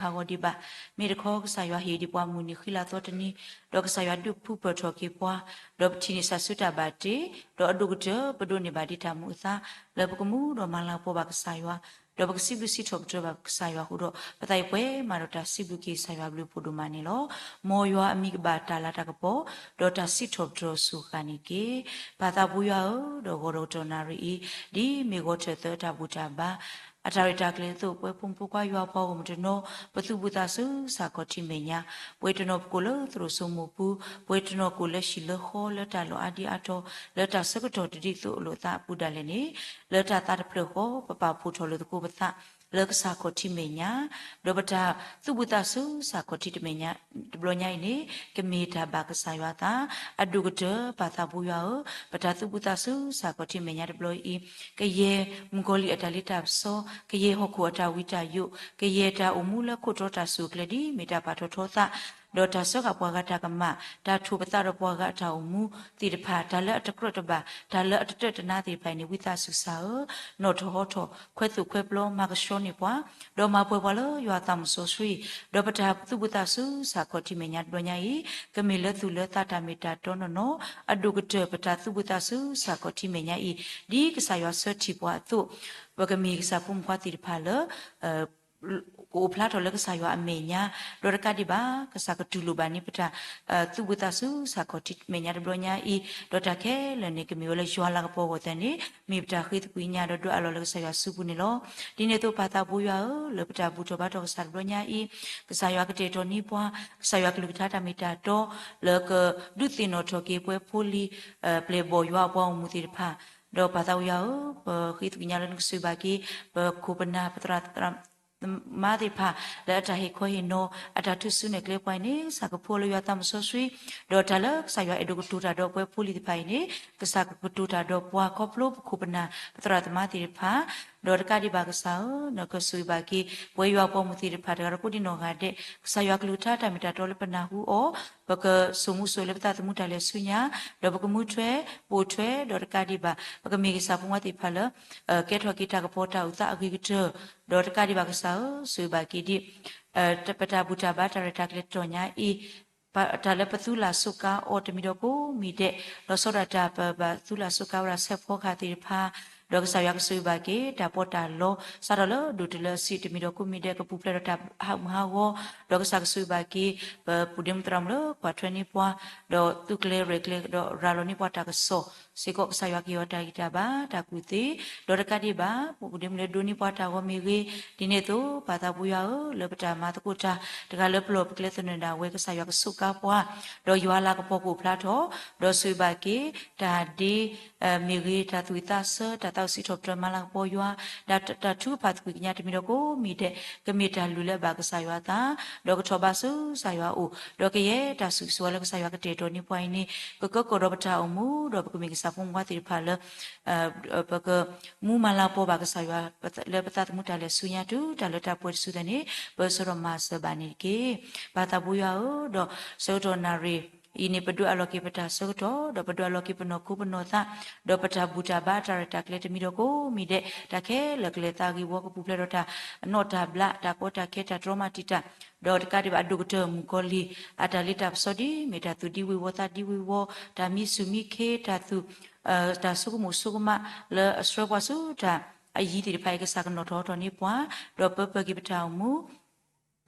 ပတသ့ၣ်ညါလၢပကမၤလၤကပီၤတၢ်သ့ၣ်တဖၣ်အဂီၢ်ဒံးဘၣ်. မ့ၢ်တခီ ကစၢ်ယွၤဟ့ၣ်ဒံးပှၤမုၢ်နံၤဃံလၤသီတနံၤ, ဒီးကစၢ်ယွၤဒုးပူၤဖျဲးထီၣ်က့ၤပှၤ, ဒီးပထံၣ်န့ၢ်စၢ်ဆူတၢ်ဘၣ်တ့, ဒီးအဒိၣ်ကတၢၢ် ပဒိးန့ၢ်ဘၣ်ဒံးတၢ်မူအသါ, လၢပကမူဒီးမၤလၤကပီၤဘၣ်ကစၢ်ယွၤ, ဒီးပကစံးဘျုးစံးထီၣ်ပတြၢၤဘၣ်ကစၢ်ယွၤအဃိဒီး ပသးအံၤပှဲၤမးဒီးတၢ်စံးဘျုးက့ၤကစၢ်ယွၤအဘျုးအဖှိၣ်ဒိၣ်မးန့ၣ်လီၤ. မ်ယွၤအမံၤကဘၣ်တၢ်လၤတၢ်ကပီၤ, ဒီးတၢ်စံးထီၣ်ပတြၢၤအစိၤဃၣ်န့ၣ်တက့ၢ်. ပၢ်သးဘိယွၤဧၢ, ဒီးဂီၤဒီးကတီၢ်နၣ်ရံၣ်အံၤ, ဒ်မ့ၢ်ဂီၤထၢၣ်သၢအတၢ်ဘူၣ်တၢ်ဘါ အတၢ်ရဲၣ်တၢ်ကျဲၤအသိး, ပဝဲဖိမုၣ်ဖိခွါယွၤအပှၤဂီၢ်မုၢ်တနီၤ ပသူၣ်ဘီၣ်သးစူၤစ့ၢ်ကီးထံမဲာ်ညါ, ပှဲၤတနီၤပကိးလၢသရိာ်စိမိၢ်ပူၤ, ပှဲၤတနီၤကိးလၢဟံၣ်လၢဃီလၢတၢ်လီၢ်အါဒံအါတီၤ, လၢတၢ်ဆၢကတီၢ်တဒ်သိးလိာ်သးအပူၤဒၣ်လဲာ်န့ၣ်, လၢတၢ်သးတဖျၢၣ်ဃီ ပပာ်ဖှိၣ်ထီၣ်လိာ်သကိးပသး လၢကစၢ်ခီၣ်ထံးမဲာ်ညါ, ဒီးပတၢ်သူၣ်ဘီၣ်သးစူၤစ့ၢ်ကီးထံတမဲာ်ညါ တဘျီညါအံၤန့ၣ် ကမ့ၢ်တၢ်ဘၣ်ကစၢ်ယွၤအသး, အဒိၣ်ကတၢၢ် ပၢ်သးဘိယွၤဧၢ, ပတၢ်သူၣ်ဘီၣ်သးစူၤစ့ၢ်ကီးထံမဲာ်ညါတဘျီအံၤ, ကယဲၢ်မုၣ်ကီၤလံၢ်အတၢ်လ့တၢ်ပစီ, ကယဲၢ်ဟီၣ်ခိၣ်အတၢ်ဝံတၢ်ယိး, ကယဲၢ်တၢ်အိၣ်မူလၢခိၣ်တီတၢ်စူၢ်အကျဲဒ်မ့ၢ်တၢ်ပာ်ထီၣ်ထီသး, ဒီးတၢ်စၢဃာ်ပှၤဂၤတၢ်ကမၣ်, တၢ်ထိၣ်ပသးဒီးပှၤဂၤအတၢ်အိၣ်မူသ့ၣ်တဖၣ်, တၢ်လၢအတကြၢးတဘၣ်, တၢ်လၢအတတၢၢ်တနါသ့ၣ်တဖၣ်အံၤန့ၣ် ဝံသးစူၤကစၢ်ဧၢ, နီၣ်ထီၣ်ဟီထီၣ်, ခွဲးသူၣ်ခွဲးပျီ, မၤကဆှီန့ၢ်ပှၤ, ဒီးမၤပှဲၤပှၤလၢယွၤအသးမုၢ်စီဆှံ, ဒီးပတၢ်သူၣ်ဘီၣ်သးစူၤစ့ၢ်ကီးထံမဲာ်ညါတဘျီညါအံၤ, ကမ့ၢ်လၢသူၣ်လၢသးတၢ်မ့ၢ်တၢ်တီနီၢ်နီၢ်, အဒိၣ်ကတၢၢ် ပတၢ်သူၣ်ဘီၣ်သးစူၤစ့ၢ်ကီးထံမဲာ်ညါအံၤ, ဒ်ကစၢ်ယွၤဆၢထံၣ်ပှၤအသိး, ပကမ့ၢ်ကစၢ်ဖိမုၣ်ဖိခွါသ့ၣ်တဖၣ်လၢ ကအိၣ်ဖျါထီၣ်လၢကစၢ်ယွၤအမဲာ်ညါ, ဒီးတကးဒံးဘၣ် ကစၢ်ကတူၢ်လိာ်ဘၣ်န့ၢ်ပတၢ် သူၣ်ဘီၣ်သးစူၤစ့ၢ်ကီးထံမဲာ်ညါတဘျီညါအံၤ, ဒီးတၢ်ခဲလၢာ်န့ၣ် ကမ့ၢ်ဝဲလၢယွၤလၤကပီၤအဂီၢ်သတးန့ၣ် မ့ၢ်ပတၢ်ဃ့သကွံာ်ညါဒီးဒွဲၣ်အလီၢ်လၢကစၢ်ယွၤစုပူၤန့ၣ်လီၤ. ဒ်န့ၣ်အသိး ပၢ်သးဘိယွၤဧၢ, လၢပတၢ်ဘူၣ်ထီၣ်ဘါထီၣ်ကစၢ်တဘျီညါအံၤ, ကစၢ်ယွၤကတဲာ်ကတီၤန့ၢ်ပှၤ, ကစၢ်ယွၤကလုၢ်ကထါတၢ်မ့ၢ်တၢ်တီ လၢကဒုးသ့ၣ်နီၣ်ထီၣ်က့ၤပဝဲဖိလံၤ ပျဲၢ်ဘီၣ်ယွၤအပှၤဂီၢ်မုၢ်သ့ၣ်တဖၣ်, ဒီးပၢ်သးဘိယွၤဧၢ, ပဃ့သကွံာ်ညါလၢနကစၢၢ်ဘၣ်က့ၤ ပခိၣ်ပနၢ် ပသရၣ်သမါသ့ၣ်တဖၣ် လၢအတၢ်ဟ့ၣ်ခီဟ့ၣ်နီၤ အတၢ်ထုးစုနဲၣ်ကျဲပှၤအံၤန့ၣ် ကစၢ်ကဖှူလၢယွၤသးမုၢ်စီဆှံ, ဒီးတၢ်လၢကစၢ်ယွၤအဲၣ်ဒိးကတိၤတၢ်ဒီးပဝဲဖိလံၤသ့ၣ်တဖၣ်အံၤန့ၣ် ကစၢ်ကကတိၤတၢ်ဒီးပှၤခီဖျိပခိၣ်ပနၢ် ပသရၣ်သမါသ့ၣ်တဖၣ်, ဒီးတကးဒံးဘၣ်ကစၢ်ဧၢ, နကဆိၣ်ဂ့ၤဘၣ်က့ၤ ပဝဲယွၤအပှၤဂီၢ်မုၢ်သ့ၣ်တဖၣ် တဂၤဒီးကိးဒံးနီၢ်ဂၤဒဲး, ကစၢ်ယွၤကလုၢ်ကထါတၢ်မ့ၢ်တၢ်တီလၢပနၢ်ဟူအီၤ, ပကဆိၣ်မူဆိၣ်ဂဲၤလၢပသးသမူတၢ်လဲၤဆူညါ, ဒီးပကမူထွဲ ပိာ်ထွဲ, ဒီးတကးဒံးဘၣ် ပကမ့ၢ်ကစၢ်ဖိမုၣ်ဖိခွါသ့ၣ်တဖၣ်လၢ ကဲထီၣ်က့ၤတၢ်ကပီၤတၢ်အိၣ်သးအဂ့ၤကတၢၢ်, ဒီးတကးဒံးဘၣ်ကစၢ်ဧၢ, ဆိၣ်ဂ့ၤဘၣ်က့ၤဒ် ပတၢ်ဘူၣ်တၢ်ဘါတၢ်ရဲၣ်တၢ်ကျဲၤတတီၢ်ညါအံၤ, တၢ်လၢပသူလၢ်စူးကါအီၤတမံၤဒီးကိးမံၤဒဲး, ဒီးဆီဒၣ်တၢ်ပဘၣ်သူလၢ်စူးကါဝဲဒၣ်ဆဲးဖီကဟၣ်သ့ၣ်တဖၣ်, ဒီးကစၢ်ယွၤကဆိၣ်ဂ့ၤဘၣ်က့ၤ တၢ်ပီးတၢ်လီ စးထီၣ်လၢဒိၣ်တုၤလၢအဆံးတမံၤဒီးကိးမံၤဒဲး ကပူၤဖျဲးဒီးတၢ်ဟးဂူာ်ဟးဂီၤ, ဒီးကစၢ်ကဆိၣ်ဂ့ၤဘၣ်က့ၤ ပပူၤဒ့မုၣ်သရၣ်မုၣ်လၢကွၢ်ထွဲန့ၢ်ပှၤ, ဒီးသူကျဲၤရဲၣ်ကျဲၤ ဒီးရၤလီၤန့ၢ်ပှၤတၢ်ကစီၣ်စ့ၢ်ကီး ကစၢ်ယွၤကဟ့ၣ်အီၤတၢ်ဂံၢ်တၢ်ဘါတၢ်ကူၣ်သ့, ဒီးတကးဒံးဘၣ် ပပူၤဒ့မုၣ်လၢဒိးန့ၢ်ပှၤတၢ်ဂီၤမ့ၢ်ဂ့ၤ, ဒ်န့ၣ်အသိး ပၢ်သးဘိယွၤဧၢ, လၢပတၢ်မၤသကိးတၢ် တဂၤလၢပလီၢ်ပကျဲသနၢၣ်ဒၣ်ဝဲ ကစၢ်ယွၤကစူးကါပှၤ, ဒီးယွၤလၤကပီၤကအိၣ်ဖျါထီၣ်, ဒီးဆိၣ်ဂ့ၤဘၣ်က့ၤ တၢ်ဒ့ မ့ၢ်ဂ့ၤ တၢ်သူၣ်ဝံၣ်သးဆၢ တၢ်သးဝံၣ်စံးထီၣ်ပတြၢၤမၤလၤကပီၤယွၤ, တၢ် တၢ်ထုကဖၣ်သကွံာ်ကညးတမံၤဒီးကိးမံၤဒဲး ကမ့ၢ်တၢ်လုၢ်လၢအဘၣ်ကစၢ်ယွၤအသး, ဒီးကထီၣ်ဘးဆူကစၢ်ယွၤအအိၣ်, ဒီးကယဲၢ်တၢ်စူၢ်ကစူၢ်ဝဲလၢကစၢ်ယွၤကတဲာ်ကတီၤန့ၢ်ပှၤအံၤန့ၣ် ကကၢကီၢ်ဒီးပတၢ်အိၣ်မူ, ဒီးပကမ့ၢ်ကစၢ်ဖိမုၣ်ဖိခွါသ့ၣ်တဖၣ်လၢ ပကမူမၤလၤကပီၤဘၣ်ကစၢ်ယွၤ လၢပသးသမူတၢ်လဲၤဆူညါတုၤတၢ်လၢတၢ်ပှဲၤတစုသတးန့ၣ် ပဆၢထီၣ်မၤစၢၤဘၣ်န့ၣ်တက့ၢ်. ပၢ်သးဘိယွၤဧၢ, ဒီးဆၢကတီၢ်နၣ်ရံၣ်အံၤန့ၣ် ပဒွဲၣ်အလီၢ်က့ၤပတၢ်ဆၢကတီၢ်, ဒီးပဒွဲၣ်အလီၢ်က့ၤပနီၢ်ခိပနီၢ်သး, ဒီးပတၢ်ဘူၣ်တၢ်ဘါတၢ်ရဲၣ်တၢ်ကျဲၤတမံၤဒီးကိးမံၤဒဲး, တၢ်ခဲလၢာ်ကလဲၤသးဂ့ၤဝီ ကပူၤဖျဲးဒီးတၢ်အနီၣ်တၢ်ဘျး တၢ်ကီတၢ်ခဲ တၢ်တြီမၤတံာ်တာ်, ဒီးတကးဒံးဘၣ်အဒိၣ်ကတၢၢ်မုၣ်ကီၤလံၢ် အတၢ်လ့တၢ်ပစီဒ် မ့ၢ်တၢ်သူၣ်ဒံဝ့ၤဝီသးဒံဝ့ၤဝီ, တၢ်မံဆူၣ်မံခ့ တၢ်သူၣ် တၢ်ဆိကမိၣ်ဆိကမးလၢအဆှၢပှၤဆူတၢ်အယံၤသ့ၣ်တဖၣ်အံၤ ကစၢ်ကနီၣ်ထီၣ်ဟီထီၣ်န့ၢ်ပှၤ, ဒီးပၢပၢက့ၤပတၢ်အိၣ်မူ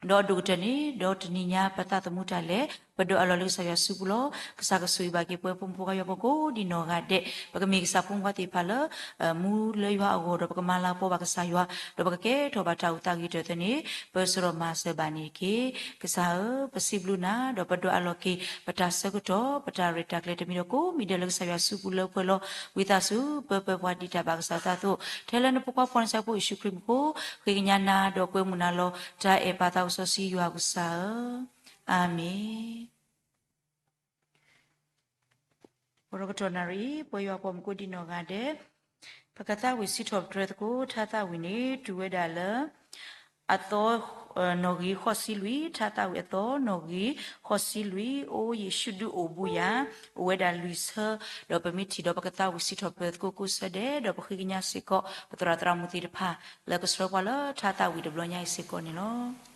ဒီးအဒိၣ်ကတၢၢ်န့ၣ် ဒီးတနံၤညါပသးသမူတၢ်လဲၤ ပဒွဲၣ်အလီၢ်လၢကစၢ်ယွၤစုပူၤလီၤ. ကစၢ်ကဆိၣ်ဂ့ၤဘၣ်က့ၤပဝဲဖိမုၣ်ဖိခွါယွၤဖိကိးဒံးနီၢ်ဂၤဒဲး, ပကမ့ၢ်ကစၢ်ဖိမုၣ်ဖိခွါသ့ၣ်တဖၣ်လၢ မူလၢယွၤအဂီၢ် ဒီးပကမၤလၤကပီၤဘၣ်ကစၢ်ယွၤ, ဒီးပကကဲထီၣ်ဘၣ်တၢ်အိၣ်သးဂ့ၤကတၢၢ်သတးန့ၣ် ပဆၢထီၣ်မၤစၢၤဘၣ်န့ၣ်တက့ၢ်. ကစၢ်ဧၢ, ပစံးဘျုးနၤ ဒီးပဒွဲၣ်အလီၢ်က့ၤ ပတၢ်ဆၢကတီၢ် ပတၢ်ရဲၣ်တၢ်ကျဲၤတမံၤဒီးကိးမံၤဒဲးလၢကစၢ်ယွၤစုပူၤလၢပှဲၤလီၤ. ဝံသးစူၤ ပၢပၢပှၤဒ်တၢ်ဘၣ်ကစၢ်အသးအသိး, ထဲလၢနဖိခွါဖီနစဲဖိယ့ၣ်ၡူးခရံာ်မံၤအဃိ, ဃ့ကညးနၤဒီးကွဲမုာ်နၤလီၤ. တၢ်အဲၣ်ပၢ်သးစီဆှံယွၤကစၢ်ဧၢ, အၤမ့ၣ်. အိၣ်ဒီးကတီၢ်နၣ်ရံၣ် ပဝဲယွၤပှၤမုၣ်ကိးဒံးနီၢ်ဂၤဒဲး, ပကသးဝံၣ်စံးထီၣ်ပတြၢၤသကိး ထါသးဝံၣ်န့ၣ် တုၤဝဲဒၣ်လၢ အသီ နီၣ်ဂံၢ်ဃိးဆံလွံၢ်, ထါသးဝံၣ်အသီ နီၣ်ဂံၢ်ဃိးဆံလွံၢ်, အိၣ်ယ့ၣ်ၡူးဒုးအိၣ်ဘူးယၤ, အိၣ်ဝဲဒၣ်လွံၢ်ဆၢ, ဒီးပမ့ၢ်ထံၣ်ဒီးပကသးဝံၣ်စံးထီၣ်ပတြၢၤသကိးကိးဆၢဒဲး, ဒီးပဃ့ကညးစ့ၢ်ကီး ပသရၣ်သရၣ်မုၣ်သ့ၣ်တဖၣ် လၢကဆှၢပှၤလၢထါသးဝံၣ်တဘျီညါအံၤစ့ၢ်ကီးန့ၣ်လီၤ.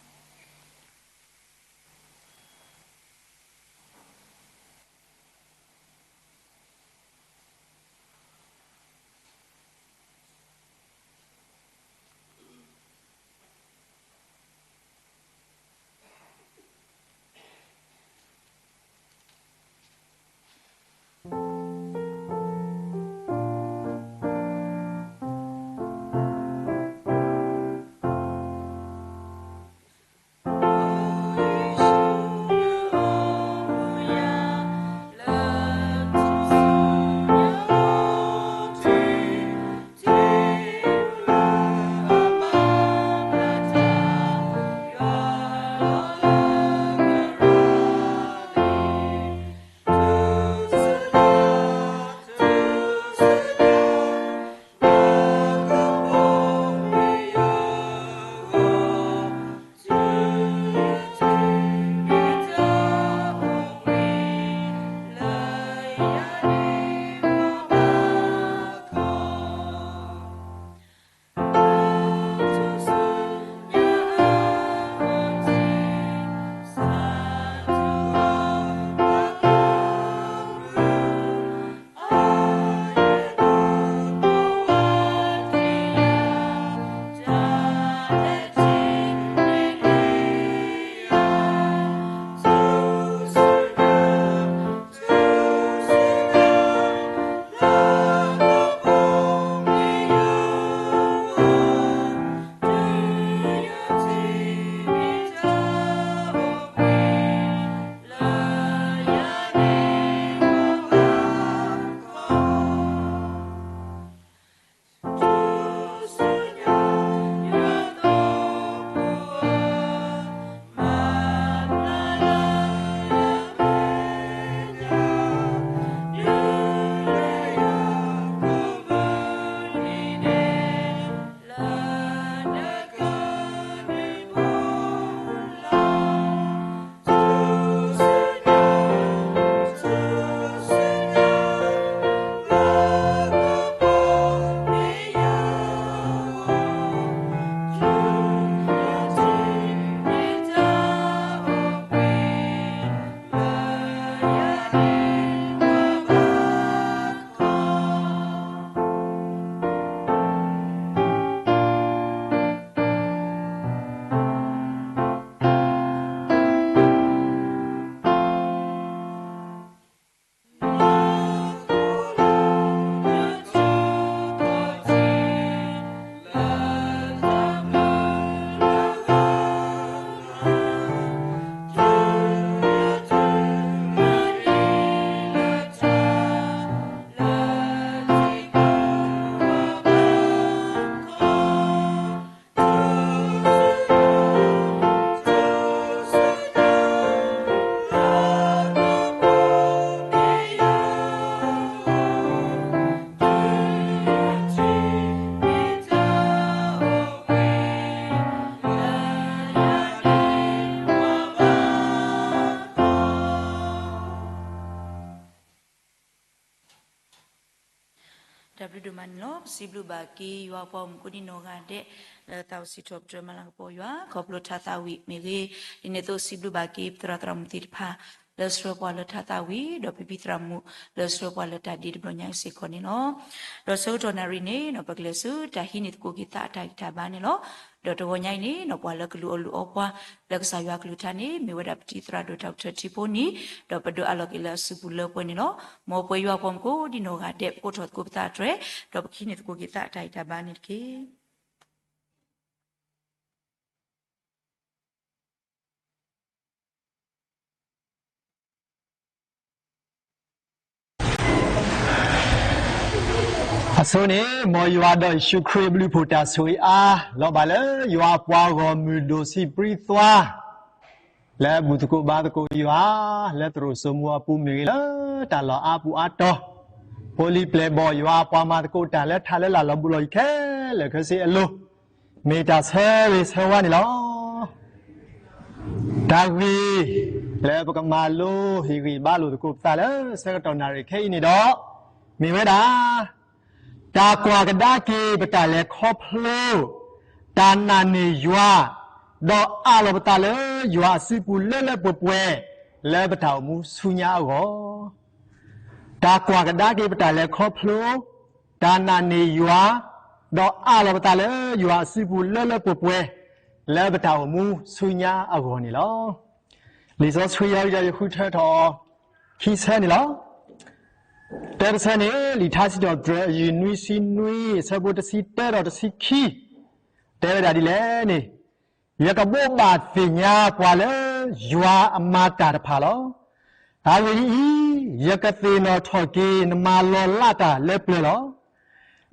ဒိၣ်မးန့ၣ်လီၤ. ပစံးဘျုးဘၣ်က့ၤယွၤအပှၤမုၣ်ကိးဒံနီၢ်ဂၤဒဲး လၢသးအိၣ်စံးထီၣ်ပတြၢၤမၤလၤကပီၤယွၤ ခီဖျိထါသးဝံၣ်မ့ၢ်ဂ့ၤ, ဒ်န့ၣ်အသိးစံးဘျုးဘၣ်က့ၤပသရၣ်သရၣ်မုၣ်သ့ၣ်တဖၣ် လၢဆှၢပှၤလၢထါသးဝံၣ် ဒီးဖံဖံသရၣ်မုၣ် လၢဆှၢပှၤလၢတၢ်ဒ့တဘျီညါအံၤစ့ၢ်ကီးန့ၣ်လီၤ. ဒီးဆၢကတီၢ်နၣ်ရံၣ်န့ၣ် ပကလဲၤဆူတၢ်ဟံးန့ၢ်သကိးက့ၤသးအတၢ်ဂံၢ်တၢ်ဘါန့ၣ်လီၤ. ဒီးတဂီၤညါအံၤန့ၣ် ပှၤလၢကလူၤအီၣ်လူၤအီပှၤ လၢကစၢ်ယွၤကလုၢ်ကထါန့ၣ် မ့ၢ်ဝဲဒၣ်ပတံၤသရၣ်ဒိၣ်တၢ်အိၣ်ဖျဲၣ်ထံဖိနံၤ, ဒီးပဒိးအးလီၤက့ၤလၢအစုပူၤလၢပှဲၤန့ၣ်လီၤ. မ်ပဝဲယွၤအပှၤမုၣ်ကိးဒံနီၢ်ဂၤဒဲး ပကိးထီၣ်သကိးပသးအတြဲၤ, ဒီးပကဟံးန့ၢ်သကိးက့ၤသးအတၢ်ဂံၢ်တၢ်ဘါန့ၣ်တက့ၢ်. အဆိန့ၣ် မ်ယွၤဒီးယ့ၣ်ၡူးခရံာ်အဘျုးအဖှိၣ်တၢ်ဆိၣ်ဂ့ၤအါ လီၤဘၣ်လၢယွၤအပှၤဂီၢ်မုၢ်ဒိၣ်ဆံးပြံသွါ လၢဘူၣ်သကိးဘါသကိးယွၤ လၢသရိာ်စိမိၤအပူၤမ့ၢ်ဂ့ၤ လၢတၢ်လီၢ်အါပူၤအါတီၤ, ဖိလံၤပျဲၢ်ဘီၣ်ယွၤအပှၤမၤသကိးတၢ်လၢထးလၢလာ်လီၤဘူးလီၤယံၤခဲလၢာ်ခဲဆ့အလိၤ, မ့ၢ်တၢ်ဆၢဂ့ၤဆၢဝါန့ၣ်လီၤ. တၢ်ဂ့ၢ်လၢပကမၤလိဟ့ၣ်ဂံၢ်ဘါလိာ်သကိးပသးလၢဆၢကတီၢ်နၣ်ရံၣ်ခဲအံၤန့ၣ်ဒီး မ့ၢ်ဝဲဒၣ် တၢ်ကွၢ်ကဒါက့ၤပတၢ်လဲၤခီဖျိ, တၢ်နာ်န့ၢ်ယွၤ, ဒီးအးလီၤပသးလၢယွၤအစုပူၤလၢလၢပှဲၤပှဲၤ လၢပတၢ်အိၣ်မူဆူညါအဂီၢ်. တၢ်ကွၢ်ကဒါက့ၤပတၢ်လဲၤခီဖျိ, တၢ်နာ်န့ၢ်ယွၤ, ဒီးအးလီၤပသးလၢယွၤအစုပူၤလၢလၢပှဲၤပှဲၤ လၢပတၢ်အိၣ်မူဆူညါအဂီၢ်န့ၣ်လီၤ. လံာ်စီဆှံအံၤယဃုထၢထီၣ်အီၤ ခံဆၢန့ၣ်လီၤ. တၢတဆၢန့ၣ် လံာ်ထါစံးထီၣ်ပတြၢၤအယုၢ်နွံဆံနွံ အဆၢဖိတဆံတၢဒီးတဆံခံ တဲဝဲဒၣ်ဒ်လဲၣ်န့ၣ်, ယကဘိးဘၣ်သ့ၣ်ညါပှၤလၢယွၤအမၤတၢ်တဖၣ်လီၤ. အဂ့ၢ်ဒ်အံၤ, ယကသ့ၣ်နီၣ်ထီၣ်က့ၤနမၤလီၤလးတၢ်လၢပျၢၤလီၤ.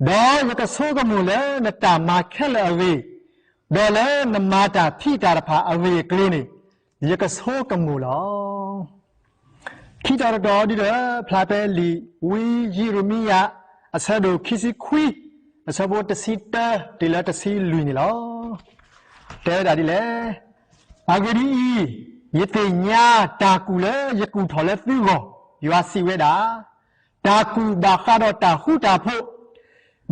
ဒီးယကဆိကမိၣ်လၢနတၢ်မၤခဲလၢာ်အဂ့ၢ်, ဒီးလၢနမၤတၢ်ဖံးတၢ်တဖၣ်အဂ့ၢ်အကျိၤန့ၣ် ယကဆိကမိၣ်လီၤ. ခံတီၤတတီၤဒုဒီး ဖျါဖဲလံာ်ဝံယံးရမံယၤ အဆၢဒိၣ်ခံဆံခွံ အဆၢဖိတဆံတၢတုၤလၢတဆံလွံၢ်န့ၣ်လီၤ. တဲဝဲဒၣ်ဒ်လဲၣ်, အဂ့ၢ်ဒ်အံၤ, ယသ့ၣ်ညါတၢ်ကူၣ်လၢယကူၣ်ထီၣ်လၢသုဂီၢ်, ယွၤစံးဝဲဒၣ်, တၢ်ကူၣ်ဘၣ်ဃးဒီးတၢ်ဃူတၢ်ဖိး,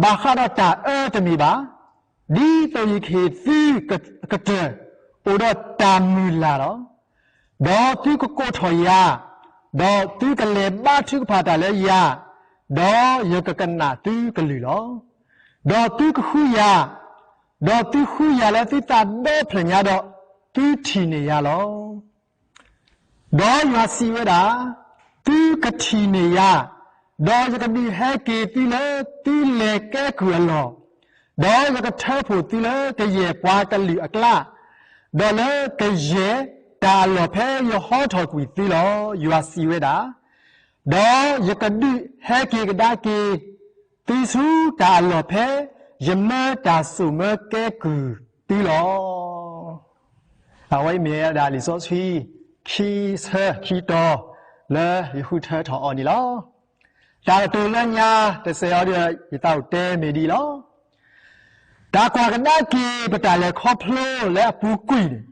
ဘၣ်ဃးဒီးတၢ်အၢတမ့ၢ်ဘၣ်, ဒ်သိးယကဟ့ၣ်သုကတၢၢ် အိၣ်ဒီးတၢ်မုၢ်လၢ်လီၤ. ဒီးသုကကိးထီၣ်ယၤ, ဒီးသုကလဲၤဘါထုကဖၣ်တၢ်လၢယၤ, ဒီးယကကနၣ်သုကလုၢ်လီၤ. ဒီးသုကဃုယၤ, ဒီးသုဃုယၤလၢသုသးဒီဖျၢၣ်ညါဒီး, သုထံၣ်န့ၢ်ယၤလီၤ. ဒီးယွၤစံးဝဲဒၣ်, သုကထံၣ်န့ၢ်ယၤ, ဒီးယကဒုးဟဲက့ၤသုလၢသုလဲၤကဲကုၢ်အလီၢ်, ဒီးယကထၢဖှိၣ်သုလၢကယဲၢ်ပှၤကလုာ်အကျါ, ဒီးလၢကယဲၢ်တၢ်အလီၢ်ဖဲယဟီထီၣ်ကွံာ်သုလီၤ. ယွၤစံးဝဲဒၣ်, ဒီးယကဒုးဟဲက့ၤကဒါက့ၤသုဆူတၢ်အလီၢ်ဖဲယမၢတၢ်စိာ်မၢကဲကုၢ်သုလီၤ. အဝဲအံၤမ့ၢ်ဝဲဒၣ်လံာ်စီဆှံ ခံဆၢခံတီၤ လၢယဃုထၢထီၣ်အီၤန့ၣ်လီၤ. တၢ်ကတိၤလၢညါတစဲးအံၤဒီး ယသးအိၣ်တဲမ့ၢ်ဒ်အံၤလီၤ. တၢ်ကွၢ်ကဒါက့ၤပတၢ်လဲၤခီဖျိလၢအပူၤကွံာ်န့ၣ်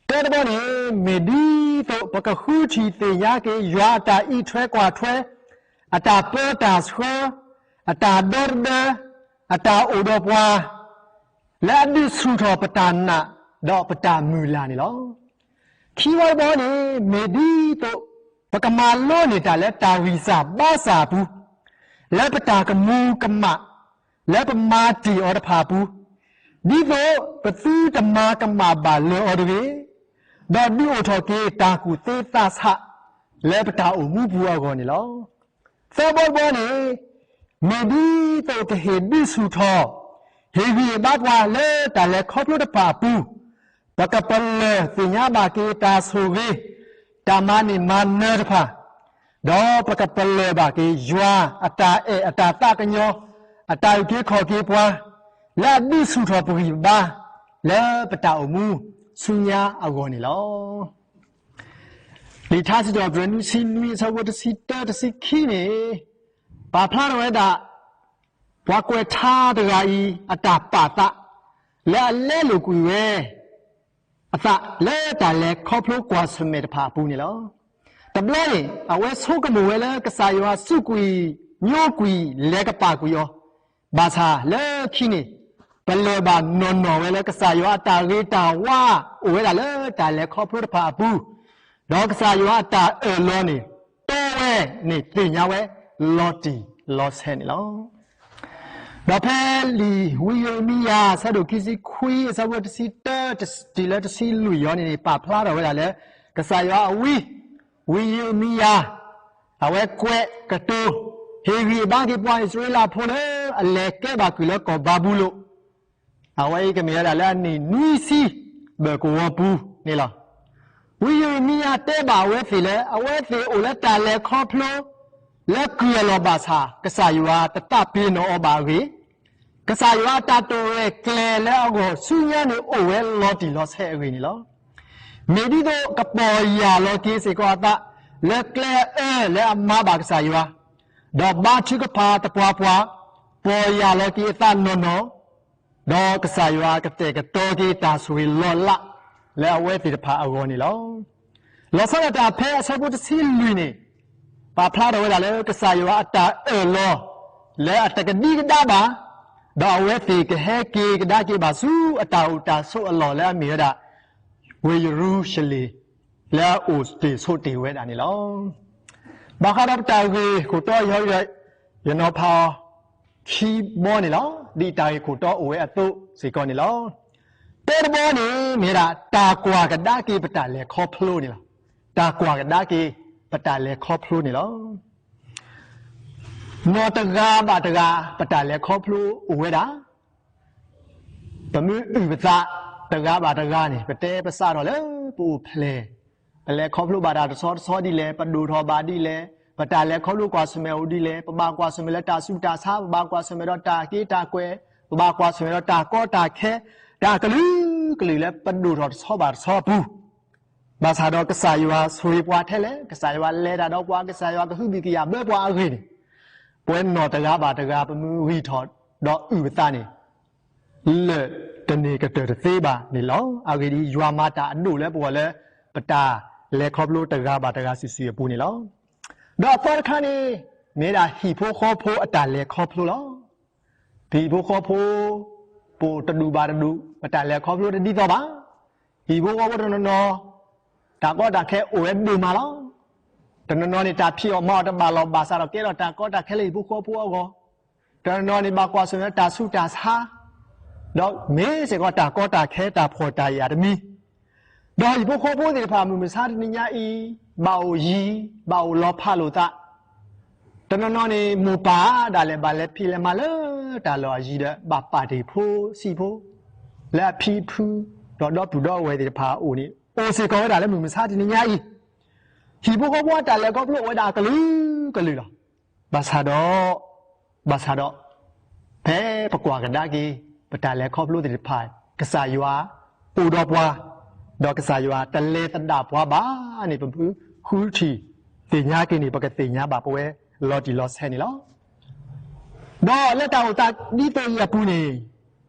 တၢတဘီန့ၣ် မ့ၢ်ဒ်သိးပကဃုထံၣ်သ့ၣ်ညါက့ၤ ယွၤအတၢ်အံးထွဲကွၢ်ထွဲ, အတၢ်ပၢတၢ်ဆှၢ, အတၢ်ဒီတဒၢ, အတၢ်အိၣ်ဒီးပှၤ, လၢအဒုးဆူၣ်ထီၣ်ပတၢ်နာ်ဒီးပတၢ်မုၢ်လၢ်န့ၣ်လီၤ. ခံဝီတဘီန့ၣ် မ့ၢ်ဒ်သိးပကမၤလိန့ၢ်တၢ်လၢတၢ်ဂံၢ်စၢ်ဘါစၢ်အပူၤ, လၢပတၢ်ကမူၤကမၣ် လၢပမၤတ့ၢ်အီၤတဖၣ်အပူၤ, ဒ်သိးပသုတမၤကမၣ်ဘၣ်လၢၤအီၤတဂ့ၤ, ဒီးဒုးအိၣ်ထီၣ်က့ၤတၢ်ကူၣ်သ့သးဆး လၢပတၢ်အိၣ်မူပူၤအဂီၢ်န့ၣ်လီၤ. သၢဘီတဘီန့ၣ် မ့ၢ်ဒ်သိးကဟ့ၣ်ဒုးဆူၣ်ထီၣ် ဟ့ၣ်ဂံၢ်ဟ့ၣ်ဘါပှၤလၢတၢ်လဲၤခီဖျိတဖၣ်အပူၤ, ပကပလၢၢ်သ့ၣ်ညါဘၣ်က့ၤတၢ်ဆိၣ်ဂ့ၤ, တၢ်မၤန့ၢ်မၤနၢၤတဖၣ်, ဒီးပကပလၢၢ်ဘၣ်က့ၤယွၤအတၢ်အဲၣ် အတၢ်သးကညီၤ, အတၢ်အုၣ်က့ၤခီၣ်က့ၤပှၤ, လၢအဒုးဆူၣ်ထီၣ်ပဂံၢ်ပဘါ လၢပတၢ်အိၣ်မူဆူညါအဂီၢ်န့ၣ်လီၤ. လံာ်ထါစံးထီၣ်ပတြၢၤနွံဆံနွံ အဆၢဖိတဆံတၢ တဆံခံန့ၣ် ပာ်ဖျါထီၣ်ဝဲဒၣ် ပှၤကွဲးထါတဂၤအံၤ အတၢ်ပာ်သး လၢအလဲလိာ်ကွံာ်ဝဲ အသးလၢတၢ်လဲၤခီဖျိကွၢ်ဆၢၣ်မဲာ်တဖၣ်အပူၤန့ၣ်လီၤ. တဘျီန့ၣ် အဝဲဆိကမိၣ်ဝဲလၢကစၢ်ယွၤစူးကွံာ် ညိကွံာ်လဲၤကပာ်ကွံာ်အီၤ, ဘၣ်ဆၣ်လၢခံန့ၣ် ပလၢၢ်ဘၣ်နီၢ်နီၢ်ဝဲလၢကစၢ်ယွၤအတၢ်ဂ့ၤတၢ်ဝါ အိၣ်ဝဲဒၣ်လၢတၢ်လဲၤခီဖျိတဖၣ်အပူၤ, ဒီးကစၢ်ယွၤအတၢ်အၢၣ်လီၤန့ၣ် တီဝဲန့ၣ်သ့ၣ်ညါဝဲလီၤတံၢ်လီၤဆဲးန့ၣ်လီၤ. ဒီးဖဲလံာ်ဝံယံးရမံယၤ အဆၢဒိၣ်ခံဆံခွံ အဆၢဖိတဆံတၢ တုၤလၢတဆံလွံၢ်အံၤန့ၣ် ပာ်ဖျါထီၣ်ဝဲဒၣ်လၢ ကစၢ်ယွၤအဝံ ဝံယံးရမံယၤ အဝဲကွဲးကတိၤ ဟ့ၣ်ဂံၢ်ဟ့ၣ်ဘါက့ၤပှၤအံၣ်စရ့လးဖိလၢအလဲၤကဲဘၣ်ကွံာ်လၢကီၢ်ဘၤဘူလိၣ်, အဝဲအံၤကမ့ၢ်ဝဲဒၣ်လၢအနံၣ်နွံဆံဘၢၣ်ကဝီၤပူၤန့ၣ်လီၤ. ဝံယံးရမံယၤတဲဘၣ်အဝဲသ့ၣ်လၢ အဝဲသ့ၣ်အိၣ်လၢတၢ်လဲၤခီဖျိ လၢကုၢ်အလီၢ်ဘၣ်ဆၣ် ကစၢ်ယွၤတသးပ့ၤနီၣ်အီၤဘၣ်အဂ့ၢ်, ကစၢ်ယွၤအတၢ်တိာ်ရဲၣ်ကျဲၤလၢအဂီၢ်ဆူညါန့ၣ် အိၣ်ဝဲလီၤတံၢ်လီၤဆဲးအဂ့ၢ်န့ၣ်လီၤ. မ့ၢ်ဒ်သိးကပီၢ်ယၢ်လီၤက့ၤစ့ၢ်ကီးအသး လၢကျဲအအၢလၢအမၤဘၣ်ကစၢ်ယွၤ, ဒီးဘါထုကဖၣ်သပှၢ်ပှၢ်, ပီၢ်ယၢ်လီၤက့ၤအသးနီၢ်နီၢ်, ဒီးကစၢ်ယွၤကတဲာ်ကတီၤက့ၤတၢ်ဆိၣ်ဂ့ၤလီၤလး လၢအဝဲသ့ၣ်တဖၣ်အဂီၢ်န့ၣ်လီၤ. လီၤဆီဒၣ်တၢ်ဖဲအဆၢဖိတဆံလွံၢ်န့ၣ် ပာ်ဖျါထီၣ်ဝဲဒၣ်လၢကစၢ်ယွၤအတၢ်အၢၣ်လီၤ လၢအတကဒံကဒါဘၣ်, ဒီးအဝဲသ့ၣ်ကဟဲက့ၤကဒါက့ၤဘၣ်ဆူအတၢ်အိၣ်တၢ်ဆိးအလီၢ်လၢအမ့ၢ်ဝဲဒၣ် ဝ့ၢ်ယရူၤၡလ့ၣ် လၢအအိၣ်တ့ၢ်ဆိးတ့ၢ်ဝဲဒၣ်န့ၣ်လီၤ. ဘၣ်ဃးဒီးပတၢ်ဂ့ၢ်ခိၣ်တီအံၤဒီး ယနီၤဖးအီၤခံဘီန့ၣ်လီၤ. ဒ်တၢ်ဂ့ၢ်ခိၣ်တီအိၣ်ဝဲအသိးစ့ၢ်ကီးန့ၣ်လီၤ. တၢတဘီန့ၣ် မ့ၢ်ဒၣ်တၢ်ကွၢ်ကဒါက့ၤပတၢ်လဲၤခီဖျိန့ၣ်လီၤ. တၢ်ကွၢ်ကဒါက့ၤပတၢ်လဲၤခီဖျိန့ၣ်လီၤ. နီၢ်တဂၤဘၣ်တဂၤ ပတၢ်လဲၤခီဖျိအိၣ်ဝဲဒၣ် ပမ့ၢ်အုၣ်ပသး တဂၤဘၣ်တဂၤန့ၣ် ပတဲပစးထီၣ်လၢပအိၣ်ဖျဲၣ်, ပလဲၤခီဖျိဘၣ်တၢ်တဆီတဆီဒ်လဲၣ်, ပဒိၣ်ထီၣ်ဘၣ်ဒ်လဲၣ်, ပတၢ်လဲၤခီဖျိကွၢ်ဆၢၣ်မဲာ်အိၣ်ဒ်လဲၣ်, ပဘၣ်ကွၢ်ဆၢၣ်မဲာ်လၢတၢ်ဆူးတၢ်ဆါ, ပဘၣ်ကွၢ်ဆၢၣ်မဲာ်ဒီးတၢ်က့တၢ်ကွဲ, ပဘၣ်ကွၢ်ဆၢၣ်မဲာ်ဒီးတၢ်ကီတၢ်ခဲ, တၢ်ကလုာ်ကလုာ်လၢပဒိၣ်ထီၣ်တဆီဘၣ်တဆီအပူၤ ဘၣ်ဆၣ်ဒီးကစၢ်ယွၤဆိၣ်ဂ့ၤပှၤထဲလဲၣ်, ကစၢ်ယွၤလဲၤတၢ်ဒီးပှၤ, ကစၢ်ယွၤကဟုကယာ်ဘၢပှၤအဂ့ၢ်န့ၣ်, ပဝဲနီၢ်တဂၤဘၣ်တဂၤ ပမ့ၢ်ဂံၢ်ထီၣ်ဒီးအုၣ်ပသးန့ၣ် လၢာ်တန့ၢ်ကတၢၢ်တသ့ဘၣ်န့ၣ်လီၤ. အဂ့ၢ်ဒ်အံၤ, ယွၤမၤတၢ်အဒိၣ်လၢပဂီၢ်လၢ ပတၢ်လဲၤခီဖျိတဂၤဘၣ်တဂၤစုာ်စုာ်အပူၤန့ၣ်လီၤ. ဒီးအသီတခါန့ၣ် မ့ၢ်ဒၣ်ဟံၣ်ဖိဃီဖိအတၢ်လဲၤခီဖျိလီၤ. ပဟံၣ်ဖိဃီဖိ ပအိၣ်တဒူၣ်ဘၣ်တဒူၣ် ပတၢ်လဲၤခီဖျိတဒ်သိးဘၣ်. ဟံၣ်ဖိဃီဖိတနီၤနီၤ တၢ်ကီတၢ်ခဲအိၣ်ဝဲဒိၣ်မးလီၤ. တနီၤနီၤန့ၣ် တၢ်ဖံးအီၣ်မၤအီၣ်တဘၣ်လီၢ်ဘၣ်စးဒီး ကဲထီၣ်တၢ်ကီတၢ်ခဲလၢဟံၣ်ဖိဃီဖိအဂီၢ်, တနီၤနီၤန့ၣ် ဘၣ်ကွၢ်ဆၢၣ်မဲာ်လၢတၢ်ဆူးတၢ်ဆါ, ဒီးမ့ၢ်စ့ၢ်ကီးတၢ်ကီတၢ်ခဲတၢ်ဖှီၣ်တၢ်ယာ်တမံၤ, ဒီးဟံၣ်ဖိဃီဖိသ့ၣ်တဖၣ် မုၢ်မဆါတနံၤညါအံၤ ဘၣ်အိၣ်ယံၤ ဘၣ်အိၣ်လီၤဖးလိာ်သး, တနီၤနီၤန့ၣ် မိၢ်ပၢ်ဒၣ်လဲာ် ဘၣ်လဲၤဖံးလဲၤမၤလၢတၢ်လီၢ်အယံၤဒီး ဘၣ်ပာ်တ့ၢ်ဖိဆံးဖိ လၢအဖံအဖု ဒီးဒီပုၢ်ဒီဝဲၢ်သ့ၣ်တဖၣ်အအိၣ်န့ၣ် အိၣ်စ့ၢ်ကီးဝဲဒၣ်လၢမုၢ်မဆါတနံၤညါအံၤ, ဟံၣ်ဖိဃီဖိအတၢ်လဲၤခီဖျိအိၣ်ဝဲဒၣ်အကလုာ်ကလုာ်လီၤ. ဘၣ်ဆၣ်ဒီး ဘၣ်ဆၣ်ဒီး ဖဲပကွၢ်ကဒါက့ၤ ပတၢ်လဲၤခီဖျိသ့ၣ်တဖၣ် ကစၢ်ယွၤအိၣ်ဒီးပှၤ, ဒီးကစၢ်ယွၤတလဲၤသဒၣ်ပှၤဘၣ်န့ၣ် ပမ့ၢ်ဃုထံၣ်သ့ၣ်ညါက့ၤန့ၣ် ပကသ့ၣ်ညါဘၣ်ပဝဲလီၤတံၢ်လီၤဆဲးန့ၣ်လီၤ. ဒီးလၢတၢ်အိၣ်သးဒ်သိးအံၤအပူၤန့ၣ်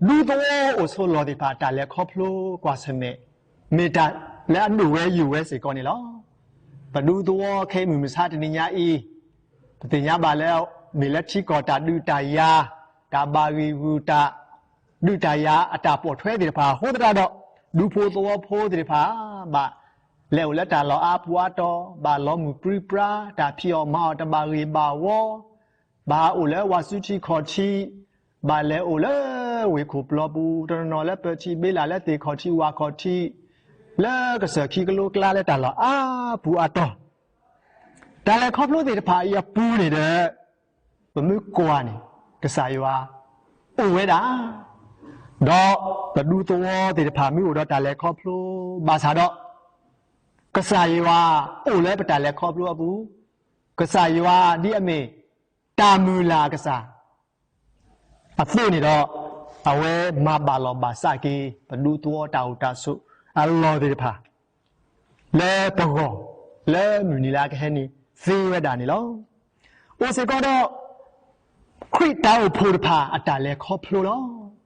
ဒူသဝီအိၣ်ဆိးလီၢ်သ့ၣ်တဖၣ် တၢ်လဲၤခီဖျိကွၢ်ဆၢၣ်မဲာ် မ့ၢ်တၢ်လၢအဒိၣ်ဝဲယိာ်ဝဲစ့ၢ်ကီးန့ၣ်လီၤ. ပဒူသဝီခဲအံၤ မုၢ်မဆါတနံၤညါအံၤ ပသ့ၣ်ညါဘၣ်လၢ မ့ၢ်လၢထံကီၢ်တၢ်ဒုးတၢ်ယၤ, တၢ်ဘၣ်ဂံၢ်ဂူာ်တၢ် ဒုးတၢ်ယၤအတၢ်ပိာ်ထွဲသ့ၣ်တဖၣ်အဃိသတးဒီး ဒူဖိသဝီဖိသ့ၣ်တဖၣ် ဘၣ်လဲၤအိၣ်လၢတၢ်လီၢ်အါပူၤအါတီၤ, ဘၣ်လီၤမုၢ်ပြံပြါ, တၢ်ဖံးအီၣ်မၤအီၣ်တဘၣ်ဂ့ၤဘၣ်ဝီ, ဘၣ်အိၣ်လၢဝၤစုထံခီၣ်ထံး, ဘၣ်လဲၤအိၣ်လၢဝ့ၢ်ခိၣ်ပျီပူၤ, တနီၤနီၤလၢပၢထံဘ့လး လၢသ့ၣ်ခီၣ်ထံးဝၣ်ခီၣ်ထံး, လၢကစၢၢ်ခံကလိကျါလၢတၢ်လီၢ်အါပူၤအါတီၤ, တၢ်လဲၤခီဖျိသ့ၣ်တဖၣ်အံၤအပူၤန့ၣ်ဒီး ပမ့ၢ်ကွၢ်န့ၣ် ကစၢ်ယွၤအိၣ်ဝဲဒၣ်, ဒီးပဒူသဝီသ့ၣ်တဖၣ်မ့ၢ်အိၣ်ဒီးတၢ်လဲၤခီဖျိဘၣ်ဆၣ်ဒီး ကစၢ်ယွၤအိၣ်လၢပတၢ်လဲၤခီဖျိအပူၤ, ကစၢ်ယွၤဒ်အမ့ၢ် တၢ်မုၢ်လၢ်အကစၢ် အသိးန့ၣ်ဒီး အဝဲမၤဘၣ်လီၢ်ဘၣ်စးက့ၤ ပဒူသဝီတၢ်အိၣ်တၢ်ဆိးအလီၢ်သ့ၣ်တဖၣ် လၢပဂီၢ် လၢမုၢ်နံၤလၢအကဟဲန့ၣ်သ့ဝဲဒၣ်န့ၣ်လီၤ. အိၣ်စ့ၢ်ကီးဒီး ခရံာ်တၢ်အိၣ်ဖှိၣ်တဖၣ်အတၢ်လဲၤခီဖျိလီၤ.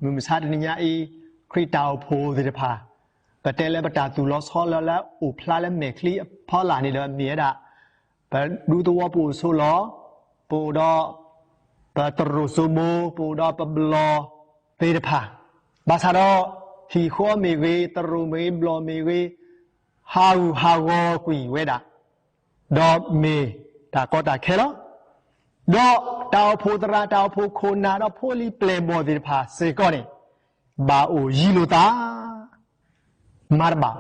မုၢ်မဆါတနံၤညါအံၤ ခရံာ်တၢ်အိၣ်ဖှိၣ်သ့ၣ်တဖၣ် ပတဲလၢပတၢ်သူၣ်လီၤဆီလီၤလၢအိၣ်ဖျါလၢမဲာ်ချံအဖီလာ်န့ၣ်ဒီးမ့ၢ်ဝဲဒၣ် ပဒူသဝီပအိၣ်ဆိးလီၢ်, ပအိၣ်ဒီး ပတရိာ်စိမိၤ ပအိၣ်ဒီးပဘျီၣ်သ့ၣ်တဖၣ်, ဘၣ်ဆၣ်ဒီး ဟံၣ်ဃီမ့ၢ်ဂ့ၤ, တရိာ်မ့ၢ်ဂ့ၤ, ဘျီၣ်မ့ၢ်ဂ့ၤ, ဟးဂူာ်ဟးဂီၤကွံာ်ဝဲဒၣ်, ဒီးမ့ၢ်တၢ်ကီတၢ်ခဲလီၤ. ဒီးတၢ်အိၣ်ဖှိၣ်သရၣ်, တၢ်အိၣ်ဖှိၣ်ခိၣ်နၢ်, ဒီးဖိလံၤပျဲၢ်ဘီၣ်သ့ၣ်တဖၣ်စ့ၢ်ကီးန့ၣ် ဘၣ်အိၣ်ယံၤလိာ်သး မၤတဘၣ်,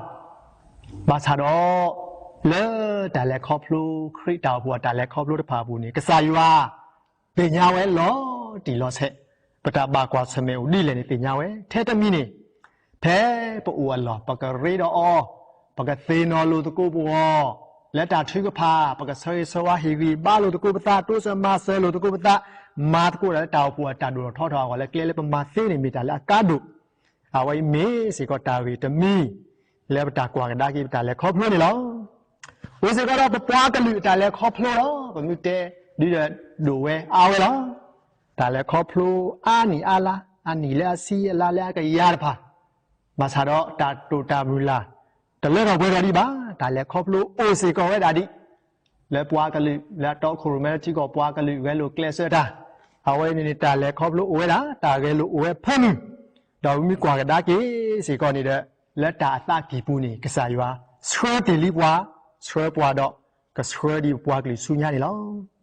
ဘၣ်ဆၣ်ဒီး လၢတၢ်လဲၤခီဖျိ ခရံာ်တၢ်အိၣ်ဖှိၣ်အတၢ်လဲၤခီဖျိတဖၣ်အပူၤန့ၣ် ကစၢ်ယွၤသ့ၣ်ညါဝဲလီၤတံၢ်လီၤဆဲး, ပတၢ်ဘၣ်ကွၢ်ဆၢၣ်မဲာ်အိၣ်ဒ်လဲၣ်န့ၣ်သ့ၣ်ညါဝဲ, ထဲတမံၤန့ၣ် ဖဲပအိၣ်အလီၢ် ပကရ့ဒီးအီၤ, ပကသ့ၣ်နီၣ်လိာ်သကိးပဂီၢ်, လၢတၢ်ထုကဖၣ် ပကဆၢဂ့ၤဆၢဝါဟ့ၣ်ဂံၢ်ဘါလိာ်သကိးပသး, တိစၢၤမၤစၢၤလိာ်သကိးပသး, မၤသကိးတၢ်လၢတၢ်အိၣ်ဖှိၣ်အတၢ်ဒိၣ်ထီၣ်ထီထီၣ်အဂီၢ် လၢကျဲလၢပမၤသ့န့ၣ် မ့ၢ်တၢ်လၢအကါဒိၣ်, အဝဲအံၤမ့ၢ်စ့ၢ်ကီးတၢ်ဂ့ၢ်တမံၤ လၢပတၢ်ကွၢ်ကဒါက့ၤပတၢ်လဲၤခီဖျိန့ၣ်လီၤ. အိၣ်စ့ၢ်ကီးဒီးပပှၤကလုာ်အတၢ်လဲၤခီဖျိလီၤ. ပမ့ၢ်တဲ ဒုးဒီးဒိၣ်ဝဲအါဝဲလီၤ. တၢ်လဲၤခီဖျိအါနံၣ်အါလါ, အနံၣ်လၢအဆံ, အလါလၢအကယၤတဖၣ်, ဘၣ်ဆၣ်ဒီးတၢ်တိာ်တၢ်မုၢ်လၢ် တလၢထီၣ်ပှဲၤထီၣ်ဒံးဘၣ်. တၢ်လဲၤခီဖျိအိၣ်စ့ၢ်ကီးဝဲဒၣ်ဒ် လၢပှၤကလုာ် လၢအတီခိၣ်ရိၣ်မဲလၢထံကီၢ်ပှၤကလုာ် ဂဲၤလိာ်ကျဲးစၢးတၢ်, အဝဲန့ၣ်န့ၣ် တၢ်လဲၤခီဖျိအိၣ်ဝဲဒၣ်, တၢ်ဂဲၤလိာ်အိၣ်ဝဲဖၢမုၢ်, ဒီးပမ့ၢ်ကွၢ်ကဒါက့ၤစ့ၢ်ကီးန့ၣ်ဒီး လၢတၢ်အသးကံၢ်ပူၤန့ၣ် ကစၢ်ယွၤဆှၢတ့ၢ်လံပှၤ, ဆှၢပှၤဒီး ကဆှၢဒံးပှၤကလုာ်ဆူညါန့ၣ်လီၤ.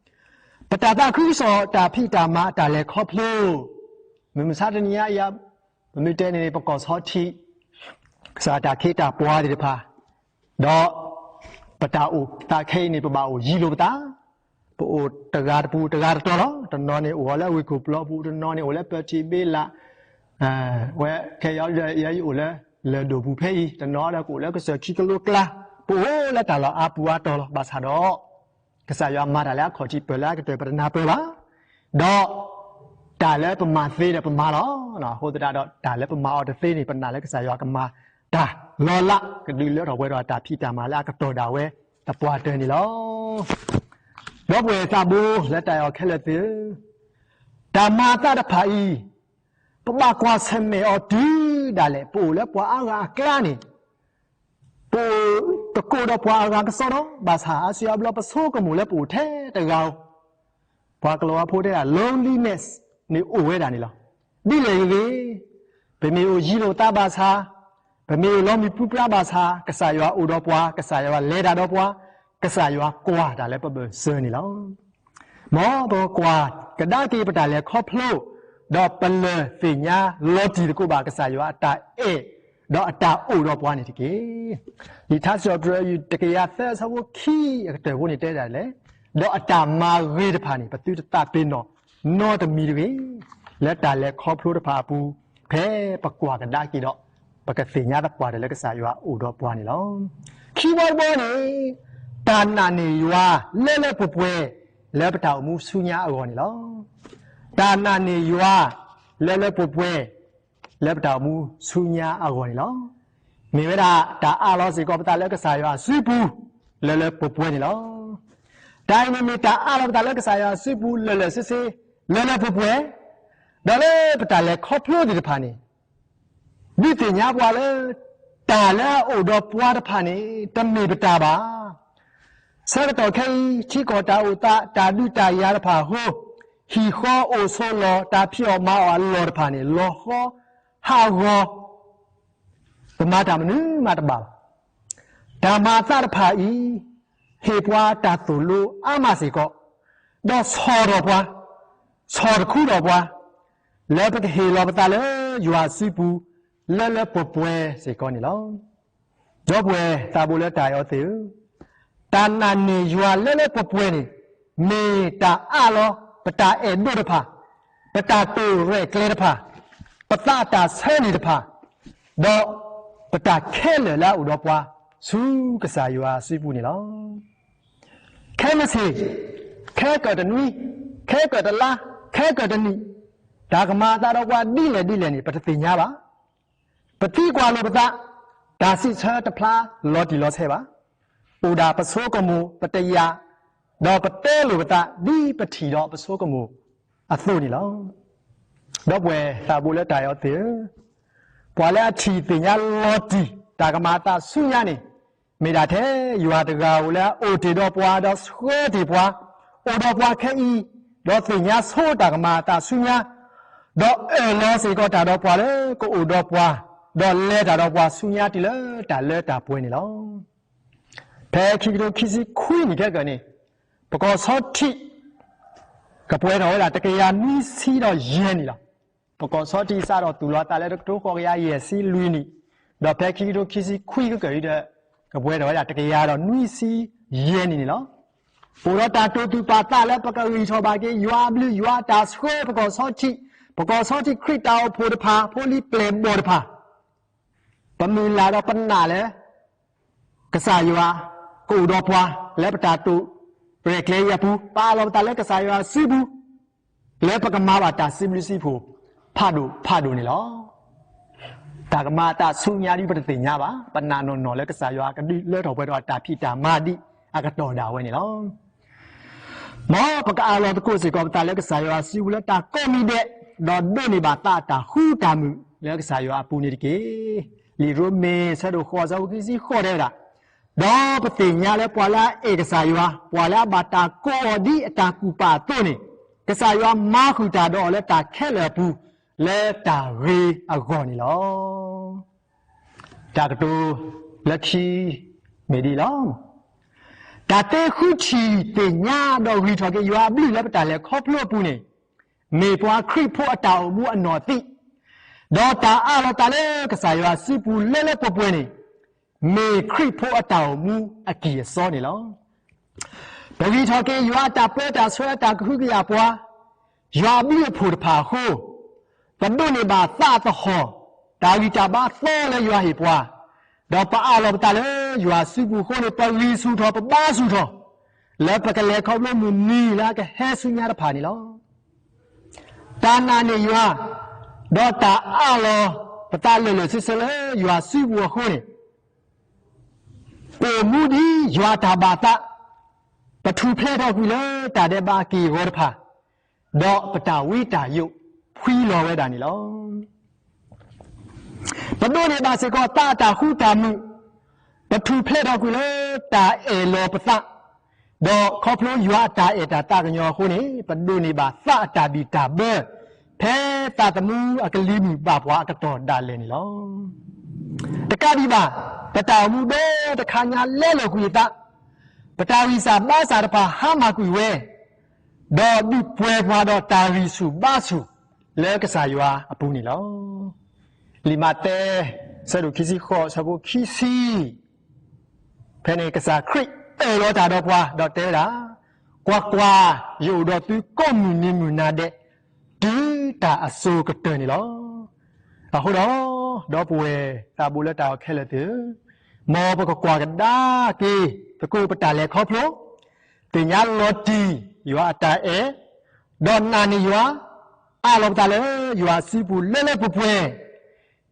ပတၢ်သးခုကစီၣ် တၢ်ဖံးတၢ်မၤ တၢ်လဲၤခီဖျိ, မုၢ်မဆါတနံၤညါအံၤ ပမ့ၢ်တဲန့ၣ်န့ၣ် ပကီၢ်ဆီထံး ကစၢ်တၢ်ခ့တၢ်ပှၤသ့ၣ်တဖၣ်, ဒီး ပတၢ်အိၣ်သးခဲအံၤန့ၣ် ပဘၣ်အိၣ်ယံၤလိာ်ပသး, ပအိၣ်တဂၤတပူၤတဂၤတတီၤလီၤ. တနီၤန့ၣ်အိၣ်လၢဝ့ၢ်ခိၣ်ပျီပူၤ, တနီၤန့ၣ်အိၣ်လၢပၢၢ်ထံးဘ့လး, ဝဲခဲအံၤ ယဲယအိၣ်လၢ လၢၢ်ဒိၣ်ပူၤဖဲအံၤ, တနီၤဒီးကအိၣ်လၢကစၢၢ်ခံကလိကျါ, ပအိၣ်လၢတၢ်လီၢ်အါပူၤအါတီၤလီၤ. ဘၣ်ဆၣ်ဒီး ကစၢ်ယွၤမၤတၢ်လၢအခီၣ်ထံးပၢၢ်လၢအကတၢၢ် ပတနၢ်ပၢၢ်ဘၣ်, ဒီး တၢ်လၢပမၤသ့ဒီးပမၤလီၤ. အဃိသတးဒီး တၢ်လၢပမၤအီၤတသ့န့ၣ် ပနာ်လၢကစၢ်ယွၤကမၤတၢ်လီၤလး ကဒုးလၢထီၣ်ပှဲၤထီၣ်တၢ်ဖံးတၢ်မၤလၢအကတီၢ်ဒၣ်ဝဲတပှၢ်တၢၢ်န့ၣ်လီၤ. ဒီပုၢ်ဝဲၢ်သးဘိလၢတၢ်အဲၣ်အီၤခဲလၢာ်သ့ၣ်ဧၢ, တၢ်မၤအသးတဖၣ်အံၤ ပဘၣ်ကွၢ်ဆၢၣ်မဲာ်အီၤတုၤဒၣ်လဲာ် ပအိၣ်လၢပှၤအါဂၤအကျါန့ၣ် ပအိၣ်တကိးဒီးပှၤအဂၤကစီဒီ, ဘၣ်ဆၣ်အါစုအါဘျီပဆိကမိၣ်လၢပအိၣ်ထဲတဂၤဧိၤ, ပှၤကလီၤဝါဖိတဲဒၣ် loneliness န့ၣ်အိၣ်ဝဲဒၣ်န့ၣ်လီၤ. ဒ်လဲၣ်ဂ့ၤဂ့ၤ, ပမ့ၢ်အိၣ်ယံၤလိာ်သးဘၣ်ဆၣ်, ပမ့ၢ်အိၣ်လီၤမုၢ်ပြံပြါဘၣ်ဆၣ်, ကစၢ်ယွၤအိၣ်ဒီးပှၤ, ကစၢ်ယွၤလဲၤတၢ်ဒီးပှၤ, ကစၢ်ယွၤကွၢ်တၢ်လၢပဘၢၣ်စၢၤန့ၣ်လီၤ. မ်ပကကွၢ်ကဒါက့ၤပတၢ်လဲၤခီဖျိ, ဒီးပလၢၢ်သ့ၣ်ညါလီၤတံၢ်သကိးဘၣ် ကစၢ်ယွၤအတၢ်အဲၣ်, ဒီးအတၢ်အိၣ်ဒီးပှၤန့ၣ်တက့ၢ်. လံာ်ထါစံးထီၣ်ပတြၢၤ တကယၤသၢ အဆၢဖိခံအကတၢၢ်ဖိန့ၣ်တဲဒၣ်လဲၣ်, ဒီးအတၢ်မၤဂ့ၤတဖၣ်န့ၣ် ပသုတသးပ့ၤနီၣ်နီတမံၤတဂ့ၤ. လၢတၢ်လဲၤခီဖျိတဖၣ်အပူၤ, ဖဲပကွၢ်ကဒါက့ၤဒီး ပကသ့ၣ်ညါသပှၢ်တၢၢ်လၢကစၢ်ယွၤအိၣ်ဒီးပှၤန့ၣ်လီၤ. ခံဘီတဘီန့ၣ်, တၢ်နာ်န့ၢ်ယွၤလၢလၢပှဲၤပှဲၤ လၢပတၢ်အိၣ်မူဆူညါအဂီၢ်န့ၣ်လီၤ. တၢ်နာ်န့ၢ်ယွၤလၢလၢပှဲၤပှဲၤ လၢပတၢ်အိၣ်မူဆူညါအဂီၢ်န့ၣ်လီၤ. မ့ၢ်ဝဲဒၣ်တၢ်အးလီၤစ့ၢ်ကီးပသးလၢကစၢ်ယွၤအစုပူၤ လၢလၢပှဲၤပှဲၤန့ၣ်လီၤ. တၢ်အံၤန့ၣ်မ့ၢ်တၢ်အးလီၤပသးလၢကစၢ်ယွၤအစုပူၤ လၢာ်လၢာ်ဆ့ဆ့ လၢလၢပှဲၤပှဲၤ, ဒီးလၢပတၢ်လဲၤခီဖျိသ့ၣ်တဖၣ်န့ၣ် ဒုးသ့ၣ်ညါပှၤလၢ တၢ်လၢအအိၣ်ဒီးပှၤတဖၣ်န့ၣ် တမ့ၢ်ပတၢ်ဘၣ်. ဆၢကတီၢ်ခဲအံၤ ထံကီၢ်တၢ်အိၣ်သး တၢ်ဒုးတၢ်ယၤတဖၣ်အဃိ, ဟံၣ်ဃီအိၣ်ဆိးလီၢ် တၢ်ဖံးအီၣ်မၤအီၣ်အလီၢ်တဖၣ်န့ၣ် လီၤဃီဟးဂီၤ ပမၤတၢ်မနုၤမးတဘၣ်ဘၣ်. တၢ်မၤအသးတဖၣ်အံၤ ဟ့ၣ်ပှၤတၢ်သိၣ်လိအါမးစ့ၢ်ကီး, ဒီးဆီၣ်ထီၣ်ပှၤ, ဆီၣ်တခူထီၣ်ပှၤ, လၢပကဟ့ၣ်လီၤပသးလၢယွၤအစုပူၤ လၢလၢပှဲၤပှဲၤစ့ၢ်ကီးန့ၣ်လီၤ. ဒီပုၢ်ဝဲၢ်သးဘိလၢတၢ်အဲၣ်အီၤသ့ၣ်ဧၢ, တၢ်နာ်န့ၢ်ယွၤလၢလၢပှဲၤပှဲၤန့ၣ် မ့ၢ်တၢ်အးလီၤ ပတၢ်အဲၣ်ဒိးတဖၣ်, ပတၢ်တိာ်ရဲၣ်ကျဲၤတဖၣ်, ပသးတၢ်ဆၢန့ၣ်တဖၣ်, ဒီးပတၢ်ခဲလၢာ်လၢအအိၣ်ဒီးပှၤ ဆူကစၢ်ယွၤအစုပူၤန့ၣ်လီၤ. ခဲမုၢ်ဆ့ၣ်, ခဲကၢၣ်တနွံ, ခဲကၢၣ်တလါ, ခဲကၢၣ်တနံၣ်, တၢ်ကမၤအသးဒီးပှၤဒ်လဲၣ်ဒ်လဲၣ်န့ၣ် ပတသ့ၣ်ညါဘၣ်. ပသံကွၢ်လိာ်ပသး, တၢ်စံးဆၢတဖျါလီၤတံၢ်လီၤဆဲးဘၣ်. အိၣ်ဒၣ်ပဆိကမိၣ်ပတယာ်, ဒီးပတဲလိာ်ပသးဒ်ပထံၣ်ဒီးပဆိကမိၣ်အသိးန့ၣ်လီၤ. ဒီပုၢ်ဝဲၢ်သးဘိလၢတၢ်အဲၣ်အီၤသ့ၣ်ဧၢ, ပှၤလၢအထံၣ်သ့ၣ်ညါလီၤတံၢ်တၢ်ကမၤအသးဆူညါန့ၣ်, မ့ၢ်ဒၣ်ထဲယွၤတဂၤဧိၤလၢအအိၣ်တ့ၢ်ဒီးပှၤ ဒီးဆှၢတ့ၢ်ပှၤ, အိၣ်ဒီးပှၤခဲအံၤ ဒီးသ့ၣ်ညါဆိတၢ်ကမၤအသးဆူညါ, ဒီးအၢၣ်လီၤစ့ၢ်ကီးတၢ်ဒီးပှၤလၢကအိၣ်ဒီးပှၤ, ဒီးလဲၤတၢ်ဒီးပှၤဆူညါတုၤလၢတၢ်လၢတၢ်ပှဲၤန့ၣ်လီၤ. ဖဲခံကထိခံဆံခွံနံၣ်ခဲကၢၣ်န့ၣ်, ပကီၢ်ဆီထံး ကပှဲၤထီၣ်ဝဲဒၣ်တကယၤနွံဆံဒီးယဲၢ်နံၣ်လီၤ. ပကီၢ်ဆီထံးစးထီၣ်သူၣ်လီၤအသးလၢတကထိဃိးကယၤယဲၢ်ဆံလွံၢ်နံၣ်, ဒီးဖဲခံကထိခံဆံခွံကၢၣ်အံၤဒီး ကပှဲၤထီၣ်ဝဲဒၣ်တကယၤဒီးနွံဆံယဲၢ်နံၣ်န့ၣ်လီၤ. အိၣ်ဒီးတၢ်တိာ်သူၣ်ပာ်သးလၢပကဂံၢ်ထီၣ်ဘၣ်က့ၤ ယွၤအဘျုးယွၤအတၢ်ဆှၢပကီၢ်ဆီထံး, ပကီၢ်ဆီထံးခရံာ်တၢ်အိၣ်ဖှိၣ်တဖၣ် ဖိလံၤပျဲၢ်ဘီၣ်တဖၣ် ပမုၢ်လၢ်ဒီးပနာ်လၢ ကစၢ်ယွၤကအိၣ်ဒီးပှၤ လၢပတၢ်တိာ်ရဲၣ်ကျဲၤအံၤအပူၤ, ပအးလီၤပသးလၢကစၢ်ယွၤစုပူၤ လၢပကမၤဘၣ်တၢ်စံးဘျုးစံးဖှိၣ်ဖးဒိၣ်ဖးဒိၣ်န့ၣ်လီၤ. တၢ်ကမၤအသးဆူညါဒ်ပတသ့ၣ်ညါဘၣ်, ပနာ်နီၢ်နီၢ်လၢကစၢ်ယွၤကဒုးလၢထီၣ်ပှဲၤထီၣ်အတၢ်ဖံးတၢ်မၤဒ်အကတီၢ်ဒၣ်ဝဲန့ၣ်လီၤ. မ်ပကအးလီၤသကိးစ့ၢ်ကီးပသးလၢကစၢ်ယွၤစုပူၤလၢတၢ်ကိးမံၤဒဲး, ဒီးဒိးန့ၢ်ဘၣ်သးအတၢ်ဃူတၢ်မုာ်လၢကစၢ်ယွၤအပူၤန့ၣ်တက့ၢ်. လံာ်ရိမ့ၤ ဆၢဒိၣ်ဃိး ဆၢဖိခံဆံဃိးတဲဝဲဒၣ်, ဒီးပသ့ၣ်ညါလၢပှၤလၢအအဲၣ်ကစၢ်ယွၤ, ပှၤလၢအဘၣ်တၢ်ကိးအီၤဒ်အတၢ်ကူၣ်ပာ်အသိးန့ၣ်, ကစၢ်ယွၤမၤဃုာ်တၢ်ဒီးအီၤလၢတၢ်ခဲလၢာ်အပူၤ လၢတၢ်ဂ့ၤအဂီၢ်န့ၣ်လီၤ. တၢ်ကတိၤလၢခံ မ့ၢ်ဒ်အံၤလီၤ. တၢ်သ့ဃုထံၣ်သ့ၣ်ညါဒီးဂံၢ်ထီၣ်က့ၤယွၤအဘျုးလၢပတၢ်လဲၤခီဖျိအပူၤန့ၣ်, မ့ၢ်ပှၤခရံာ်ဖိအတၢ်အိၣ်မူအနီၢ်သံ, ဒီးတၢ်အးလီၤသးလၢကစၢ်ယွၤစုပူၤလၢလၢပှဲၤပှဲၤန့ၣ်, မ့ၢ်ခရံာ်ဖိအတၢ်အိၣ်မူအကံၢ်အစီန့ၣ်လီၤ. ပဂံၢ်ထီၣ်က့ၤယွၤအတၢ်ပၢတၢ်ဆှၢအတၢ်ကဟုကယာ်ပှၤ, ယွၤအဘျုးအဖှိၣ်တဖၣ်အဃိ, ပဒိးန့ၢ်ဘၣ်သးအသဟီၣ်, တၢ်ဂံၢ်တၢ်ဘါသီလၢယွၤဟ့ၣ်ပှၤ, ဒီးပအးလီၤပသးလၢယွၤစုပူၤအဃိန့ၣ် ပဂံၢ်ဆူၣ်ထီၣ်ပဘါဆူၣ်ထီၣ်, လၢပကလဲၤခီဖျိမုၢ်နံၤလၢအကဟဲဆူညါတဖၣ်န့ၣ်လီၤ. တၢ်နာ်န့ၢ်ယွၤ, ဒီးတၢ်အးလီၤပသးလၢာ်လၢာ်ဆ့ဆ့လၢယွၤစုပူၤအဃိန့ၣ် ပအိၣ်မူဒ်ယွၤအတၢ်ဘၣ်သး, ပထူၣ်ဖျဲးထီၣ်ကွံာ်လၢတၢ်ဒဲးဘးအက့ၢ်အဂီၤတဖၣ်, ဒီးပတၢ်ဝံတၢ်ယိးဖှံလီၤဝဲဒၣ်န့ၣ်လီၤ. ပဒိးန့ၢ်ဘၣ်စ့ၢ်ကီးသးအတၢ်ဃူတၢ်မုာ်, ပထူၣ်ဖျဲးထီၣ်ကွံာ်လၢတၢ်အဲၣ်လီၤပသး, ဒီးခီဖျိယွၤအတၢ်အဲၣ်တၢ်သးကညီၤအဃိန့ၣ် ပဒိးန့ၢ်ဘၣ်သးအတၢ်ဘံၣ်တၢ်ဘၢ, ဖဲသးသမူအကလံၤမုၢ်ဘၣ်ပှၤအကတီၢ်ဒၣ်လဲာ်န့ၣ်လီၤ. တကးဒံးဘၣ်, ပတၢ်အိၣ်မူဒီတခါညါလဲလိာ်ကွံာ်အသး, ပတၢ်ဂံၢ်စၢ်ဘါစၢ်တဖၣ်ဟါမၢ်ကွံာ်ဝဲ, ဒီးဒုးပှဲၤပှၤဒီးတၢ်ဂံၢ်ဆူၣ်ဘါဆူၣ်လၢကစၢ်ယွၤအပူၤန့ၣ်လီၤ. လံာ်မးသဲ ဆၢဒိၣ်ခံဆံဃိး ဆၢဖိခံဆံ ဖဲန့ၣ်ကစၢ်ခရံာ်အၢၣ်လီၤတၢ်ဒီးပှၤ ဒီးတဲဝဲဒၣ်, ကွၢ်ကွၢ်, ယအိၣ်ဒီးသုကိးမုၢ်နံၤမုၢ်နၤဒဲး တုၤတၢ်အစိၤကတၢၢ်န့ၣ်လီၤ. အဃိဒီး, ဒီပုၢ်ဝဲၢ်သးဘိလၢတၢ်အဲၣ်ခဲလၢာ်သ့ၣ်ဧၢ, မ်ပကကွၢ်ကဒါက့ၤသကိးပတၢ်လဲၤခီဖျိ, သ့ၣ်ညါလီၤတံၢ်ယွၤအတၢ်အဲၣ်, ဒီးနာ်န့ၢ်ယွၤ, အးလီၤပသးလၢယွၤစုပူၤလၢလၢပှဲၤပှဲၤ,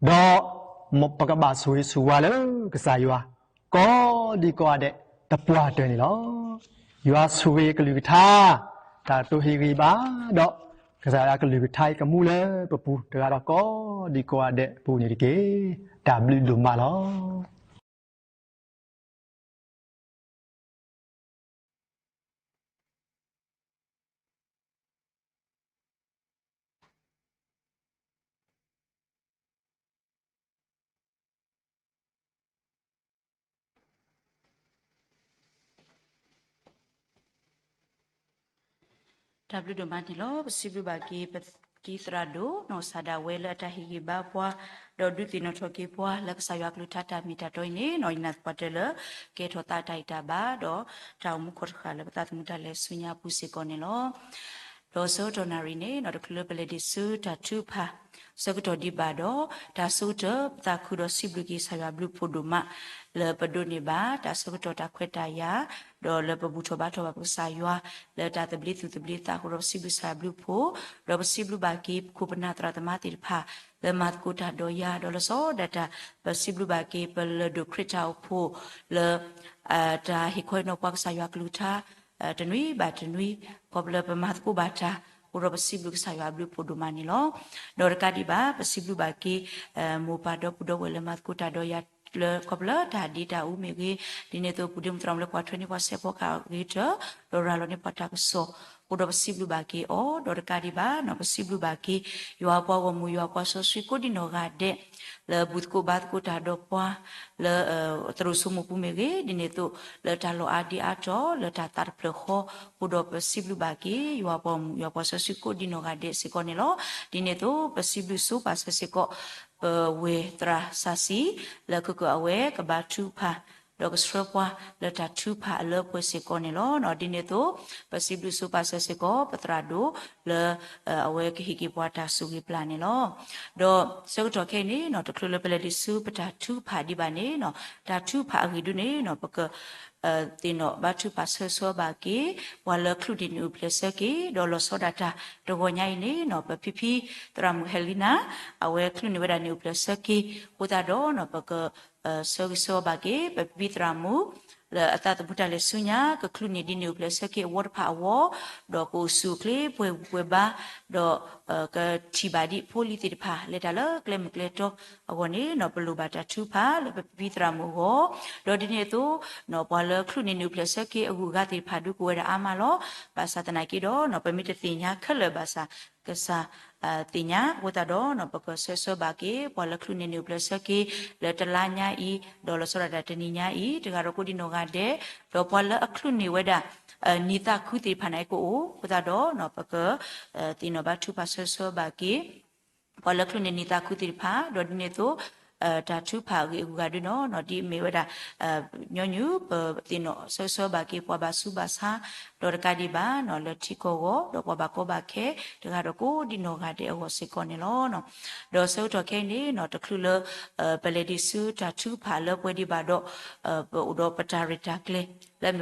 ဒီးပကဘၣ်ဆိၣ်ဂ့ၤဆိၣ်ဝါလၢကစၢ်ယွၤ ကိးဒံကိးဂၤဒဲးတပှၢ်တၢၢ်န့ၣ်လီၤ. ယွၤဆိၣ်ဂ့ၤကလုၢ်ကထါ, တၢ်တိာ်ဟ့ၣ်ဂံၢ်ဘါ, ဒီးကစၢ်ယွၤကလုၢ်ကထါအံၤကမူလၢပပူၤတဂၤဒီးကိးဒံကိးဂၤဒဲးအပူၤန့ၣ်တက့ၢ်. တၢ်ဘျုးဒိၣ်မးလီၤ. တၢ်ဘျုးဒိၣ်မးန့ၣ်လီၤ. ပစံးဘျုးဘၣ်က့ၤပကံသရၣ်ဒိၣ် နီၢ်စၢ်ဒၣ်ဝဲလၢအတၢ်ဟ့ၣ်ဂံၢ်ဘါပှၤ, ဒီးဒုးသ့ၣ်နီၣ်ထီၣ်က့ၤပှၤလၢကစၢ်ယွၤကလုၢ်ကထါတၢ်မ့ၢ်တၢ်တီအံၤန့ၣ်, ယနာ်သပှၢ်တၢၢ်လၢကဲထီၣ်သးတၢ်ဂံၢ်တၢ်ဘါ, ဒီးတၢ်အိၣ်မူခိၣ်တဃၣ်လၢပသးသမူတၢ်လဲၤဆူညါအပူၤစ့ၢ်ကီးန့ၣ်လီၤ. ဒီးဆၢကတီၢ်နၣ်ရံၣ်န့ၣ် တချုးလၢပလဲၤဒံးဆူတၢ်ထုကဖၣ် ဆၢကတီၢ်ဒံးဘၣ်ဒီး, တၢ်ဆၢကတီၢ်ပသးခုဒီးစံးဘျုးက့ၤကစၢ်ယွၤအဘျုးအဖှိၣ်ဒိၣ်မး လၢပဒိးန့ၢ်ဘၣ်တၢ်ဆၢကတီၢ်တၢ်ခွဲးတၢ်ယာ်, ဒီးလၢပဘူၣ်ထီၣ်ဘါထီၣ်ဘၣ်ပကစၢ်ယွၤ လၢတၢ်သဘျ့သူၣ်သဘျ့သးအဃိဒီး ပစံးဘျုးကစၢ်ယွၤအဘျုးအဖှိၣ်, ဒီးပစံးဘျုးဘၣ်က့ၤပခိၣ်ပနၢ်သရၣ်သမါသ့ၣ်တဖၣ် လၢမၤသကိးတၢ်ဒီးယၤ, ဒီးလၢစီၤဒၣ်တၢ် ပစံးဘျုးဘၣ်က့ၤပလၢၢ်ဒိၣ်ခရံာ်တၢ်အိၣ်ဖှိၣ်လၢ တၢ်ဟ့ၣ်ခီဟ့ၣ်နီၤပှၤကစၢ်ယွၤကလုၢ်ကထါ တနွံဘၣ်တနွံ, ခီဖျိလၢပမၤသကိးဘၣ်တၢ်အဃိဒီး ပစံးဘျုးကစၢ်ယွၤအဘျုးအဖှိၣ်ဒိၣ်မးန့ၣ်လီၤ. ဒီးတကးဒံးဘၣ် ပစံးဘျုးဘၣ်က့ၤ မိၢ်ပၢ်ဒီပုၢ်ဒီဝဲၢ်လၢမၤသကိးတၢ်ဒီးယၤ ခီဖျိလၢတၢ်ဒ့တၢ်အူမ့ၢ်ဂ့ၤ, ဒ်န့ၣ်အသိး ပူၤဒ့မုၣ်သရၣ်မုၣ်လၢကွၢ်ထွဲန့ၢ်ပှၤဆဲးဖီကဟ့ၣ်ကတၢၢ်, ဒီးရၤလီၤန့ၢ်ပှၤတၢ်ကစီၣ်, အဃိဒီးပစံးဘျုးဘၣ်က့ၤအီၤ, ဒီးတကးဒံးဘၣ်န့ၣ် ပစံးဘျုးဘၣ်က့ၤ ယွၤအပှၤဂီၢ်မုၢ် ယွၤပှၤစီဆှံကိးဒံနီၢ်ဂၤဒဲး လၢဘူၣ်သကိးဘါသကိးတၢ်ဒီးပှၤ လၢသရိာ်စိမိၢ်ပူၤမ့ၢ်ဂ့ၤ, ဒ်န့ၣ်အသိး လၢတၢ်လီၢ်အါဒံအါတီၤ လၢတၢ်သးတဖျၢၣ်ဃီ, အဃိဒီးပစံးဘျုးဘၣ်က့ၤ ယွၤပှၤဂီၢ်မုၢ် ယွၤပှၤစီဆှံကိးဒံနီၢ်ဂၤဒဲးစ့ၢ်ကီးန့ၣ်လီၤ. ဒ်န့ၣ်အသိး ပစံးဘျုးဆိပာ်စၢၤစ့ၢ်ကီး ပဝဲၢ်သရၣ်စၢ်စံ လၢခဲကၢၣ်အဝဲကဘါထုကဖၣ် ဒီးကဆှၢပှၤလၢတၢ်ထုကဖၣ်အလၢပှဲၤစ့ၢ်ကီးန့ၣ်လီၤ. ဒ်န့ၣ်အသိး ပစံးဘျုးဆိပာ်စၢၤစ့ၢ်ကီး ပသရၣ်ဒိၣ်လၢ အဝဲကဟ့ၣ်က့ၤပှၤတၢ်ဆိၣ်ဂ့ၤပျၢ်န့ၣ်လီၤ. ဒီးဆၢကတီၢ်ခဲအံၤန့ၣ် တချုးလၢပလဲၤဒံးဆူပတၢ်ထုကဖၣ်ဒံးဘၣ်န့ၣ် တၢ်ထုကဖၣ်အဂ့ၢ်ဒ်န့ၣ် ပက သ့ၣ်နီၣ်ဘါထုကဖၣ်ဆၢဂ့ၤဆၢဝါဘၣ်က့ၤ ပှၤလၢချုးန့ၢ်န့ၢ်အိၣ်ဖျဲၣ်ဆၢက့ၤ ဒီးလီၤဆီဒၣ်တၢ်တဂီၤညါအံၤန့ၣ် ပဖံဖံသရၣ်မုၣ်ဟဲလံနၤ အဝဲချုးန့ၢ်ဝဲဒၣ်န့ၢ်အိၣ်ဖျဲၣ်ဆၢက့ၤ အဃိသတးဒီး ပက ဆၢဂ့ၤဆၢဝါဘၣ်က့ၤ ပဖံဖံသရၣ်မုၣ် လၢအသးသမူတၢ်လဲၤဆူညါ ကချုးန့ၢ်ဒ်န့ၢ်အိၣ်ဖျဲၣ်ဆၢက့ၤအဝီတဖၣ်အဂီၢ်, ဒီးကအိၣ်ဆူၣ်အိၣ်ချ့ပှဲၤဘူၣ်ပှဲၤဘါ, ဒီး ကထံၣ်ဘၣ်ဒံးဖိလံၤသ့ၣ်တဖၣ် လဲၤတၢ်လၢကျဲမုၢ်ကျဲတီအဂီၢ်န့ၣ် ပလိၣ်ဘၣ်တၢ်ထုကဖၣ်လၢပဖံဖံသရၣ်မုၣ်အဂီၢ်, ဒီးဒ်န့ၣ်အသိး ပှၤလၢချုးန့ၢ်န့ၢ်အိၣ်ဖျဲၣ်ဆၢက့ၤအဂုၤအဂၤသ့ၣ်တဖၣ်ဒုးကအိၣ်ဝဲဒၣ်အါမးလီၤ. ဘၣ်ဆၣ်သနာ်က့ဒီး ပမ့ၢ်တသ့ၣ်ညါခဲလၢာ်ဘၣ်ဆၣ် ကစၢ်သ့ၣ်ညါအဃိသတးဒီး ပကဆၢဂ့ၤဆၢဝါဘၣ်က့ၤ ပှၤလၢချုးန့ၢ်န့ၢ်အိၣ်ဖျဲၣ်ဆၢက့ၤ လၢတလါညါအံၤ ဒီးလီၤဆီဒၣ်တၢ်တနံၤညါအံၤ တဂၤဒီးကိးဒံနီၢ်ဂၤဒဲး, ဒီးပှၤလၢအချုးန့ၢ်ဝဲဒၣ် နံၣ်သးခုသ့ၣ်တဖၣ်န့ၣ်ကအိၣ်အဃိသတးဒီး ပက သ့ၣ်နီၣ်ဘါထုကဖၣ်ဆၢဂ့ၤဆၢဝါဘၣ်က့ၤ ပှၤလၢချုးန့ၢ်န့ၢ်သးခုသ့ၣ်တဖၣ်, ဒီးဒ်န့ၣ်အသိး တၢ်ထုကဖၣ်အဂ့ၢ်အဂၤဒ်န့ၣ် ဒ်အမ့ၢ်ဝဲဒၣ် ညီနုၢ် ပသ့ၣ်နီၣ်ဆၢဂ့ၤဆၢဝါဘၣ်က့ၤ ပှၤဘၣ်ဆူးဘၣ်ဆါ ဒီးတကးဒံးဘၣ် လၢထံကီၢ်အဂီၢ် ဒီးပှၤဘၣ်ကီဘၣ်ခဲ တဂၤဒီးကိးဒံနီၢ်ဂၤဒဲးအဂီၢ်စ့ၢ်ကီးန့ၣ်လီၤ. ဒီးဆၢကတီၢ်ခဲအံၤန့ၣ် တချုးလၢ ပလဲၤဒံးဆူတၢ်ထုကဖၣ်လၢပှဲၤဒံးဘၣ်ဒီး ပအိၣ်ဒီးပတၢ်ရဲၣ်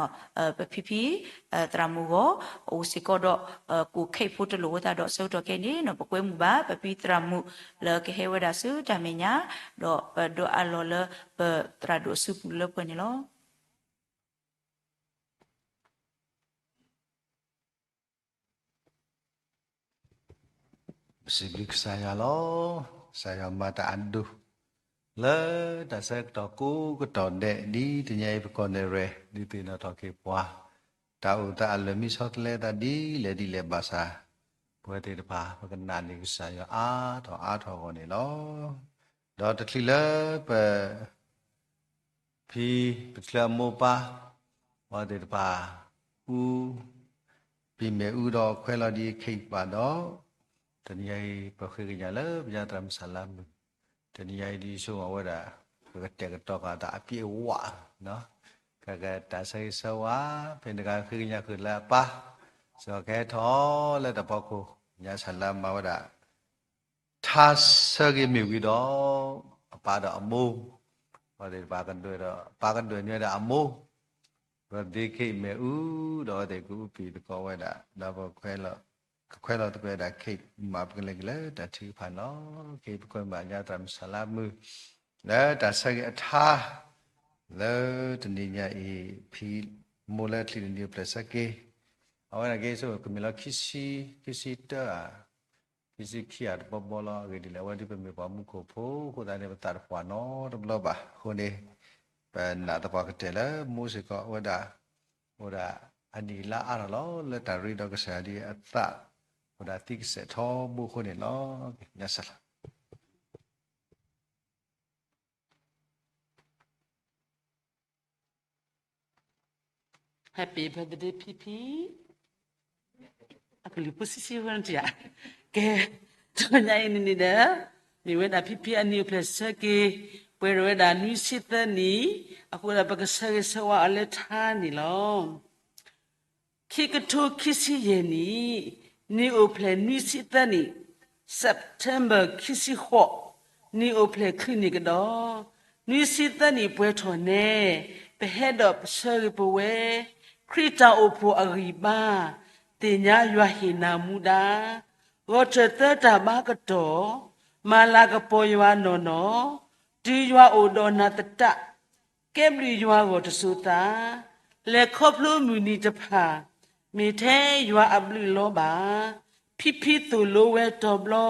တၢ်ကျဲၤ လၢအမ့ၢ်ဝဲဒၣ် ပဖံဖံ သရၣ်မုၣ်အဂီၢ် အိၣ်စ့ၢ်ကီးဒီး ကိၣ်ခ့ၣ်ဖိတလိၣ်အဃိသတးဒီး ဆၢကတီၢ်ခဲအံၤန့ၣ် ပကွဲမုာ်ဘၣ် ပဖံသရၣ်မုၣ်လၢကဟဲဝဲဒၣ်ဆူတၢ်မဲာ်ညါ ဒီးပဒုးအးလီၤလၢပသရၣ်ဒိၣ်အစုပူၤလၢပှဲၤန့ၣ်လီၤ. ပစံးဘျုးကစၢ်ယွၤလီၤ. ကစၢ်ယွၤမၤတၢ်အဒိၣ် လၢတၢ်ဆၢကတီၢ်ကိးကတီၢ်ဒဲး ဒ်တနံၤအံၤပကီၢ်နဲၣ်ရွဲၣ် ဒုးသ့ၣ်နီၣ်ထီၣ်က့ၤပှၤ တၢ်အိၣ်သးအလၢာ်မံဆီတလဲသးဒ်လဲၣ်ဒ်လဲၣ်ဘၣ်ဆၣ် ပဝဲသ့ၣ်တဖၣ် ပကနာ်န့ၢ်ကစၢ်ယွၤအါထီၣ်အါထီၣ်အဂီၢ်န့ၣ်လီၤ. ဒီးတချုးလၢပ ဖံ ပချုးအမိၢ်ပၢ် ပှၤသ့ၣ်တဖၣ် အူ ဖံမ့ၢ်အူဒီးခွဲးလီၤဒံးခ့ၣ်ဘၣ်ဒီး တနံၤအံၤ ပဃ့ကညးလၢပညါသရၣ်မုၣ်စၢ်လါမုၣ် တနံၤအံၤဒ်ဆိကမိၣ်ဝဲဒၣ် ပကတဲာ်ကတီၤဃာ်သးအပြည့်အဝ ကကတၢ်ဆၢဂ့ၤဆၢဝါ ဖဲန့ၣ်တဂၤဃ့ကညးဃုာ်လၢအပၢ် စ့ၢ်ကီးကဟဲထီၣ်လၢတၢ်ဖီခိၣ် ညါစၢ်လါမၤဝဲဒၣ် ထါဆၢဂ့ၤမ့ၢ်ဝံၤဒီး အပၢ်ဒီးအမိၢ် ပှၤသ့ၣ်တဖၣ်ကဒွဲၣ်ဒီး ပၢ်ကဒွဲၣ်န့ၢ်ဝဲဒၣ်အမိၢ် ပသ့ခ့ၣ်မ့ၢ်အူဒီး အဝဲသ့ၣ်ကအူပံာ်သကိးဝဲဒၣ် ဒီးပ ကခွဲးလီၤသကိးဝဲဒၣ်ခ့ၣ် မၤပကလဲၤက့ၤလၢတၢ်ထုကဖၣ်န့ၣ်လီၤ. က့ၤပကွဲမုာ်ဘၣ်ညါသရၣ်မုၣ်စၢ်လါမုၣ် လၢတၢ်ဆၢဂ့ၤအထါ လၢတနံၤညါအံၤ ဖံမိၢ်လၢချုးန့ၢ်န့ၢ်အိၣ်ဖျဲၣ်ဆၢက့ၤ အဝဲန့ၣ်က့ၤဆိကမ့ၢ်လၢ ခံဆံတၢဧါ ခံဆံခံဧါတဘီဘီလီၤ. အဂ့ၢ်ဒ်လဲၣ် အဝဲဒ်ပမ့ၢ်ပှၤမူခိၣ်ဖိအဃိသတးန့ၣ် ပသးတပှၢ်နီတဘျီဘၣ်အဃိန့ၣ် ပနာ်သပှၢ်ကတၢၢ်လၢမိၢ်စ့ၢ်ကီးဝဲဒၣ် အိၣ်ဒၣ်အနံၣ်အလါအါထီၣ်လီၤ လၢတၢ်ရ့ဒီးကစၢ်ယွၤဒ်အသး အိၣ်ဒၣ်သံကစဲးထီဘိအဃိန့ၣ်လီၤ. ညါစၢ်လီၤ. Happy birthday ဖံဖံ အကလုၢ်ဖိဆံးဆံးဝဲနတံၢ်ဧါ ကဲ တနံၤညါအံၤန့ၣ်န့ၣ်ဒီး မ့ၢ်ဝဲဒၣ်ဖံဖံအနံၣ်အိၣ်ဖျဲၣ်ဆၢက့ၤ ပှဲၤထီၣ်ဝဲဒၣ်နွံဆံသၢနံၣ် အဃိဒီးပကဆၢဂ့ၤဆၢဝါအီၤလၢထါန့ၣ်လီၤ. ခံကထိခံဆံယဲၢ်နံၣ် နံၣ်အိၣ်ဖျဲၣ်နွံဆံသၢနံၣ် September ခံဆံဃိး နံၣ်အိၣ်ဖျဲၣ်ချုးန့ၢ်ကဒီး နွံဆံသၢနံၣ်ပှဲၤထီၣ်နဲ ပဟဲဒီးပဆၢဂ့ၤပဝဲ ခရံာ်တၢ်အိၣ်ဖှိၣ်အဂံၢ်ဘါ သ့ၣ်ညါယွၤဟ့ၣ်နၤမူဒါ ဂီၤထၢၣ်သၢတၢ်ဘါကတီၢ် မၤလၤကပီၤယွၤနီၢ်နီၢ် တုၤယွၤအိၣ်ဒီးနၤသတး ကဲဘျုးယွၤဂီၢ်တစိၤသး လဲၤခီဖျိမုၢ်နံၤတဖၣ် မ့ၢ်ထဲယွၤအဘျုးလီၤဘၣ်. ဖံဖံသိၣ်လိဝဲတီၤဘျီ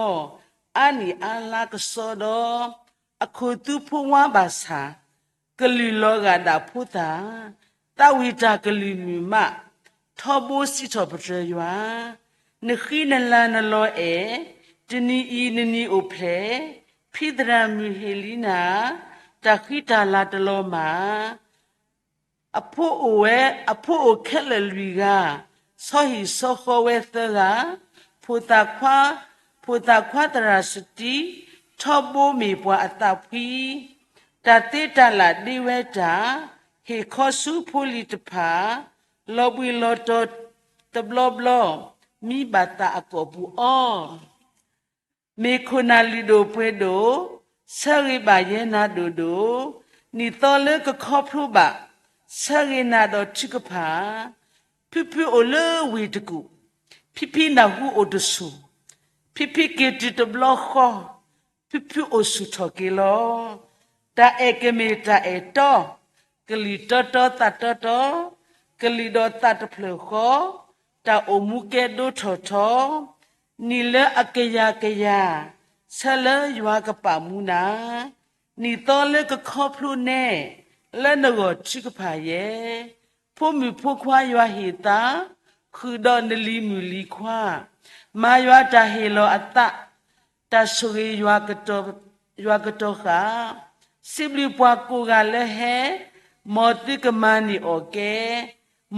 အါနံၣ်အါလါကစီဒီ အခိၣ်သူဖိဝါဘၣ်ဆၣ်, ကလုၢ်လီၤဂာ်ဒၣ်ဖိသၣ်, သးဝံၣ်တၢ်ကလုၢ်မုာ်မး, ထီဘိစံးထီၣ်ပတြၢၤယွၤ, နဃံနလၤနလီၤအဲၣ်, တနံၤအံၤနနံၤအိၣ်ဖျဲၣ်, ဖံသရၣ်မုၣ်ဟ့ၣ်လံနၤ, တၢ်ဃံတၢ်လၤတလီၤမၢ် အဖိအိၣ်ဝဲ, အဖိအိၣ်ခဲလၢာ်လွံၢ်ဂၤ, ဆီဟံၣ်ဆီဃီဝဲသၢဂၤ, ဖိသၣ်ခွါ, ဖိသၣ်ခွါသရၣ်စတံ, ထီဘိမ့ၢ်ပှၤအသးဖှံ, တၢ်သ့တၢ်လၢ်ဒ့ဝဲတၢ်, ဟ့ၣ်ခီဆူဖိလံၤတဖၣ်, လီၤဘှံးလီၤတီၤတဘျီဘျီ, မံဘၣ်သးအကီၢ်ပူၤအီၤ မ့ၢ်ခိၣ်နၢ်လုၢ်ဒိၣ်ပှ့ၤဒိၣ်, ဆၢဂ့ၤဘၣ်ယဲနၤဒိၣ်ဒိၣ်, နံၣ်သီလၢကခီဖျိဘၣ်, ဆၢဂ့ၤနၤဒီးထုကဖၣ်, ဖုဖုအိၣ်လၢဝ့ၢ်တကူၣ်, ဖံဖံနၢ်ဟူအိၣ်တဆူၣ်, ဖံဖံက့ၤတုၤတဘျီဃီ, ဖုဖုအိၣ်ဆူၣ်ထီၣ်က့ၤလီၤ. တၢ်အဲၣ်ကမ့ၢ်တၢ်အဲၣ်တီ, ကလုၢ်တီတီသးတီတီ, ကလုၢ်ဒီးသးတဖျၢၣ်ဃီ, တၢ်အိၣ်မူကဲဒိထီၣ်ထီ, နံၣ်လၢအကယၤကယၤ, ဆၢလၢယွၤကပာ်မူနၤ, နံၣ်သီလၢကခီဖျိနဲ, လၢနဂီၢ်ထုကဖၣ်ယဲ, ဖိမုၣ်ဖိခွါယွၤဟ့ၣ်သါ, ဃုာ်ဒီးနလံၤမုၣ်လံၤခွါ, မၤယွၤတၢ်ဟ့ၣ်လီၤအသး, တၢ်ဆိၣ်ဂ့ၤယွၤကတီၤ, ယွၤကတီၤဃာ်, စံးဘျုးပှၤကိးဂၤလၢဟဲ, မ်သုကမၤန့ၢ်အီၣ်ကဲ,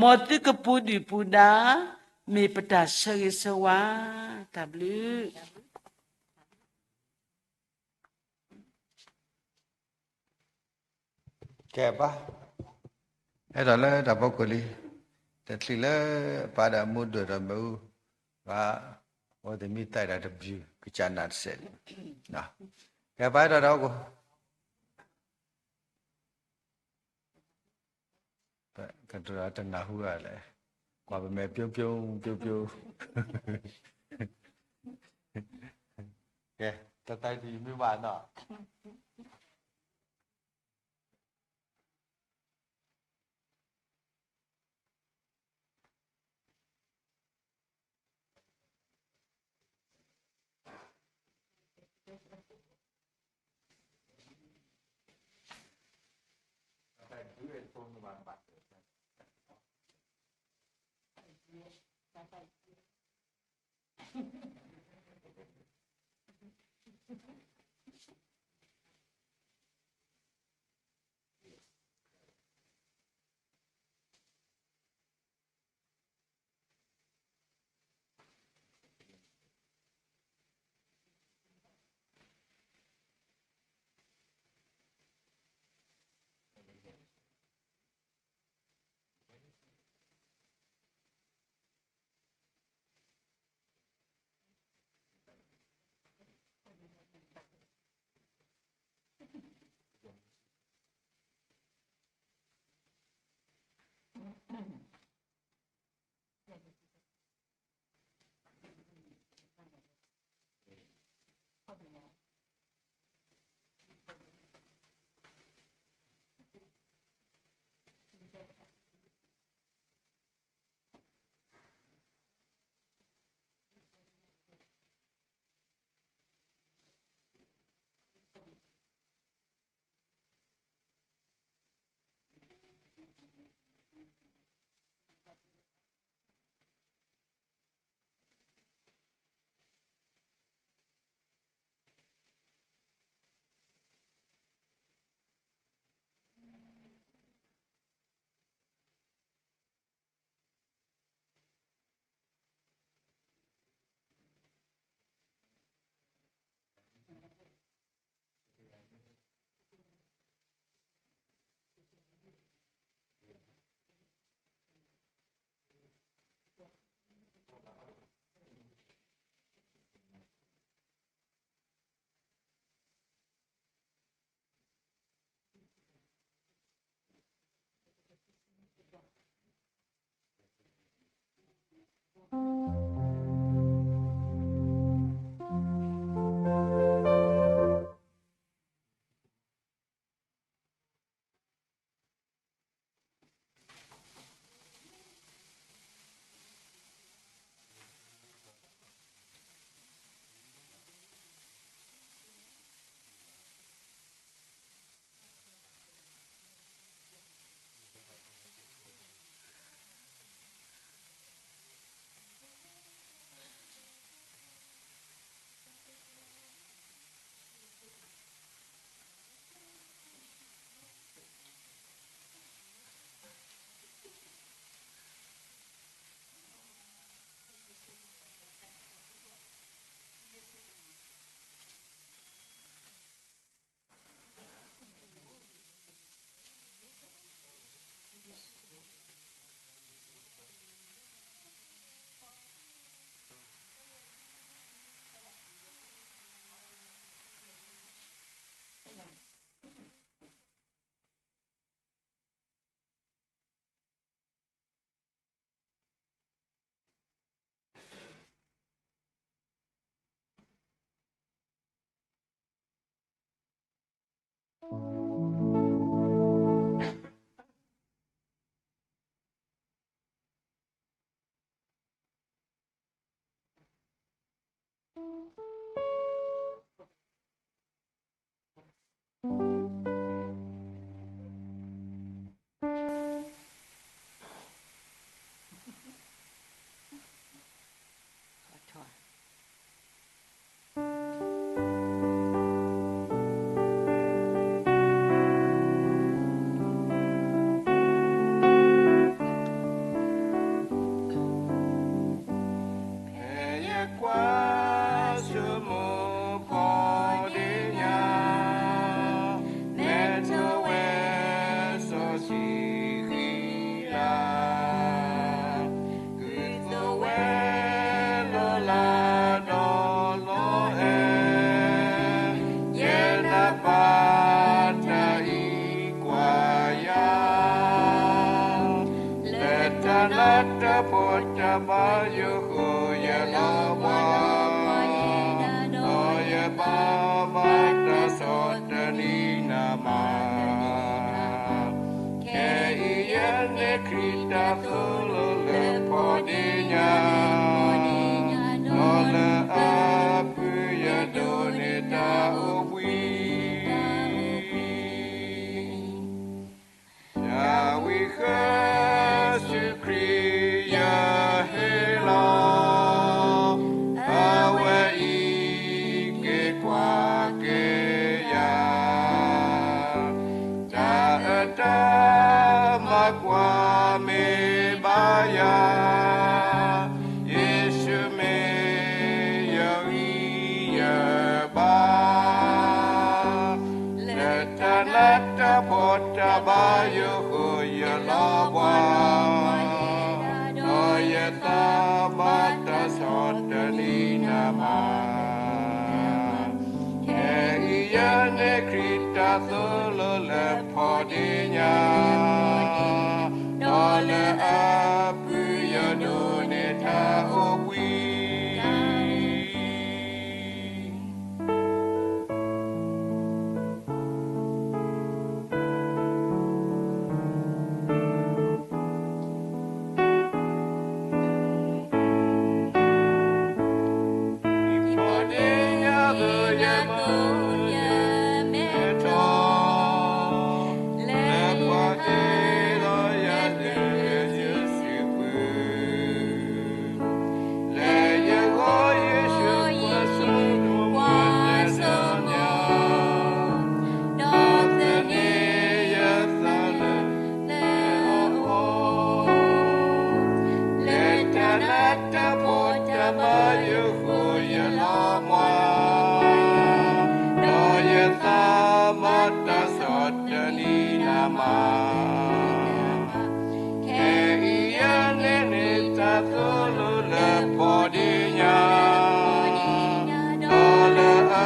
မ်သုကပူၤဒုၣ်ပူၤဒါ, မ့ၢ်ပတၢ်ဆၢဂ့ၤဆၢဝါ, တၢ်ဘျုး ကဲပၢ်, အဲၣ်ဒိးလၢတၢ်ဖီခိၣ်လံ, တချုးလၢပၢ်ဒီးအမူဒိၣ်ဒီးမ့ၣ်အူ, ပှၤ, အိၣ်တမံၤသၣ်ဒၣ်တဘျုးကစၢ်နးတစဲးလံ, ကဲပၢ် အဲၣ်ဒိးတၢ်ဖီခိၣ် ကတနၢ်ဟူလဲၣ်, ကွၢ်ပမဲာ် ပြုံးပြုံး ပြုံးပြုံး, ကဲ, တၢ်တၢ်ဒ်မ့ၢ်ဘၣ်နီၤ. တၢ်နးတၢ်ဖှီၣ်တၢ်ဘါယိၣ်ဃိ ယလီၤဘှါ, ဒီးယသးဘၣ်တၢ်ဆီၣ်တနံၤနၤမး. ခဲအံၤယဲန့ၣ်ခရံာ်တၢ်သိၣ်လိလၢဖီဒ့ညါ, ဒီးလၢအပူၤယဒိးန့ၢ်တၢ်အိၣ်ဘှံး. ယဝံဃၢၤဆူခရံာ်ယဟ့ၣ်လီၤ, အဝဲအံၤက့ၤကွၢ်က့ၤယၤ, တၢ်အတၢ်မၤကွၢ်မ့ၢ်ဘၣ်ယၤ, ယ့ၣ်ၡူးမ့ၢ်ယဂံၢ်ယဘါ. လၢတၢ်နးတၢ်ဖှီၣ်တၢ်ဘါယိၣ်ဃိယလီၤဘှါ, ဒီးယသးဘၣ်တၢ်ဆီၣ်တနံၤနၤမး. ခဲအံၤယဲန့ၣ်ခရံာ်တၢ်သိၣ်လိလၢဖီဒ့ညါ, ဒီးလၢအပူၤယဒိးန့ၢ်တၢ်အိၣ်ဘှံး. လၢတၢ်နးတၢ်ဖှီၣ်တၢ်ဘါယိၣ်ဃိယလီၤဘှါ, ဒီးယသးဘၣ်တၢ်ဆီၣ်တနံၤနၤမး. ခဲအံၤယဲန့ၣ်န့ၣ်တၢ်သိၣ်လိလၢဖီဒ့ညါ, ဒီးလၢအ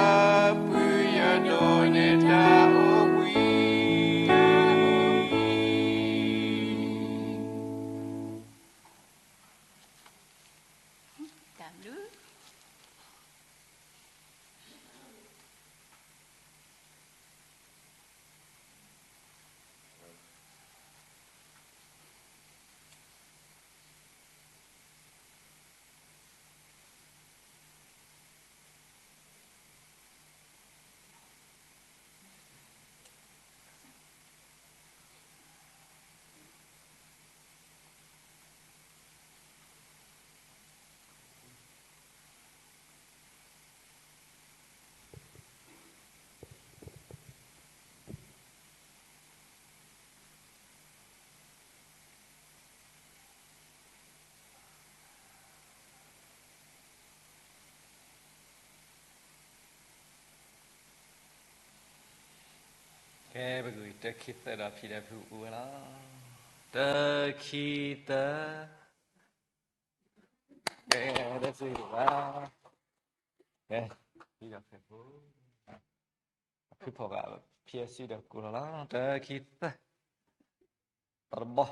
ပူၤယဒိးန့ၢ်တၢ်အိၣ်ဘှံး. တၢ်ဘျုးကဲ ပကဂုာ်တၢ်ခံသၢဒီးဖံဒီးဖုအူဝဲလီၤ. တၢ်ခံသၢ, ကဲ, တၢ်စံးဘၣ်, ကဲ, ဖံဒီးဖု, ဖုဖီၣ်ဘၣ်, ဖံအစံးဒီးကိးလီၤလီၤ. တၢ်ခံသၢ, တၢ်တဘီ.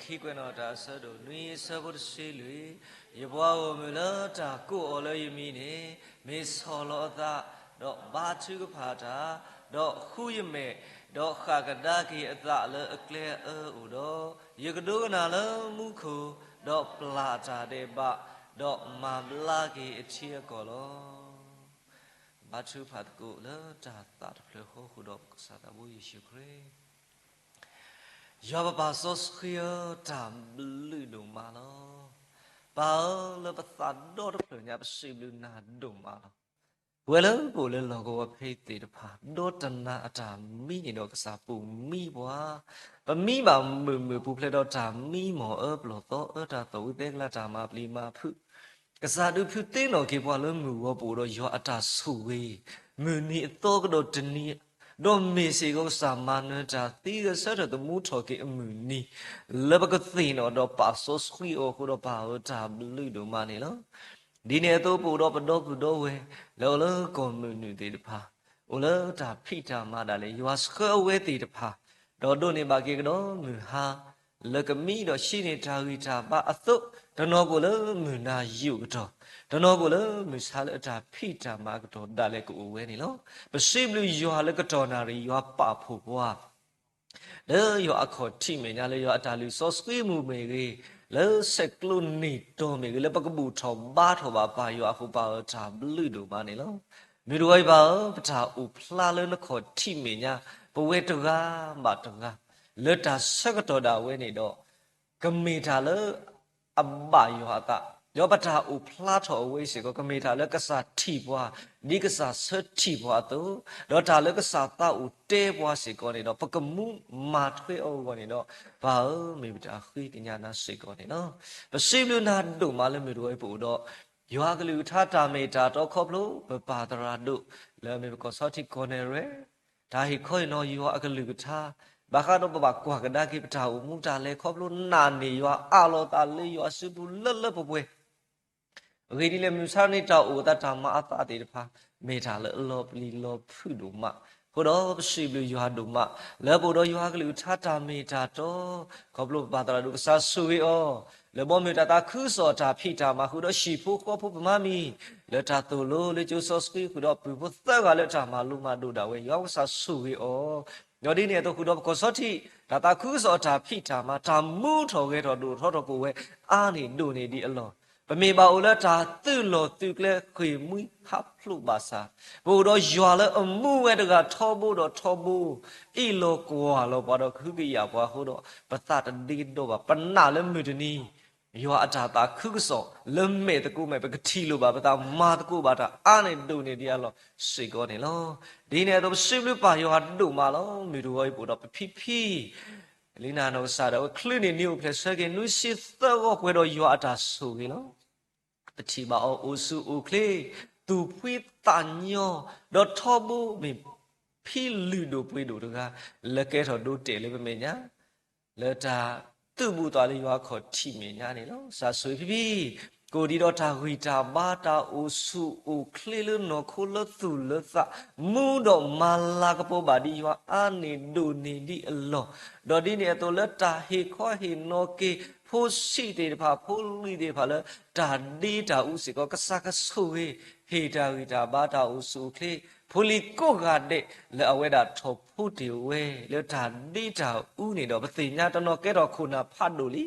ခံကွဲးနီၣ်တၢ်အဆၢဒိၣ်နွံအဆၢဖိတဆံလွံၢ်, ယပှၤဂီၢ်မုၢ်လၢတၢ်ကိးအီၤလၢယမံၤန့ၣ်, မ့ၢ်ဆီၣ်လီၤအသး, ဒီးဘါထုကဖၣ်တၢ်, ဒီးဃုယမဲာ်, ဒီးဃၣ်ကဒါက့ၤအသးလၢအကျဲအၢအိၣ်ဒီး, ယကဒိကနၣ်လၢမူခိၣ်, ဒီးပျၢ်တၢ်ဒဲးဘး, ဒီးမၤဘျါက့ၤအထံအကီၢ်လီၤ. ဘါထုကဖၣ်သကိးလၢတၢ်သးတဖျၢၣ်ဃီဃုာ်ဒီးပကစၢ်သးဘိယ့ၣ်ၡူးခရံာ် ယွၤပပၢ်စီဆှံဧၢ, တၢ်ဘျုးဒိၣ်မးလီၤ. ပၢ်ဧၢ, လၢပသးဒီတဖျၢၣ်ညါ ပစံးဘျုးနၤဒိၣ်မးလီၤ. ပဝဲလၢပအိၣ်လၢလီၢ်ကဝီၤဖဲအံၤသ့ၣ်တဖၣ် ဒီတနၤအတၢ်မံန့ၣ်ဒီးကစၢ်ပူၤမံပှၤ, ပမံဘၣ်မုာ်မုာ်ပူၤဖျဲးဒီးတၢ်မံမီၢ်အၢပလီၢ်သီအၢတၢ်သီၣ်ဝံသဲကလၤတၢ်မၤပျံၤမၤဖုး ကစၢ်ဒုးဖုးသ့နီၣ်က့ၤပှၤလၢမုၢ်ဂီၤပအိၣ်ဒီးယွၤအတၢ်ဆိၣ်ဂ့ၤ, မုၢ်နံၤအသီကဒီးတနံၤ, ဒီးမ့ၢ်စ့ၢ်ကီးကစၢ်မၤနၢၤတၢ်သံဂဲၤဆၢထၢၣ်သမူထီၣ်က့ၤအမုၢ်နံၤ, လၢပကသ့ၣ်နီၣ်ဒီးပာ်စီဆှံအီၤအဃိဒီးပၢ်ဧၢတၢ်ဘျုးဒိၣ်မးန့ၣ်လီၤ. ဒ်န့ၣ်အသိးပအိၣ်ဒီးပဒီပုၢ်ဒီဝဲၢ် လၢအအိၣ်လၢကီၢ်မုၢ်နုာ်သ့ၣ်တဖၣ်, အိၣ်လၢတၢ်ဖံးတၢ်မၤဒၣ်လဲာ် ယွၤဆှၢအဝဲသ့ၣ်တဖၣ်, ဒီးဒိးန့ၢ်ဘၣ်က့ၤကဒီးမုၢ်ဟါ လၢကမံဒီးဟံးန့ၢ်တၢ်ဂံၢ်တၢ်ဘါအသိး, တနီၤကအိၣ်လၢမုၢ်နၤယိာ်ကတီၢ်, တနီၤကအိၣ်လၢမုၢ်ဆါလၢအတၢ်ဖံးတၢ်မၤအကတီၢ်ဒၣ်လဲာ်ကအိၣ်ဝဲန့ၣ်လီၤ. ပစံးဘျုးယွၤလၢကတီၢ်နၣ်ရံၣ်ယွၤပာ်ဖှိၣ်ပှၤ လၢယွၤအခီၣ်ထံးမဲာ်ညါ လၢယွၤအတၢ်လုၢ်စီဆှံမူမ့ၢ်ဂ့ၤ, လၢဆဲးကျိးနံၣ်တီၤမ့ၢ်ဂ့ၤ, လၢပကဘူၣ်ထီၣ်ဘါထီၣ်ဘၣ်ပၢ်ယွၤအဃိပၢ်ဧၢတၢ်ဘျုးဒိၣ်မးန့ၣ်လီၤ. မုၢ်တဂီၤအံၤပၢ်ဧၢ, ပတၢ်အိၣ်ဖျါလၢနခီၣ်ထံးမဲာ်ညါ, ပဝဲတဂၤဘၣ်တဂၤ, လၢတၢ်ဆၢကတီၢ်ဒၣ်ဝဲန့ၣ်ဒီး ကမ့ၢ်တၢ်လၢ အဘၣ်ယွၤအသး, ဒီးပတၢ်အိၣ်ဖျါထီၣ်အဝဲစ့ၢ်ကီး ကမ့ၢ်တၢ်လၢကစၢ်ထံၣ်ပှၤ, ဒ်ကစၢ်ဆၢထံၣ်ပှၤအသိး, ဒီးတၢ်လၢကစၢ်သးအိၣ်တဲပှၤစ့ၢ်ကီးန့ၣ်ဒီး ပကမူမၤထွဲအဂီၢ်န့ၣ်ဒီး, ပၢ်ဧၢ, မ့ၢ်ပတၢ်ဃ့ကညးနၤစ့ၢ်ကီးန့ၣ်လီၤ. ပစံးဘျုးနၤဒိၣ်မးလၢမုၢ်တဂီၤအံၤပအိၣ်ဒီး ယွၤအကလုၢ်ကထါတၢ်မ့ၢ်တၢ်တီခီဖျိ ပပၢ်သရၣ်ဒိၣ် လၢအမ့ၢ်ပကီၢ်ဆီထံးကီၢ်နဲၣ်ရဲၣ် တၢ်ဟ့ၣ်ခီဟ့ၣ်နီၤယွၤအကလုၢ်ကထါ, ဘၣ်ဃးဒီးပဘၣ်ကွၢ်ကဒါက့ၤပတၢ်အိၣ်မူတၢ်လဲၤခီဖျိနာ်န့ၢ်ယွၤအးလီၤသးလၢယွၤစုပူၤလၢလၢပှဲၤပှဲၤ, အဂ့ၢ်ဒ်လဲၣ် မုၢ်ဆါန့ၣ်တၢ်အိၣ်အသးတၢ်မၤအသးသ့ၣ်တဖၣ် မ့ၢ်တၢ်လၢအလီၤပျံၤလီၤဖုးဒိၣ်မး, အဃိဒီးပစံးဘျုးယွၤဒိၣ်မး လၢပအိၣ်ဒီးယွၤအကလုၢ်ကထါတၢ်မ့ၢ်တၢ်တီ, ခီဖျိပပၢ်သရၣ်ဒိၣ်ကစၢ်ဆိၣ်ဂ့ၤအီၤ လၢဘီမုၢ်တၢ်သးခုကစီၣ်တၢ်ဖံးတၢ်မၤဃုာ်ဒီးဟံၣ်ဖိဃီဖိပမါမံၤ, လၢတၢ်သိၣ်လိလၢကၠိစီဆှံဃုာ်ဒီးပုၢ်ဖိသၢဂၤလၢတၢ်မၤလိမၤဒိၣ်ဒၣ်ဝဲ ယွၤကစၢ်ဆိၣ်ဂ့ၤအီၤ, ဒီးဒ်န့ၣ်အသိးဃုာ်ဒီးပကီၢ်ဆီထံး တၢ်သးခုကစီၣ်တၢ်ဖံးတၢ်မၤ တၢ်မူထီၣ်ဂဲၤထီၣ်ဒိၣ်ထီၣ်ထီၣ်ကအိၣ်ဝဲ အါန့ၢ်ဒိၣ်န့ၢ်ဒံးအလီၢ်, ပမ့ၢ်ဘၣ်အိၣ်လၢတၢ်သုးလီၢ်သုးကျဲဃ့ၢ်မှံဟးဖျိးဘၣ်ဆၣ်, ပအိၣ်ဒီးယွၤလၢအမူဝဲတဂၤထီဘိဒီးထီဘိ, အ့ၣ်လိာ်ကွၢ်လီၤပှၤဒီးကဟုကယာ်ပှၤအဃိဒီး ပသးတဒ့ဒီဘၣ်, ပနာ်လၢမုၢ်တနံၤ ယွၤအတၢ်သးခုကစီၣ် လၢမဲာ်သကိးမဲာ် ပကထံၣ်လိာ်ဘၣ်ပသး မၤသကိးဘၣ်တၢ်အါန့ၢ်ဒိၣ်န့ၢ်ဒံးအလီၢ်စ့ၢ်ကီးန့ၣ်လီၤ. ဒ်န့ၣ်အသိးပစံးဘျုးပၢ်ယွၤဒိၣ်မးလီၤ. မုၢ်တဂီၤအံၤပအိၣ်ဒီးပဖံဖံ လံနၤနီၢ်ကစၢ်ဒၣ်ဝဲချုးန့ၢ်နံၣ်အိၣ်ဖျဲၣ်ဆၢက့ၤ နွံဆံသၢဂီၢ်ပှဲၤဒီးယွၤအတၢ်ဆိၣ်ဂ့ၤလီၤ. ပထံၣ်ဘၣ်အီၤအိၣ်ဆူၣ်အိၣ်ချ့, သူၣ်ဖှံသးညီ, ဒီးထီဘိမ့ၢ်ဖံလုၢ်ဒိၣ်ပှ့ၤဒိၣ်တဂၤ, လၢကဲထီၣ်ဒိတဲာ်လၢပမဲာ်ညါ လၢတၢ်သုးဘူးသးလၢယွၤအခီၣ်ထံးမဲာ်ညါန့ၣ်လီၤ. ကစၢ်ဆိၣ်ဂ့ၤဖံဖံ, ကအိၣ်ဒံးဒီးတၢ်ဂံၢ်တၢ်ဘါ တၢ်အိၣ်ဆူၣ်အိၣ်ချ့လၢနီၢ်ခိလၢသူၣ်လၢသး, မူဒီးမၤလၤကပီၤဘၣ်ဒံးယွၤအါန့ၢ်ဒိၣ်န့ၢ်ဒံးအလီၢ်, ဒီးဒ်န့ၣ်အသိးလၢတၢ်ဟ့ၣ်ခီဟ့ၣ်နီၤက့ၤ ဖိဆံးသ့ၣ်တဖၣ် ဖိလံၤသ့ၣ်တဖၣ်လၢ တၢ်ဒ့တၢ်အူစ့ၢ်ကီး ကစၢ်ကဆိၣ်ဂ့ၤ ဟ့ၣ်တၢ်ဂံၢ်တၢ်ဘါတၢ်အိၣ်ဆူၣ်အိၣ်ချ့ ဖိလံၤကိးဂၤဒဲး လၢအဝဲဒၣ်ထီၣ်ဖိတ့ၢ်ဝဲ လၢတၢ်ဒ့တၢ်အူန့ၣ်ဒီး ပသ့ၣ်ညါတနီၤကဲထီၣ်ခိၣ်နၢ်ဖးဒိၣ်လံ,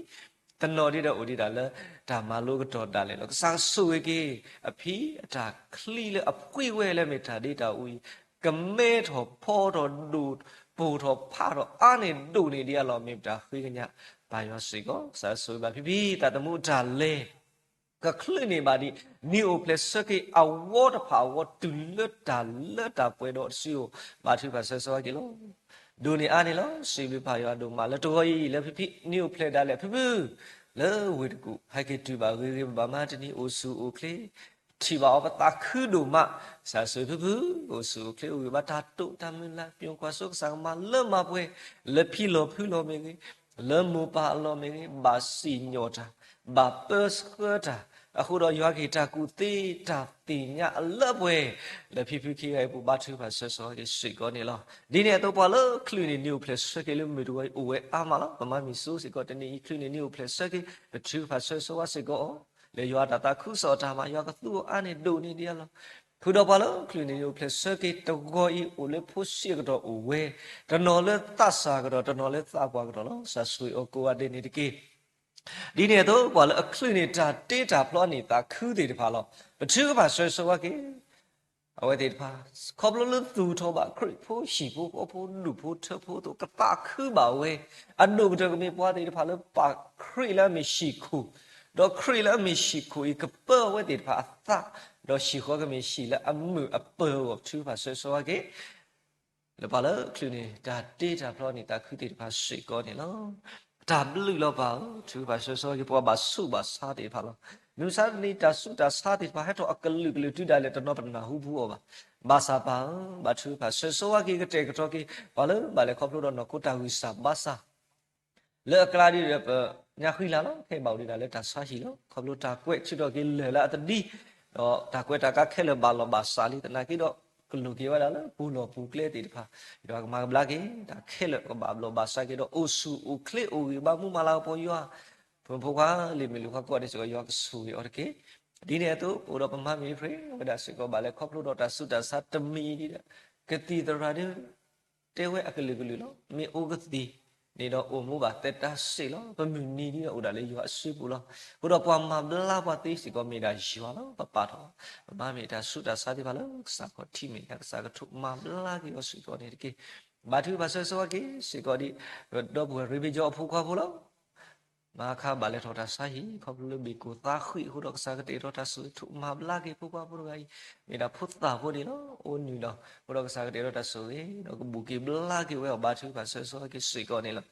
တနီၤဒ်ဒီးအိၣ်ဒံးဒၣ်လၢ တၢ်မၤလိကတီၢ်ဒၣ်လဲာ်လီၤ. ကစၢ်ကဆိၣ်ဂ့ၤက့ၤ အဖံအတၢ်ချံလၢအဖှံဝဲလၢမ့ၢ်တၢ်ဒ့တၢ်အူအံၤ, ကမဲထီၣ်ဖီထီၣ်ဒိၣ်ပိၢ်ထီၣ်ဖးထီၣ်အါန့ၢ်ဒိၣ်န့ၢ်ဒံးအလီၢ် မ့ၢ်ပတၢ်ဃ့ကညး ပၢ်ယွၤစ့ၢ်ကီး. ကစၢ်ဆိၣ်ဂ့ၤဘၣ်ဖံဖံ သးသမူအတၢ်လဲၤ ကချုးန့ၢ်ဘၣ်ဒံး နံၣ်အိၣ်ဖျဲၣ်ဆၢက့ၤအဝီတဖၣ်အဂီၢ် တုၤလၢတၢ်လၢတၢ်ပှဲၤဒီးတစုဧိၤ ဘါထုကဖၣ်ဆၢကဆှီက့ၤလီၤ. ဒိးန့ၢ်အါန့ၣ်လီၤ. စံးဘျုးပၢ်ယွၤဒိၣ်မး လၢတဂီၤအံၤ လၢဖံဖံ နံၣ်အိၣ်ဖျဲၣ်ဒၣ်လဲာ်ဖုဖု လၢဝ့ၢ်တကူၣ် ဟဲက့ၤတုၤဘၣ်ဂ့ၤဂ့ၤဘၣ်ဘၣ်မးတနံၤ အိၣ်ဆူၣ်အိၣ်ချ့ ထံၣ်ဘၣ်အီၤပသးခုဒိၣ်မး, ကစၢ်ဆိၣ်ဂ့ၤဖုဖု အိၣ်ဆူၣ်အိၣ်ချ့ အိၣ်ဂံၢ်ဘါတၢ်တိာ်တၢ်မုၢ်လၢ် ပညိၣ်ကွၢ်စိကစၢ်ကမၤလၢမၤပှဲၤ လၢဖံလီၤဖုလီၤမ့ၢ်ဂ့ၤ, လၢမိၢ်ပၢ်အလီၢ်မ့ၢ်ဂ့ၤ, ဘၣ်စံၣ်ညီၣ်တၢ်, ဘၣ်ပၢဆှၢတၢ်, အဃိဒီးယွၤကဟ့ၣ်တၢ်ကူၣ်သ့တၢ်သ့ၣ်ညါအလၢအပှဲၤ လၢဖံဖုခံဂၤအံၤအပူၤ ဘါထုကဖၣ်ဆၢဂ့ၤဆၢဝါက့ၤစ့ၢ်ကီးန့ၣ်လီၤ. ဒ်န့ၣ်အသိးပှၤလၢချုးန့ၢ်နံၤအိၣ်ဖျဲၣ်ဆၢက့ၤလၢမုၢ်တဂီၤအံၤ အိၣ်ဝဲအါမးလီၤ. ပမၤမုာ်စိစ့ၢ်ကီး တနံၤအံၤချုးန့ၢ်နံၤအိၣ်ဖျဲၣ်ဆၢက့ၤ ပထုကဖၣ်ဆၢဂ့ၤဆၢဝါစ့ၢ်ကီးအီၤ လၢယွၤတၢ်သးခုကစီၣ်အတၢ်မၤ ယွၤကသူအီၤအါန့ၢ်ဒိၣ်န့ၢ်ဒံးအလီၢ်. ဃုာ်ဒီးပှၤလၢချုးန့ၢ်နံၤအိၣ်ဖျဲၣ်ဆၢက့ၤတဂီၤအံၤ အိၣ်လၢဖိဆံးအကတီၢ်အိၣ်ဝဲ, တနီၤလၢသးစၢ်အကတီၢ် တနီၤလၢသးပှၢ်အကတီၢ်လီၤ. စၢ်ဆိၣ်ဂ့ၤအီၤကိးဂၤဒဲးန့ၣ်တက့ၢ်. ဒ်န့ၣ်အသိး ပှၤလၢအချုးန့ၢ်တၢ်တ့တၢ်ဖျီန့ၢ်သးခုသ့ၣ်တဖၣ်လီၤ. ပထုကဖၣ်ဆၢဂ့ၤဆၢဝါက့ၤ အဝဲသ့ၣ်တဖၣ် ခီဖျိလၢသူၣ်ထီၣ်ဘၣ်ခရံာ်ဖိဟံၣ်ဖိဃီဖိဒူၣ်ဖိထၢဖိအသိး ကသးခုဘၣ်ဝဲ, အဒိၣ်ကတၢၢ်ကမ့ၢ်ပှၤသ့ၣ်တဖၣ်လၢပာ်ခရံာ်လၢအမ့ၢ်ဟံၣ်ခိၣ်, ဒီးခရံာ်လၢအမ့ၢ်ဟံၣ်ခိၣ်အံၤ ကပၢအဝဲသ့ၣ်တဖၣ်အသး, ဒီးဟံၣ်ဃီကမ့ၢ်ဟံၣ်လၢအမုာ်အပၢၤအဂီၢ် ပထုကဖၣ်ဆၢဂ့ၤဆၢဝါက့ၤ လၢပှၤလၢချုးန့ၢ်တၢ်တ့တၢ်ဖျီန့ၢ်သးခုသ့ၣ်တဖၣ်စ့ၢ်ကီးန့ၣ်လီၤ. တၢ်ဘျုးလီၤပၢ်ဧၢ, ထုကဖၣ်ဆၢဂ့ၤဆၢဝါက့ၤ ပှၤဘၣ်ဆူးဘၣ်ဆါသ့ၣ်တဖၣ်လီၤ. မုၢ်မဆါတနံၤ တၢ်ဆူးတၢ်ဆါသ့ၣ်တဖၣ် ဟဲထီၣ်အကလုာ်ကလုာ်တုၤဒၣ်လဲာ် တနီၤပနၢ်ဟူပူၤအီၤဘၣ်. ဘၣ်ဆၣ်ပၢ်ဧၢ, ဘၣ်ထုကဖၣ်ဆၢဂ့ၤဆၢဝါက့ၤ ကတဲာ်ကတီၤက့ၤ ပှၤလၢဘၣ်လဲၤခီဖျိဒီးနီၢ်ခိတၢ်ဂံၢ်စၢ်ဘါစၢ် လၢအကျါဒ်ဒီး ပညါဃံလၤလီၤ. ခဲအံၤဘၣ်အိၣ်ဒံးဒၣ်လၢတၢ်ဆါဟံၣ်လီၤ. ခီဖျိတၢ်ကွဲးထုးထီၣ်က့ၤလၢၢ်လၢအတဒ်, ဒီးတၢ်ကွဲးတၢ်ကါခဲလၢာ်ဘၣ်လီၢ်ဘၣ်စးလံသနာ်က့ဒီး ကလိၣ်က့ၤဝဲဒၣ်လၢပူၤလီၢ်ပူၤကျဲသ့ၣ်တဖၣ်, ယွၤကမၤကဘျါက့ၤ တၢ်ခဲလၢာ်ကဘၣ်ဘၣ်လီၢ်ဘၣ်စးက့ၤဒီး အိၣ်ဆူၣ်အိၣ်ချ့အိၣ်ဂံၢ်ဘါမူမၤလၤကပီၤယွၤ ဖိမုၣ်ဖိခွါလံၤမုၣ်လံၤခွါကိးဂၤဒဲးစ့ၢ်ကီး ယွၤကဆိၣ်ဂ့ၤအီၤတက့ၢ်. ဒ်န့ၣ်အသိး အိၣ်ဒီးပမၤမ့ၢ်ပြ့ၤဝဲဒၣ်စ့ၢ်ကီး ဘၣ်လဲၤခီဖျိဒီးတၢ်ဆူးတၢ်ဆါတမံၤဒ်ဒီး ကသံၣ်သရၣ်ဒု တဲဝဲအကလုာ်ကလုာ်လီၤ. မ့ၢ်အိၣ်ကသံၣ်န့ၣ်ဒီးအိၣ်မူဘၣ်သဲးတၢ်စ့ၢ်လီၤ. ပမုၢ်နံၤဒ်ဒီးအိၣ်ဒၣ်လၢယွၤအစုပူၤလီၤ. အဃိဒီးပှၤမၤဘျါပှၤသ့စ့ၢ်ကီးမ့ၢ်ဒၣ်ယွၤလီၤ. ပပာ်ထီၣ် ပမၤမ့ၢ်တၢ်ဆူးတၢ်ဆါသ့ၣ်တဖၣ်လၢကစၢ်ခီၣ်ထံးမဲာ်ညါ ကစၢ်ကထိးမၤဘျါက့ၤအီၤစ့ၢ်ကီးန့ၣ်တက့ၢ်. ဘါထုကဖၣ်ဆၢဂ့ၤဆၢဝါက့ၤစ့ၢ်ကီးဒ် ဒီပုၢ်ဝဲၢ်ရ့ဘ့ကၠီအဖိခွါဖိလီၤ. မၤခါဘၣ်လဲၤထီၣ်တၢ်ဆါဟံၣ် ခီဖျိလၢဘ့ၣ်ကိၢ်သးဃံးအဃိဒီး ကစၢ်ကတဲာ်ကတီၤတၢ်ဆိၣ်ဂ့ၤ ထိးမၤဘျါက့ၤဖိခွါဖိတဂၤအံၤ မ့ၢ်ဒၣ်ဖိသၣ်ဖိန့ၣ်လီၤ. အိၣ်နုာ်ဒီး အဃိဒီးကစၢ်ကတဲာ်ကတီၤတၢ်ဆိၣ်ဂ့ၤ ဒီးကဘူၣ်က့ၤဘျါက့ၤဝဲအီၤ ဘါထုကဖၣ်ဆၢဂ့ၤဆၢဝါက့ၤစ့ၢ်ကီးန့ၣ်လီၤ.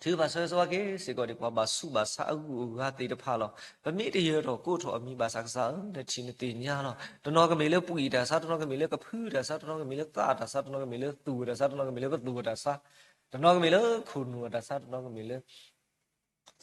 ထုကဖၣ်ဆၢဂ့ၤဆၢဝါက့ၤစ့ၢ်ကီးဒ်ပှၤဘၣ်ဆူးဘၣ်ဆါအဂုၤအဂၤသ့ၣ်တဖၣ်လီၤ. ပမ့ၢ်တယၢၤထီၣ်ကိးထီၣ်အမံၤဘၣ်ဆၣ်ကစၢ်ဧၢ နထံၣ်နသ့ၣ်ညါလီၤ. တနီၤကမ့ၢ်လၢပှံၢ်တၢ်ဆါ, တနီၤကမ့ၢ်လၢကဖုတၢ်ဆါ, တနီၤကမ့ၢ်လၢသးတၢ်ဆါ, တနီၤကမ့ၢ်လၢသူၣ်တၢ်ဆါ, တနီၤကမ့ၢ်လၢပသူၣ်တၢ်ဆါ, တနီၤကမ့ၢ်လၢခိၣ်နူာ်တၢ်ဆါ, တနီၤကမ့ၢ်လၢ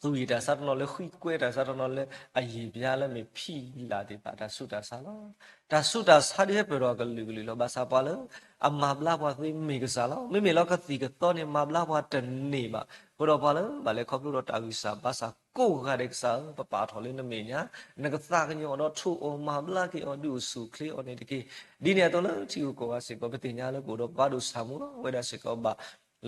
သူၣ်အံၣ်တၢ်ဆါ, တနီၤလၢဃံကွဲတၢ်ဆါ, တနီၤလၢအယံာ်ပျါလၢမ့ၢ်ဖံလၢ်သ့ၣ်တဖၣ် တၢ်ဆူးတၢ်ဆါလီၤ. တၢ်ဆူးတၢ်ဆါဒုးဟဲပၢၢ်ထီၣ်အကလုာ်ကလုာ်လီၤ. ဘၣ်ဆၣ်ပှၤလၢအမၤဘျါပှၤသ့မ့ၢ်ကစၢ်လီၤ. မ့မ့ၢ်လီၤကသံၣ်ကသီန့ၣ် မၤဘျါပှၤတန့ၢ်ဘၣ်. အဃိဒီးပှၤလၢဘၣ်လဲၤခီဖျိဒီးတၢ်ဂံၢ်စၢ်ဘါစၢ်ကိးဂၤဒဲးကစၢ်ဧၢ ပပာ်ထီၣ်လၢနမဲာ်ညါ, နကသးကညီၤဒီးထိးအီၤမၤဘျါက့ၤအီၤ ဒုးအိၣ်ဆူၣ်အိၣ်ချ့အီၤန့ၣ်တက့ၢ်. ဒ်န့ၣ်အသိးလၢထံဂုၤကီၢ်ဂၤစ့ၢ်ကီး ပသ့ၣ်ညါလၢပအိၣ်ဒီးပှၤဒိၣ်ဆၣ်မူလီၤ. အဝဲဒၣ်စ့ၢ်ကီးဘၣ်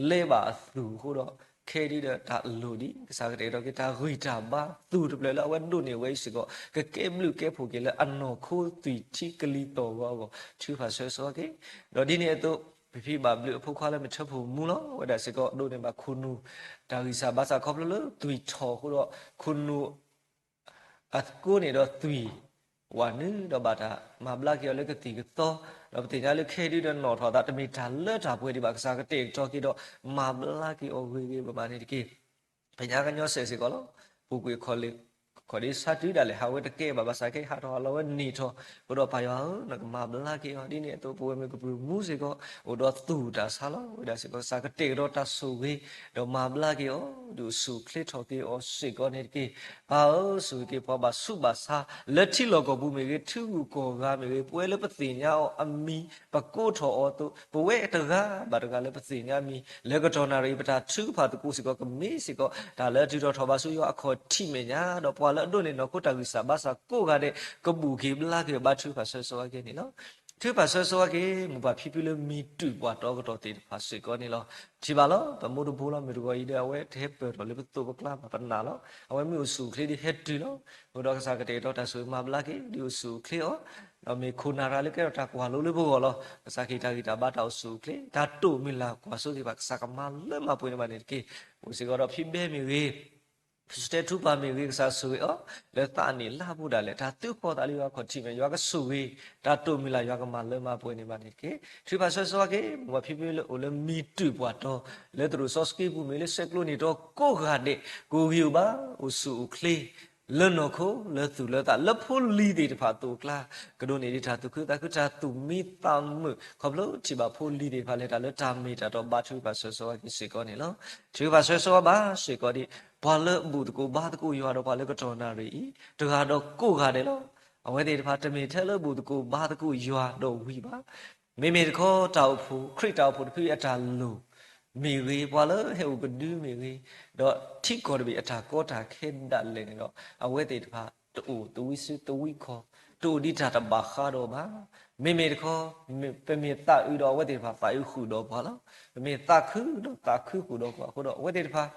လဲၤဘၣ်အသူၣ်အဃိဒီး ခဲဒုဒီးတၢ်လိၣ်ဒံး ကစၢ်ကတဲာ်ကတီၤက့ၤတၢ်ဂံၢ်တၢ်ဘါ သူၣ်တဖျၢၣ်လၢအဝဲဒိးန့ၢ်ဝဲအံၤစ့ၢ်ကီး ကကဲဘျုးကဲဖှိၣ်က့ၤလၢအနီၢ်ခိသွံၣ်ထံကလံၤသီၣ်ဂီၤအဂီၢ် ထုကဖၣ်ဆၢဂ့ၤဆၢဝါက့ၤ. ဒီးဒ်န့ၣ်အသိး ဖံဖံဘၣ်ဘျုးအဖိခွါလၢမ့ၢ်ထၢဖှိၣ်မူလီၤ. အဝဲဒၣ်စ့ၢ်ကီးဒိးန့ၢ်ဘၣ်ခိၣ်နူာ် တၢ်ဂံၢ်စၢ်ဘါစၢ်ခီဖျိလၢသွံၣ်ထီၣ်အဃိဒီး ခိၣ်နူာ် အသကိးန့ၣ်ဒီးသွံၣ် ဝးနုာ်ဒီးဘၣ်တၢ်မၤဘျါက့ၤအီၤလၢကသံၣ်ကသီ, ဒီးပသ့ၣ်ညါလၢခဲဒုဒီးနီၣ်ထီၣ်အသး တမ့ၢ်တၢ်လၢတၢ်ပှဲၤဒံးဘၣ် ကစၢ်ကတဲာ်ကတီၤက့ၤဒီး မၤဘျါက့ၤအီၤဂ့ၤဂ့ၤဘၣ်ဘၣ်န့ၣ်တက့ၢ်. ဖဲညါကညီစဲးစ့ၢ်ကီးလီၤ. ပူၤကွံာ်ခီၣ်ဒ့ဆါတုၤဒၣ်လဲာ် ဟးဝဲတကဲဘၣ်ဘၣ်ဆၣ်ခဲအံၤ ဟးထီၣ်ဟးလီၤဝဲန့ၢ်ထီၣ်, အဃိဒီးပၢ်ယွၤဧၢ နကမၤဘျါက့ၤအီၤ. ဒ်န့ၣ်အသိးပဝဲမ့ၢ်ကပြုၢ်မူစ့ၢ်ကီး အိၣ်ဒီးသူၣ်တၢ်ဆါလီၤ. ဝဲဒၣ်စ့ၢ်ကီး ကစၢ်ကတဲာ်ကတီၤတၢ်ဆိၣ်ဂ့ၤ ဒီးမၤဘျါက့ၤအီၤ ဒုးအိၣ်ဆူၣ်အိၣ်ချ့ထီၣ်က့ၤအီၤစ့ၢ်ကီးန့ၣ်တက့ၢ်. ပၢ်ဧၢ ဆိၣ်ဂ့ၤက့ၤပှၤဘၣ်ဆူးဘၣ်ဆါ လၢထံလီၢ်ကီၢ်ပူၤမ့ၢ်ဂ့ၤ ထံဂုၤကီၢ်ဂၤမ့ၢ်ဂ့ၤ ပဝဲလၢပသ့ၣ်ညါအီၤအမံၤ ပကိးထီၣ်အီၤအသိး ပဝဲတဂၤဘၣ်တဂၤလၢပသ့ၣ်ညါအမံၤ လၢကတီၢ်နၣ်ရံၣ် ပတၢ်ထုကဖၣ်သကိးစ့ၢ်ကီး ကမ့ၢ်စ့ၢ်ကီး တၢ်လၢအတုၤထီၣ်ထီၣ်ဘၣ်ဆူယွၤအခီၣ်ထံးမဲာ်ညါ ဒီးပှၤလၢအဒိးန့ၢ်နီၢ်ခိတၢ်ဂံၢ်စၢ်ဘါစၢ်ကိးဂၤဒဲး ကဘူၣ်က့ၤဘျါက့ၤအီၤ ဘါထုကဖၣ်ဆၢဂ့ၤဆၢဝါက့ၤန့ၣ်လီၤ. ထုကဖၣ်ဆၢဂ့ၤဆၢဝါက့ၤ မိၢ်ပၢ်ဖံဖုလၢမံၤတုာ်ပှၤတီကတီၢ်သ့ၣ်တဖၣ်စ့ၢ်ကီးန့ၣ်လီၤ. ထံၣ်ဘၣ်လီၤ ပမိၢ်တဘိလီၤ မုၢ်တဂီၤအံၤဒီး အဝဲတဟဲပၢၢ်ထီၣ်လၢပသိးပကျါဘၣ် ပနာ်လီၤ. အဝဲမ့ၢ်အိၣ်ဆူၣ်အိၣ်ချ့ဒီးဟဲတုၤလီၤ. အဃိဒီးကစၢ်ကတဲာ်ကတီၤတၢ်ဆိၣ်ဂ့ၤမၤဘျါက့ၤ ဒုးအိၣ်ဆူၣ်အိၣ်ချ့အီၤ ဒီးမ့ၢ်ခိၣ်နၢ်ရၤလၢကဲထီၣ်တၢ်ကွၢ်လိလၢပဂီၢ်လီၤ. ကစၢ်ကဟ့ၣ်တၢ်ဂံၢ်တၢ်ဘါတၢ်အိၣ်ဆူၣ်အိၣ်ချ့ တၢ်တိာ်မုၢ်လၢ်ကွၢ်စိသ့ၣ်တဖၣ် ကစၢ်ကမၤလၢမၤပှဲၤန့ၢ်ဘၣ်န့ၣ်တက့ၢ်. အိၣ်စ့ၢ်ကီးဒီးဖံဘဲမ့ၢ်ဂ့ၤ ဖံစတဲထူပၢ်မ့ၢ်ဂ့ၤ ကစၢ်ဆိၣ်ဂ့ၤအီၤ လၢသးန့ၣ်လၢအပူၤဒၣ်လဲာ် တၢ်သုးဃီၤသးလၢယွၤခီၣ်ထံးမဲာ် ယွၤကဆိၣ်ဂ့ၤ တၢ်တိာ်မုၢ်လၢ်ယွၤကမၤလၢမၤပှဲၤန့ၢ်ဘၣ်န့ၣ်တက့ၢ်. ထုကဖၣ်ဆၢဂ့ၤဆၢဝါက့ၤ မိၢ်ပၢ်ဖံဖုလၢအိၣ်လၢမံၤတုာ်ပှၤတီၤ လၢသရိာ်စီဆှံပူၤမ့ၢ်ဂ့ၤ လၢဆဲးကျိးန့ၢ်တ့ၢ်ကိးဂၤဒဲး ကအိၣ်ဂံၢ်အိၣ်ဘါ အိၣ်ဆူၣ်အိၣ်ချ့ လၢနီၢ်ခိ လၢသူၣ်လၢသး လၢဖိလံၤသ့ၣ်တဖၣ်အသိးအကျါ ကဒိးန့ၢ်ဒံးတၢ်သူၣ်ခုသးခု တၢ်သူၣ်မံသးမုာ် ခီဖျိထံၣ်ဘၣ်ဖိလံၤသ့ၣ်တဖၣ်လဲၤတၢ်လၢတၢ်မ့ၢ်တၢ်တီ ဘါထုကဖၣ်ဆၢဂ့ၤဆၢဝါက့ၤစ့ၢ်ကီးန့ၣ်လီၤ. ထုကဖၣ်ဆၢဂ့ၤဆၢဝါဘၣ်စ့ၢ်ကီးဒ် ပှၤလၢဘူၣ်သကိးဘါသကိးယွၤဒီးပှၤလၢကတီၢ်နၣ်ရံၣ်အံၤ တဂၤဒီးကိးဂၤဒဲးလီၤ. အဝဲသ့ၣ်တဖၣ်တမ့ၢ်ထဲလၢဘူၣ်သကိးဘါသကိးယွၤဒီးဝံၤဘၣ်. မ့မ့ၢ်တခီတၢ်အိၣ်ဖှိၣ် ခရံာ်တၢ်အိၣ်ဖှိၣ်တဖုအံၤအတၢ်လိၣ်မ့ၢ်ဂ့ၤ, ပှၤလၢဟဲအိၣ်ကဒုမ့ၢ်ဂ့ၤ, ဒီးထံကီၢ်တဘ့ၣ်အတၢ်ကီတၢ်ခဲဒၣ်လဲာ်န့ၣ်ဒီး အဝဲသ့ၣ်တဖၣ်တအိၣ်သဝံစုသဝံခီၣ်, တအိၣ်ဒံးတၢ်တဘၣ်ဃးဒီးဘၣ်. မ့မ့ၢ်တခီ ပမ့ၢ်သးအုးဒီးအဝဲသ့ၣ်တဖၣ်သးအုးဃုာ်ဒီးပှၤလီၤ. ပမ့ၢ်သးခုဒီးသးခုဃုာ်ဒီးပှၤအဃိဒီး အဝဲသ့ၣ်တဖၣ်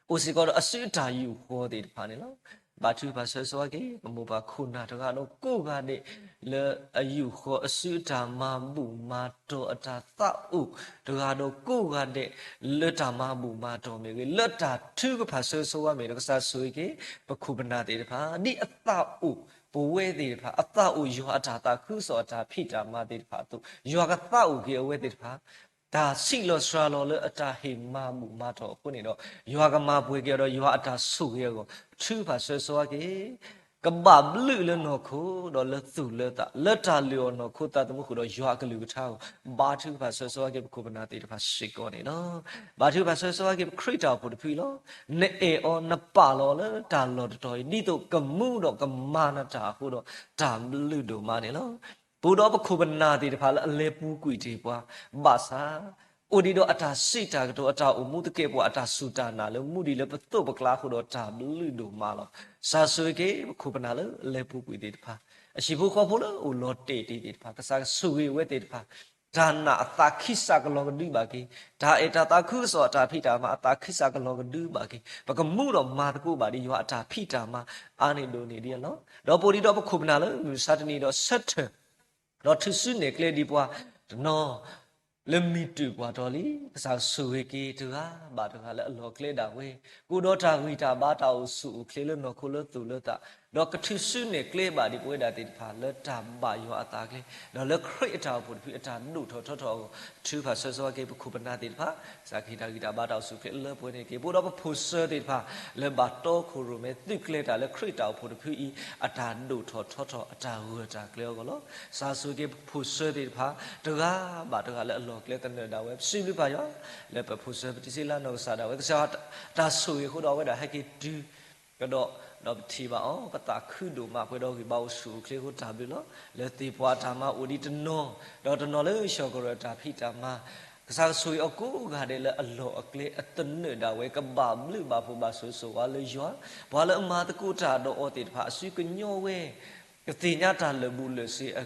အိၣ်စ့ၢ်ကီးဒီးအစုအတၢ်ယူာ်ဃီသ့ၣ်တဖၣ်န့ၣ်လီၤ. ဘါထုကဖၣ်ဆၢဂ့ၤဆၢဝါက့ၤ ပမိၢ်ပၢ်ခိၣ်နၢ်တဂၤဒီးကိးဂၤဒဲး လၢအယူာ်ဃီအစုအတၢ်မၤဘူၣ်မၤတီၤအတၢ်သးအိၣ်တဂၤဒီးကိးဂၤဒဲး လၢတၢ်မၤဘူၣ်မၤတီၤမ့ၢ်ဂ့ၤ, လၢတၢ်ထုကဖၣ်ဆၢဂ့ၤဆၢဝါမ့ၢ်ဒီး ကစၢ်ဆိၣ်ဂ့ၤက့ၤ ပခိၣ်ပနၢ်သ့ၣ်တဖၣ် ဒ်အသးအိၣ် ပဝဲသ့ၣ်တဖၣ် အသးအိၣ်ယွၤအတၢ်သးခုကစီၣ်အတၢ်ဖံးတၢ်မၤသ့ၣ်တဖၣ်အသိး ယွၤကသးအိၣ်က့ၤအဝဲသ့ၣ်တဖၣ် တၢ်ဆံးလီၤစှၤလီၤလၢအတၢ်ဟ့ၣ်မၤဘူၣ်မၤတီၤအဃိန့ၣ်ဒီး ယွၤကမၤပှဲၤက့ၤအီၤဒီးယွၤအတၢ်ဆိၣ်ဂ့ၤအဂီၢ် ထုကဖၣ်ဆၢဂ့ၤဆၢဝါက့ၤ ကဘၣ်ဘျုးလၢနီၢ်ခိဒီးလၢသူၣ်လၢသး လၢတၢ်လုၢ်အီၣ်နီၢ်ခိသးသမူဃုာ်ဒီးယွၤအကလုၢ်ကထါအဂီၢ် ဘါထုကဖၣ်ဆၢဂ့ၤဆၢဝါက့ၤ ပခိၣ်ပနၢ်သ့ၣ်တဖၣ်စ့ၢ်ကီးန့ၣ်လီၤ. ဘါထုကဖၣ်ဆၢဂ့ၤဆၢဝါက့ၤ ပခရံာ်တၢ်အိၣ်ဖှိၣ်တဖုလီၤ. နအဲၣ်အီၤနပာ်လီၤအီၤလၢတၢ်လီၢ်တတီၤအံၤ ဒ်သိးကမူဒီးကမၤနတၢ်အဃိဒီး တၢ်ဘျုးဒိၣ်မးန့ၣ်လီၤ. ပအိၣ်ဒီးပခိၣ်ပနၢ်သ့ၣ်တဖၣ်လၢအလဲၤပူၤကွံာ်တ့ၢ်ပှၤ ဘၣ်ဆၣ် အိၣ်ဒံးဒီးအတၢ်စံးတၢ်ကတိၤ အတၢ်အိၣ်မူသကဲာ်ပဝး အတၢ်စူၢ်တၢ်နာ်လၢမူဒံးလၢပသိးပကျါအဃိဒီး တၢ်ဘျုးဒိၣ်မးလီၤ. ကစၢ်ဆိၣ်ဂ့ၤက့ၤ ပခိၣ်ပနၢ်လၢအလဲၤပူၤကွံာ်သ့ၣ်တဖၣ် အဟံၣ်ဖိဃီဖိလၢအိၣ်လီၤတဲာ်တ့ၢ်သ့ၣ်တဖၣ် ကစၢ်ဆိၣ်ဂ့ၤအဝဲသ့ၣ်တဖၣ် တၢ်နာ်အသးခံစးကလီၤကဒုဘၣ်က့ၤ, တၢ်အဲၣ်တၢ်သးခုကစီၣ်အတၢ်ဖံးတၢ်မၤအသးခံစးကလီၤကဒုဘၣ်က့ၤ, ပကမူဒီးမၤသကိးဘၣ်ဒ်ယွၤအတၢ်ဖံးတၢ်မၤ အါန့ၢ်ဒိၣ်န့ၢ်ဒံးအလီၢ်, ဒီးပအိၣ်ဒံးဒီးပခိၣ်ပနၢ်လၢမုၢ်မဆါတနံၤဒီးဆၢထၢၣ် ဒီးထုးစုနဲၣ်ကျဲဒံးပှၤတနီၤ လၢမံၤတၢၢ်ပှၤတီၤလံ, ကစၢ်ဆိၣ်ဂ့ၤက့ၤတဂၤဘၣ်တဂၤလၢအလီၢ်အကျဲဒၣ်ဝဲ, ကအိၣ်ဒီးတၢ်ဂံၢ်တၢ်ဘါတၢ်အိၣ်ဆူၣ်အိၣ်ချ့လၢနီၢ်ခိလၢသူၣ်လၢသး, ဒီးကထုးစုနဲၣ်ကျဲဘၣ်ဒံးပဝဲဒၣ်သ့ၣ်တဖၣ်လၢတၢ်ဘၣ်ယွၤအသးကျဲ, ဒီးလၢခရံာ်အတၢ်အိၣ်ဖှိၣ်တဖုအတၢ်ဒိၣ်ထီၣ်ထီထီၣ်အဂီၢ်, ထုကဖၣ်ဆၢဂ့ၤဆၢဝါက့ၤပခိၣ်ပနၢ်သ့ၣ်တဖၣ်, ကစၢ်ကဟ့ၣ်တၢ်ဂံၢ်တၢ်ဘါတၢ်အိၣ်ဆူၣ်အိၣ်ချ့လၢပှဲၤန့ၣ်တက့ၢ်. ပအိၣ်ဒီးပဖိၣ်စၢၤသ့ၣ်တဖၣ် လၢဘၣ်တီခိၣ်ရိၣ်မဲသုးကျဲၤတၢ်လၢခရံာ်တၢ်အိၣ်ဖှိၣ်တဖုအံၤ အတၢ်ဒိၣ်ထီၣ်ထီထီၣ်အတၢ်ဂၢၢ်တၢ်ကျၢၤအဂီၢ်လီၤ. ကစၢ်ဆိၣ်ဂ့ၤက့ၤပဖိၣ်စၢၤသ့ၣ်တဖၣ် တဂၤဘၣ်တဂၤလၢအလီၢ်အကျဲသနၢၣ်ဒၣ်ဝဲ, ပစံးဘျုးဘၣ်ယွၤ လၢပဖိၣ်စၢၤပတံၤစ့လါနီၢ်ကစၢ်ဒၣ်ဝဲ, ကစၢ်ယွၤတၢ်ဆိၣ်ဂ့ၤအဃိဒီးအဝဲဒၣ်ဟဲက့ၤတုၤ ကဒီး, ဒီးပထံၣ်ဘၣ်အီၤ ပသးခုဒိၣ်မး ပှဲၤဒီးဂံၢ်ဘါအိၣ်ဆူၣ်အိၣ်ချ့အဃိတၢ်ဘျုးလီၤ. လၢသ့ၣ်ပှၢ်တၢ်မၤအိၣ်ဒံးတနီၤ, ဒီးတနီၤလၢဟီၣ်ခိၣ်ဒီးတၢ်ဖံးတၢ်မၤ, ကစၢ်ကဆိၣ်ဂ့ၤအီၤကိးဂၤဒဲးလၢအလီၢ်အကျဲအသနၢၣ်ဒၣ်ဝဲ ကဘၣ်ဘျုးဘၣ်ဖှိၣ်ဘၣ်ဆိၣ်ဂ့ၤဆိၣ်ဝါလၢယွၤ, ပှၤလၢအမၤသကိးတၢ်ဒီးအီၤသ့ၣ်တဖၣ်အစုကညီဝဲ ကသ့ၣ်ညါတၢ်လၢာ်ဘူၣ်လၢာ်စ့ၤ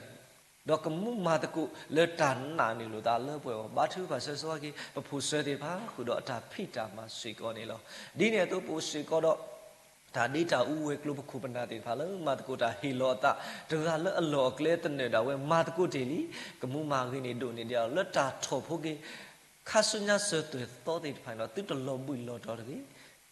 ဒီးကမူမၤသကိးလၢတၢ်နာ်န့ၢ်လိာ်သးလၢပှဲၤအဂီၢ်, ဘါထုကဖၣ်ဆၢဂ့ၤဆၢဝါက့ၤ ပဖိၣ်စၢၤသ့ၣ်တဖၣ်ဃုာ်ဒီးအတၢ်ဖံးတၢ်မၤစ့ၢ်ကီးန့ၣ်လီၤ. ဒ်န့ၣ်အသိးပအိၣ်စ့ၢ်ကီးဒီး တၢ်ဒ့တၢ်အူဝဲၤကျိၤပခိၣ်ပနၢ်သ့ၣ်တဖၣ်လၢမၤသကိးတၢ်ဟ့ၣ်လီၤအသး, တဂၤလၢအလီၢ်အကျဲသနၢၣ်ဒၣ်ဝဲ မၤသကိးတ့ၢ်လံ, ကမူမၤဂ့ၤန့ၢ်ဒိၣ်န့ၢ်ဒံးအီၤ လၢတၢ်ထီၣ်ဖိက့ၤ ခါဆူညါစၢၤသွဲၣ်သီသ့ၣ်တဖၣ်န့ၣ်ဒီး သုတလီၤဘှံးလီၤတီၤတဂ့ၤ. ခီ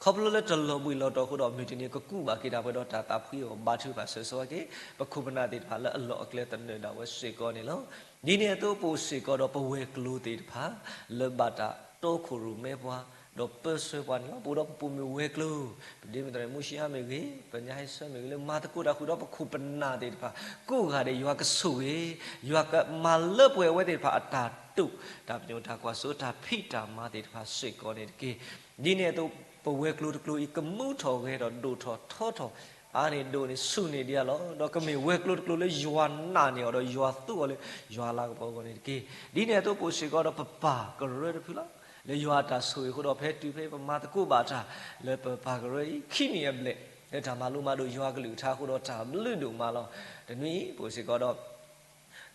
ဖျိလၢတလီၤဘှံးလီၤတီၤအဃိဒီး မုၢ်တနံၤကကူးဘၣ်က့ၤတၢ်ပှဲၤဒီးတၢ်သးဖှံအဂီၢ်, ဘါထုကဖၣ်ဆၢဂ့ၤဆၢဝါက့ၤ ပခိၣ်ပနၢ်သ့ၣ်တဖၣ်လၢအလီၢ်အကျဲသနၢၣ်ဒၣ်ဝဲစ့ၢ်ကီးန့ၣ်လီၤ. ဒ်န့ၣ်အသိးပအိၣ်စ့ၢ်ကီးဒီးပဝဲၤကျိၤသ့ၣ်တဖၣ် လၢဘၣ်တၢ်တီခိၣ်ရိၣ်မဲပှၤ ဒီးပၢဆှၢပှၤန့ၣ်လီၤ. ပအိၣ်ဒီးပပိာ်မုၣ်ဝဲၤကျိၤ, ပဒ့မုၢ်သရၣ်မူၡ့အါမ့ၢ်ဂ့ၤ, ပညါဟဲဆၢမ့ၢ်ဂ့ၤ လၢမၤသကိးတၢ်ဃုာ်ဒီးပခိၣ်ပနၢ်သ့ၣ်တဖၣ် ကိးဂၤဒဲးယွၤကဆိၣ်ဂ့ၤ, ယွၤကမၤလၢပှဲၤအဝဲသ့ၣ်တဖၣ်အတၢ်တိာ်, တၢ်ပညိၣ်တၢ်ကွၢ်စိတၢ်ဖံးတၢ်မၤသ့ၣ်တဖၣ်စ့ၢ်ကီးန့ၣ်တက့ၢ်. ဒ်န့ၣ်အသိး ပဝဲၤကျိၤတကျိၤအံၤ ကမူထီၣ်ဂဲၤထီၣ်ဒိၣ်ထီၣ်ထီထီၣ် အါန့ၢ်ဒိၣ်န့ၢ်ဆူၣ်န့ၢ်ဒံးအလီၢ်, ဒီးကမ့ၢ်ဝဲၤကျိၤတကျိၤလၢယွၤနာ်န့ၢ်အီၤဒီးယွၤသူအီၤလၢယွၤလၤကပီၤအဂီၢ်န့ၣ်တက့ၢ်. ဒ်န့ၣ်အသိးပအိၣ်စ့ၢ်ကီးဒီးပပၢ်ကရၢတဖုလီၤ. လၢယွၤအတၢ်ဆိၣ်ဂ့ၤအဃိဒီးဖဲတုၤဖဲပမၤသကိးဘၣ်တၢ် လၢပပၢ်ကရၢအံၤ ခံနံၣ်အဘျဲၣ် လၢတၢ်မၤလိမၤဒိးယွၤကလုၢ်ကထါအဃိဒီးတၢ်ဘျုးဒိၣ်မးလီၤ. တနွံအံၤ ပအိၣ်စ့ၢ်ကီးဒီး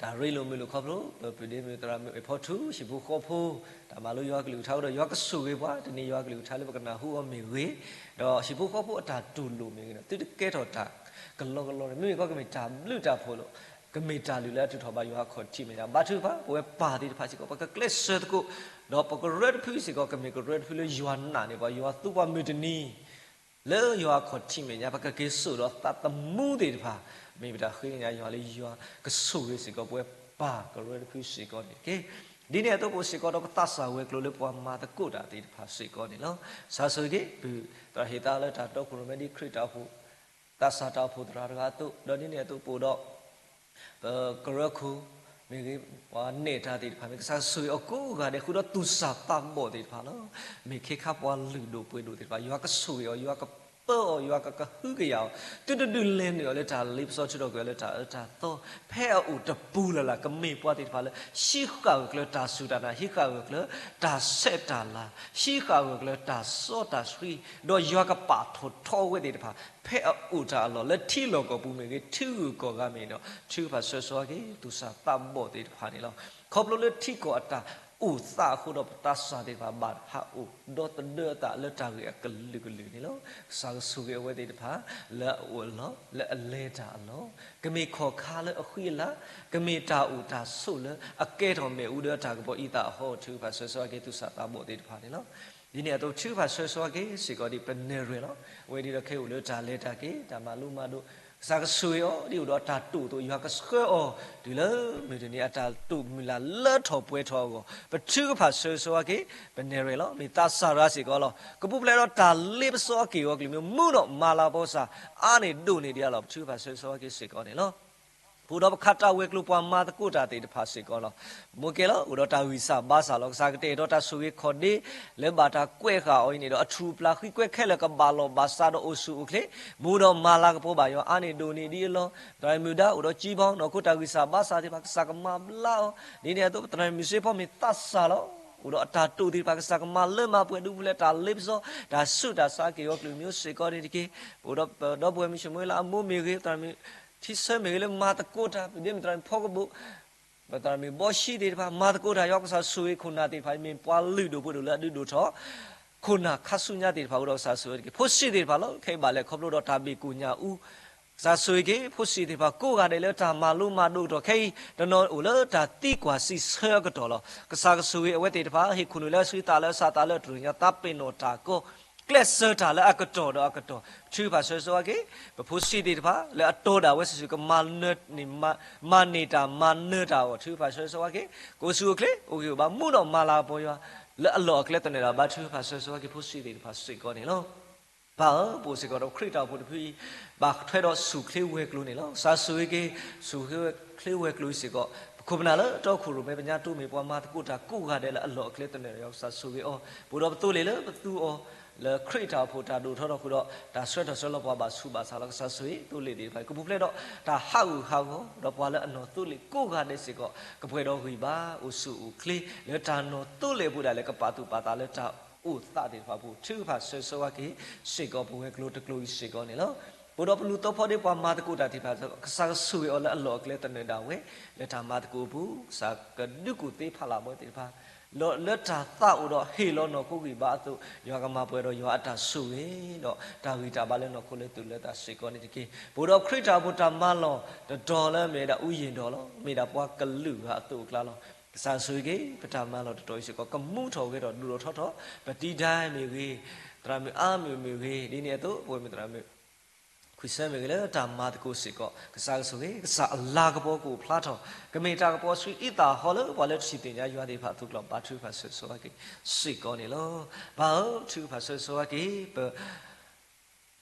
တၢ်ရ့လိာ်မုာ်လိာ်ခီဖျိ ပပုၢ်ဒ့မုၣ်သရၣ်မုၣ်အဖီထူ ဟံၣ်ဖိဃီဖိ တၢ်မၤလိယွၤကလုၢ်ကထါအဃိဒီး ယွၤကဆိၣ်ဂ့ၤပှၤ တနံၤယွၤကလုၢ်ကထါလၢပကနၢ်ဟူအီၤမ့ၢ်ဂ့ၤ, ဒီးဟံၣ်ဖိဃီဖိအတၢ်တူၢ်လိာ်မ့ၢ်ဂ့ၤဒီး သုတကဲထီၣ်တၢ်ကလီကလီန့ၣ် မ့မ့ၢ်ကီးကမ့ၢ်တၢ်ဘျုးတၢ်ဖှိၣ်လီၤ. ကမ့ၢ်တၢ်လုၢ်လၢအထုးထီၣ်ဘၣ်ယွၤအခီၣ်ထံးမဲာ်ညါ ဘါထုကဖၣ် ပဝဲပၢ်သ့ၣ်တဖၣ်စ့ၢ်ကီး ပကကျဲးစၢးသကိး, ဒီးပကရၢတဖုစ့ၢ်ကီး ကမ့ၢ်ကရၢတဖုလၢယွၤနာ်န့ၢ်ပှၤ ယွၤသူပှၤမုၢ်တနံၤ လၢယွၤအခီၣ်ထံးမဲာ်ညါ ပကက့ၤစိာ်ဒီးသးသမူသ့ၣ်တဖၣ် မ့ၢ်ပတၢ်ဃ့ကညးယွၤလၢယွၤကဆိၣ်ဂ့ၤစ့ၢ်ကီး ပဝဲပၢ်ကရၢတဖုစ့ၢ်ကီးန့ၣ်တက့ၢ်. ဒ်န့ၣ်အသိးပအိၣ်စ့ၢ်ကီးဒီးပသးစၢ်ဝဲၤကျိၤလၢပှၤမၤသကိးတၢ်သ့ၣ်တဖၣ်စ့ၢ်ကီးန့ၣ်လီၤ. ကစၢ်ဆိၣ်ဂ့ၤက့ၤ ပုၢ်သရၣ်ဟ့ၣ်သါလၢတၢ်တီခိၣ်ရိၣ်မဲဒ်ခရံာ်တၢ်အိၣ်ဖှိၣ် သးစၢ်တၢ်အိၣ်ဖှိၣ်သရၣ်တဂၤအသိး, ဒီးဒ်န့ၣ်အသိးပအိၣ်ဒီး ပကရၢခိၣ် မ့ၢ်ဂ့ၤ ပှၤနဲၣ်တၢ်သ့ၣ်တဖၣ် မ့ၢ်ကစၢ်ကဆိၣ်ဂ့ၤအီၤကိးဂၤဒဲး ဃုာ်ဒီးသူၣ်စၢ်သးဘီၣ်သ့ၣ်တဖၣ်လီၤ. မ့ၢ်ခ့ခါပှၤလုၢ်ဒိၣ်ပှ့ၤဒိၣ်သ့ၣ်တဖၣ် ယွၤကဆိၣ်ဂ့ၤအီၤ ယွၤကပၢအီၤ ယွၤကကဟုကယာ်အီၤ သုတဒုးလဲၤနုာ်အီၤလၢတၢ်လ့ပစီ ထုးထီၣ်ကွံာ်အီၤလၢတၢ်အၢတၢ်သီ ဖဲအအိၣ်တပူၤလၢ်လၢ် ကမ့ၢ်ပှၤသ့ၣ်တဖၣ်လၢ ဟံးဃာ်ဂၢၢ်ကျၢၤတၢ်စူၢ်တၢ်နာ် ဟံးဃာ်ဂၢၢ်ကျၢၤတၢ်ဆဲးတၢ်လၤ ဟံးဃာ်ဂၢၢ်ကျၢၤတၢ်စီတၢ်ဆှံ ဒီးယွၤကပာ်ထီၣ်ထီအဝဲသ့ၣ်တဖၣ် ဖဲအအိၣ်တၢ်အလီၢ် လၢထံလီၢ်ကီၢ်ပူၤမ့ၢ်ဂ့ၤ ထံဂုၤကီၢ်ဂၤမ့ၢ်ဂ့ၤဒီး ထုကဖၣ်ဆၢဂ့ၤဆၢဝါက့ၤ သူၣ်စၢ်သးဘီၣ်သ့ၣ်တဖၣ်န့ၣ်လီၤ. ခီဖျိလၢထံကီၢ်အတၢ်အိၣ်သးအဃိဒီး ပသးစၢ်သ့ၣ်တဖၣ် ဘၣ်ဟးအိၣ်ဒီသဒၢအသးလၢတၢ်ဂ့ၢ်အကလုာ်ကလုာ်န့ၣ်လီၤ. ကစၢ်ကဆိၣ်ဂ့ၤအဝဲသ့ၣ်တဖၣ် လၢအအိၣ်အလီၢ် လၢအလဲၤတၢ်အလီၢ် ကမ့ၢ်ခီၣ်ခါလၢအဃံအလၤ ကမ့ၢ်တၢ်အိၣ်တၢ်ဆိးလၢအကဲထီၣ်မ့ၣ်အူဒီးတၢ်ကပီၤအံသၣ်အဃိ ထုကဖၣ်ဆၢဂ့ၤဆၢဝါက့ၤ သူၣ်စၢ်သးဘီၣ်သ့ၣ်တဖၣ်န့ၣ်လီၤ. ဒ်န့ၣ်အသိး ထုကဖၣ်ဆၢဂ့ၤဆၢဝါက့ၤစ့ၢ်ကီး ဒ်ပနဲၣ်ရွဲၣ်လီၤ. အဝဲဒ်ဒီးခဲအံၤအိၣ်လၢတၢ်လဲၤတၢ်က့ၤ တၢ်မၤလိမၤဒိး ကစၢ်ကဆိၣ်ဂ့ၤအီၤ ဒ်အိၣ်ဒီးတၢ်တိာ်အသိး ယွၤကဆှၢအီၤ တုၤလၢမုၢ်တနံၤအတၢ်တိာ်မုၢ်လၢ်လၢထီၣ်ပှဲၤထီၣ်အဂီၢ် ပထုကဖၣ်ဆၢဂ့ၤဆၢဝါက့ၤ ပနဲၣ်ရွဲၣ်လီၤ. မ့ၢ်သးစၢ်တဂၤစ့ၢ်ကီးလီၤ. ကပူၤဖျဲးဒီးတၢ်လ့ပစီအက့ၢ်အဂီၤကလုာ်မံၤ မူဒီးမၤလၤကပီၤကစၢ် အါန့ၢ်ဒိၣ်န့ၢ်ဒံးအလီၢ် ပထုကဖၣ်ဆၢဂ့ၤဆၢဝါက့ၤစ့ၢ်ကီးန့ၣ်လီၤ. ပအိၣ်ဒီးပခးတၢ်ဝဲၤကျိၤ ပှၤမၤသကိးတၢ်သ့ၣ်တဖၣ်စ့ၢ်ကီးလီၤ. မ့ၢ်ကဲလီၤ အိၣ်ဒီးတၢ်ဂံၢ်စၢ်ဘါစၢ်လီၤ. ကစၢ်ကတဲာ်ကတီၤတၢ်ဆိၣ်ဂ့ၤခီၣ်ဒ့ လၢဘၣ်တၢ်ကွဲးဃာ်အီၤအံၤန့ၣ်ဒီး အထူၣ်အပျၢ်ဃံကွဲခဲလၢာ် ကဘၣ်လီၢ်ဘၣ်စးဒီးအိၣ်ဆူၣ်အိၣ်ချ့ မူဒီးမၤလၤကပီၤဘၣ်ယွၤ အါန့ၢ်ဒိၣ်န့ၢ်ဒံးအလီၢ်. သရၣ်မုၣ်ဒါ အိၣ်ဒီးကံဘီ နီၢ်ခိတၢ်ဂံၢ်စၢ်ဘါစၢ်သ့ၣ်တဖၣ် ကစၢ်ကမၤဘျါအီၤ. ဒ်န့ၣ်အသိး ပသရၣ်မုၣ်စ့ဖီ မ့ၢ်သးစၢ်လီၤ. အိၣ်ဒီးအတၢ်တိာ်သ့ၣ်တဖၣ် ကစၢ်ကမၤလၢမၤပှဲၤ ဒူပူၤဖျဲးတၢ်လ့ပစီ တၢ်ဆူးတၢ်ဆါက့ၢ်အဂီၤကလုာ်မံၤစ့ၢ်ကီးန့ၣ်တက့ၢ်. ပအိၣ်ဒီးပဒီပုၢ်ဝဲၢ်မုၣ် ၡမူၤအ့လးအမိၢ်မ့ၢ်ဂ့ၤ ပသရၣ်မုၣ်ထံဆၢမ့ၢ်ဂ့ၤ လၢမၤသကိးတၢ် ပဒ့မုၣ်သရၣ်မုၣ်ဖီကဘိၣ် ပသရၣ်မုၣ်ဘီၡံသ့ၣ်တဖၣ် မၤသကိးတၢ် ယွၤကစၢ်ဆိၣ်ဂ့ၤခိၣ်နၢ်သ့ၣ်တဖၣ် မ့ၢ်ပှၤလုၢ်ဒိၣ်ပှ့ၤဒိၣ်လၢအဒုးဒိၣ်ထီၣ် ခိၣ်နၢ်ခါဆူညါသ့ၣ်တဖၣ် အိၣ်ဒီးကစၢ်ဆိၣ်ဂ့ၤတက့ၢ်. ဖိဆံးသ့ၣ်တဖၣ်လီၤ. ခဲအံၤဘၣ်လဲၣ် ခီဖျိဒီးတၢ်ဘ့ၣ်ကိၣ်ညၣ်အူ ကစၢ်ဆိၣ်ဂ့ၤက့ၤ ဖိဆံးသ့ၣ်တဖၣ်ကိးဂၤဒဲးလၢတၢ်မၤလိမၤဒိးကတီၢ် ခဲအံၤ တနီၤအိၣ်လၢတၢ်သံကွၢ်စံးဆၢအကတီၢ်လီၤ. ကစၢ်ကဆိၣ်ဂ့ၤအဝဲသ့ၣ်တဖၣ် ဟ့ၣ်ခိၣ်နူာ်လၢအဆှံ သးလၢအဆး သးလၢအတြူၢ်ညါ သးပ့ၤနီၣ်တၢ်ကီ ကျဲးစၢးတၢ်လၢအကတီၢ်ဒီးအကတီၢ် ထုကဖၣ်ဆၢဂ့ၤဆၢဝါက့ၤ ပဖိဆံးသ့ၣ်တဖၣ် လၢအတီဒၣ်ဝဲစုာ်စုာ် ကမၤနၢၤန့ၢ် မၤန့ၢ်တၢ်မၤနၢၤတၢ်အဂီၢ် ထုကဖၣ်ဆၢဂ့ၤဆၢဝါက့ၤ ကအိၣ်ဆူၣ်အိၣ်ချ့ အိၣ်ဂံၢ်အိၣ်ဘါ မူဒီးမၤလၤကပီၤယွၤ လၢအလီၢ်အကျဲသနၢၣ်ဒၣ်ဘၣ် ထုကဖၣ်ဆၢဂ့ၤဆၢဝါက့ၤ ဖိဆံးသ့ၣ်တဖၣ်စ့ၢ်ကီးန့ၣ်လီၤ. ပၢ်ဧၢ ပအိၣ်စ့ၢ်ကီးဒီးခရံာ်တၢ်အိၣ်ဖှိၣ်တဖုအံၤ ဘၣ်ထွဲဒီးဆူၣ်ချ့ဝဲၤကျိၤန့ၣ်လီၤ. ကစၢ်ဆိၣ်ဂ့ၤက့ၤ ဆူၣ်ချ့ဝဲၤကျိၤအံၤစ့ၢ်ကီး ပခိၣ်ပနၢ်လၢအတီခိၣ်ရိၣ်မဲ ပညါတိမ့ၢ်ပှၤမၤသကိးတၢ်ကိးဂၤဒဲးလၢအလီၢ်အကျဲသနၢၣ်ဒီးယွၤ ကစၢ်ဆိၣ်ဂ့ၤအီၤ ပအိၣ်ဒီးပသိလ့ၣ်လၢပသူအီၤ လၢခရံာ်တၢ်အိၣ်ဖှိၣ်တၢ်ဒိၣ်ထီၣ်ထီဃုာ်ဒီး တၢ်ဆှၢထီၣ်ဆှၢလီၤပှၤဘၣ်ဆူးဘၣ်ဆါလီၤ. ကစၢ်ဆိၣ်ဂ့ၤသိလ့ၣ်သ့ၣ်တဖၣ် ကပူၤဖျဲးဒီးတၢ်ဟးဂူာ်ဟးဂီၤ ဒီးပှၤလၢအနီၢ်သိလ့ၣ်ကိးဂၤဒဲးစ့ၢ်ကီး ကပှဲၤဒီးဂံၢ်ဘါ အိၣ်ဆူၣ်အိၣ်ချ့ လၢတၢ်နီၢ်သိလ့ၣ်အပူၤဒၣ်လဲာ် ကပာ်သူၣ်ပာ်သးလၢတၢ်အိၣ်သးသ့ၣ်တဖၣ်အပူၤ ထုကဖၣ်ဆၢဂ့ၤဆၢဝါက့ၤစ့ၢ်ကီး ပဝဲၤကျိၤတကျိၤအံၤစ့ၢ်ကီးန့ၣ်လီၤ. ပအိၣ်ဒီးပလူၤသီဖီဒ့ပှၤမၤသကိးတၢ်သ့ၣ်တဖၣ် ကစၢ်ကဆိၣ်ဂ့ၤအီၤလၢအလီၢ်အကျဲသနၢၣ်ဒၣ်ဝဲ လၢတၢ်မၤသကိးအပူၤ ကစၢ်ကဒုးကူၣ်သ့ဖးလၢ်ဘီသ့ၣ်တဖၣ် လၢတၢ်သးအိၣ်ဒီးဟ့ၣ်လီၤနီၢ်ခိဂံၢ်ဘါအသိး ယွၤကမၤပှဲၤဒီးယွၤအတၢ်ဆိၣ်ဂ့ၤ ဒီးတၢ်ဂံၢ်တၢ်ဘါလၢနီၢ်ခိလၢသူၣ်လၢသးစ့ၢ်ကီးန့ၣ်တက့ၢ်. ပအိၣ်ဒီးခရံာ်တၢ်အိၣ်ဖှိၣ်တၢ်မၤလီၢ်တတီၤလၢမ့ၢ်ဝဲဒၣ် အူယ့ၣ်ဒီးလီၤ မ့ၢ်ဒၣ်ပှၤကလုာ်ဂၤအသိးအကျါလီၤ. ကစၢ်ဆိၣ်ဂ့ၤက့ၤ ပတၢ်မၤလီၢ်တတီၤအံၤစ့ၢ်ကီး ကမူထီၣ်ဂဲၤထီၣ်ဒိၣ်ထီၣ်ထီထီၣ် ပတံၤဒါမ့ၢ်ဂ့ၤ သရၣ်မုၣ်အါမုၣ်မ့ၢ်ဂ့ၤ ဒ်န့ၣ်အသိး ပဝဲမုၢ်သရၣ်မုၣ် ခွံဆၢမ့ၢ်ဂ့ၤလၢတၢ်မၤသကိးစ့ၢ်ကီး ကစၢ်ကဆိၣ်ဂ့ၤ ကစၢ်အလၤကပီၤကအိၣ်ဖျါထီၣ် ကမ့ၢ်တၢ်ကပီၤဆှံအံသၣ်ဟီလၢပှၤလၢတထံၣ်သ့ၣ်ညါယွၤသ့ၣ်တဖၣ်အသိးကျီၢ် ဘါထုကဖၣ်ဆၢဂ့ၤဆၢဝါက့ၤစ့ၢ်ကီးန့ၣ်လီၤ. ပၢ်ဧၢ ထုကဖၣ်ဆၢဂ့ၤဆၢဝါက့ၤ ပ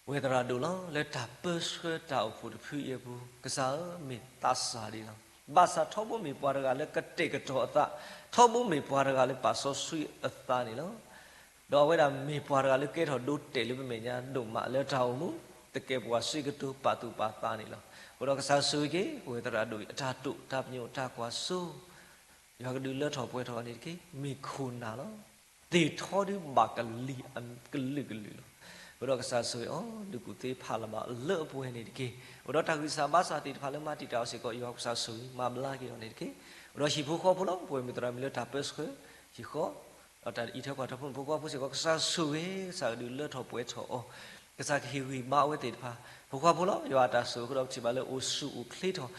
ဝဲသရၣ်ဒိၣ်လီၤ လၢတၢ်ပၢဆှၢတၢ်အိၣ်ဖှိၣ်တဖုအံၤအပူၤ ကစၢ်ဧၢ မ့ၢ်သးစၢ်ဒံးလီၤ. ဘၣ်ဆၣ်ထီဘိမ့ၢ်ပှၤတဂၤလၢကတဲာ်ကတီၤအသး ထီဘိမ့ၢ်ပှၤတဂၤလၢပာ်စီဆှံအသးန့ၣ်လီၤ. ဒီးအဝဲဒၣ်မ့ၢ်ပှၤတဂၤလၢကဲထီၣ်ဒိတဲာ်လၢပမဲာ်ညါဒိၣ်မးလၢတၢ်အိၣ်မူ သကဲးပဝးစံးကတိၤပာ်သူၣ်ပာ်သးန့ၣ်လီၤ. အဃိဒီးကစၢ်ဆိၣ်ဂ့ၤက့ၤ ပဝဲသရၣ်ဒိၣ်အံၤ အတၢ်တိာ်တၢ်ပညိၣ်တၢ်ကွၢ်စိ ယွၤကဒုးလၢထီၣ်ပှဲၤထီၣ်အီၤန့ၣ်တက့ၢ်. မ့ၢ်ခိၣ်နၢ်လီၤ. သ့ၣ်ထီဒုးဘၣ်ကလံၤအကလုာ်ကလုာ်လီၤ. အဃိဒီးကစၢ်ဆိၣ်ဂ့ၤအီၤ ဒုးကူၣ်သ့ဖးလၢ်ဘၣ်လၢအပှဲၤန့ၣ်တက့ၢ်. အဃိဒီးတၢ်ဂံၢ်စၢ်ဘါစၢ်သ့ၣ်တဖၣ်လၢမၤတံာ်တာ်အီၤစ့ၢ်ကီး ယွၤကစၢ်ဆိၣ်ဂ့ၤမၤဘျါက့ၤအီၤန့ၣ်တက့ၢ်. အဃိဒီးဟံၣ်ဖိဃီဖိလီၤ. ပဝဲမုၢ်သရၣ်မုၣ်လၢတၢ်ပၢဆှၢ ဟံၣ်ဃီ ဒီးတၢ်အံးထွဲကွၢ်ထွဲဖိမုၣ်ဖိခွါဖိစ့ၢ်ကီး ကစၢ်ဆိၣ်ဂ့ၤ ကစၢ်ကဒုးလၢထီၣ်ပှဲၤထီၣ်အီၤ ကစၢ်ကဟ့ၣ်ဂံၢ်ဘါအဝဲသ့ၣ်တဖၣ် ဖိခွါဖိလီၤ. ယွၤအတၢ်ဆိၣ်ဂ့ၤအဃိဒီး ပထံၣ်ဘၣ်လၢအိၣ်ဆူၣ်အိၣ်ချ့ထီၣ်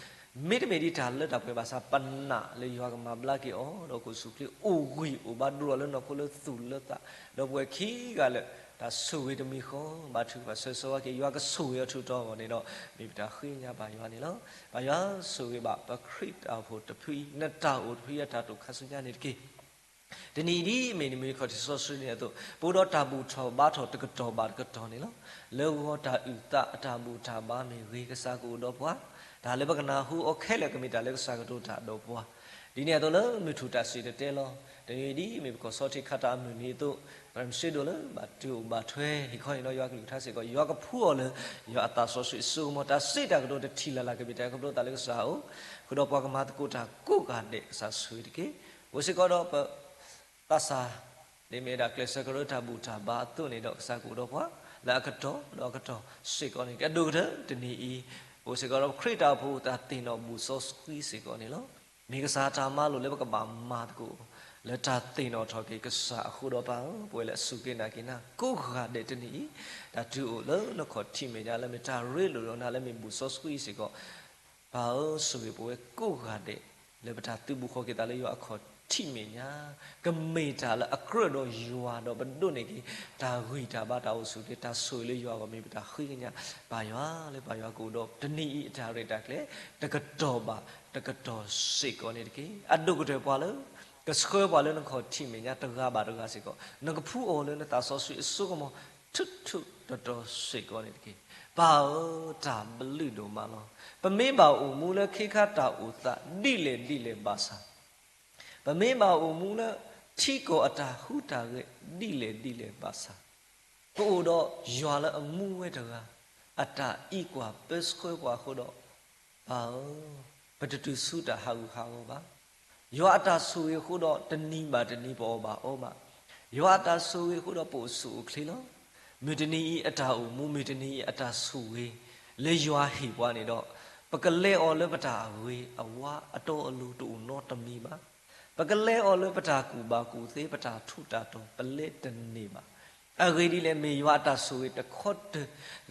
မ့တမ့ၢ်ဒ်တၢ်လၢတၢ်ပှဲၤဘၣ်ဆၣ် ပနာ်လၢယွၤကမၤဘျါက့ၤအီၤ ဒီးကအိၣ်ဆူၣ်အိၣ်ချ့ အိၣ်ဂံၢ်အိၣ်ဘါဒိၣ်ထီၣ်လၢနီၢ်ခိလၢသူၣ်လၢသး ဒီးပဝဲခံဂၤလၢ တၢ်ဆိၣ်ဂ့ၤတမံၤဃီ ဘါထုကဖၣ်ဆၢဂ့ၤဆၢဝါက့ၤ ယွၤကဆိၣ်ဂ့ၤအီၤထူးတီၤအဂီၢ်န့ၣ်ဒီး မ့ၢ်ပတၢ်ဃ့ညါဘၣ်ယွၤန့ၣ်လီၤ. ဘၣ်ယွၤဆိၣ်ဂ့ၤဘၣ်ပခရံာ်တၢ်အိၣ်ဖှိၣ်တဖုအံၤ နတၢ်အိၣ်တဖုအံၤအတၢ်တိာ်ခါဆူညါန့ၣ်တက့ၢ်. တနံၤအံၤဒ်အမ့ၢ်နံၤမုၢ်နံၤခီၣ်ထံးစီဆှံန့ၣ်အသိး ပအိၣ်ဒီးတၢ်ဘူၣ်ထီၣ်ဘါထီၣ်တကတီၢ်ဘၣ်တကတီၢ်န့ၣ်လီၤ. လၢဂီၤတၢ်အုၣ်သးအတၢ်ဘူၣ်တၢ်ဘါမ့ၢ်ဂ့ၤ ကစၢ်ကအိၣ်ဒီးပှၤ, တၢ်လၢပကနၢ်ဟူအီၤခဲလၢာ်ကမ့ၢ်တၢ်လၢကစၢ်ကတိၤတၢ်ဒီးပှၤ, ဒ်န့ၣ်အသိးလၢမုၢ်ထူၣ်တၢ်စံၣ်တဲၤတဲလီၤ. တနံၤအံၤဒ်အမ့ၢ်ပကီၢ်စီထံခါတၢ်အမုၢ်နံၤအသိး ပရၢၣ်မုၢ်ဆ့ဒိၣ်လၢဘၣ်တုၤအိၣ်ဘၣ်ထွဲ ဟ့ၣ်ခီဟ့ၣ်နီၤယွၤကလုၢ်ကထါစ့ၢ်ကီး ယွၤကဖှူအီၤလၢ ယွၤအသးစီဆှံအစိကမီၤ တၢ်စံးတၢ်ကတိၤတထံၣ်လၢ်လၢ်ကမ့ၢ်တၢ်ခီဖျိသးလၢကစၢ်အအိၣ်, ဃုာ်ဒီးပှၤကမၤသကိးတၢ်ကိးဂၤဒဲး ကစၢ်ဆိၣ်ဂ့ၤတက့ၢ်. အိၣ်စ့ၢ်ကီးဒီးပ သးစၢ် ဒ်မ့ၢ်ဝဲဒၣ်ကျဲးစၢးကရၢတၢ်ဘူၣ်တၢ်ဘါအသိးန့ၣ်ဒီး ကစၢ်ကအိၣ်ဒီးပှၤ လၢအကတီၢ်ဒီးအကတီၢ်စ့ၢ်ကီးန့ၣ် အဒိၣ်ကတၢၢ်တနံၤအံၤ, အိၣ်စ့ၢ်ကီးဒီးပခရံာ်တၢ်အိၣ်ဖှိၣ်တၢ်သ့ၣ်နီၣ်ဘူၣ်စီဆှံစ့ၢ်ကီးန့ၣ်လီၤ. မ့ၢ်ကစၢ်တၢ်မၤလိာ်လၢပကဘၣ်မၤသကိး လၢတၢ်သ့ၣ်နီၣ်ထီၣ်က့ၤကစၢ်အဃိဒီးပၢ်ဧၢ, ပဝဲလၢအစူၢ်က့ၤနာ်က့ၤနၤ ကိးဂၤဒဲးတနံၤအံၤ, တၢ်တုၤအိၣ်လၢနခီၣ်ထံးမဲာ်ညါ လၢမ့ၢ်တၢ်ရ့လိာ်ဒီးနၤ လၢမ့ၢ်ဘူၣ်စီဆှံစ့ၢ်ကီး ပၢ်ဧၢ, ဆိၣ်ဂ့ၤပဝဲကိးဂၤဒဲး လၢပတၢ်သုးဘူးဃီက့ၤသးလၢယွၤအခီၣ်ထံးမဲာ်ညါ, ကမ့ၢ်တၢ်လၢအကြၢးဒီးယွၤဒီးပဒိးန့ၢ်က့ၤ တၢ်ဂံၢ်တၢ်ဘါတၢ်အိၣ်ဆူၣ်အိၣ်ချ့ တၢ်ဆိၣ်ဂ့ၤလၢယွၤအဂီၢ်မ့ၢ်ပတၢ်ဃ့ကညး, ပၢ်ယွၤလၢပၢ်ယွၤကအိၣ်ဒီးတနံၤအံၤအတၢ်ရဲၣ်တၢ်ကျဲၤ တကတီၢ်ဘၣ်တကတီၢ်စ့ၢ်ကီးန့ၣ်တက့ၢ်. အဒိၣ်ကတၢၢ်ပှၤလၢ ကဆှၢပှၤလၢနခီၣ်ထံးမဲာ်ညါတဂၤဘၣ်တဂၤစ့ၢ်ကီး နကဖှူအီၤလၢနသးစီဆှံအစိကမီၤ ထူးထူးတီၤတီၤစ့ၢ်ကီးန့ၣ်တက့ၢ်. ပၢ်ဧၢ, တၢ်ဘျုးဒိၣ်မးလီၤ. ပမ့ၢ်ဘၣ်အိၣ်မူလၢခ့ခါတၢ်အိၣ်သးဒ်လဲၣ်ဒ်လဲၣ်ဘၣ်ဆၣ်, ပမ့ၢ်ဘၣ်အိၣ်မူလၢထံကီၢ်အတၢ်ဟူးတၢ်ဂဲၤဒ်လဲၣ်ဒ်လဲၣ်ဘၣ်ဆၣ်, ပအိၣ်ဒီးယွၤလၢအမူဝဲတဂၤ အတၢ်အံးကွၢ်ပၢဆှၢပှၤအဃိဒီး ပၢ်ဧၢ, ပတတုၤဆူတၢ်ဟးဂူာ်ဟးဂီၤဘၣ်. ယွၤအတၢ်ဆိၣ်ဂ့ၤအဃိဒီး တနံၤဘၣ်တနံၤပအီၣ်ဘၣ်အီဘၣ်. ယွၤအတၢ်ဆိၣ်ဂ့ၤအဃိဒီး ပအိၣ်ဆူၣ်အိၣ်ချ့လီၤ. မုၢ်တနံၤအံၤအတၢ်အိၣ်မူ မုၢ်တနံၤအံၤအတၢ်ဆိၣ်ဂ့ၤ လၢယွၤဟ့ၣ်ပှၤန့ၣ်ဒီး ပကလဲၤအီၤလၢပတၢ်အဂ့ၤအဝါအတီအလိၤတအိၣ်နီတမံၤဘၣ်. ပကလဲၤအီၤလၢပတၢ်ကူၣ်ဘၣ်ကူၣ်သ့ ပတၢ်ထူးတၢ်တီၤ ပလဲၤတန့ၢ်ဘၣ်. အဂ့ၢ်ဒ်လဲၣ် မ့ၢ်ယွၤအတၢ်ဆိၣ်ဂ့ၤတခီတၢၢ်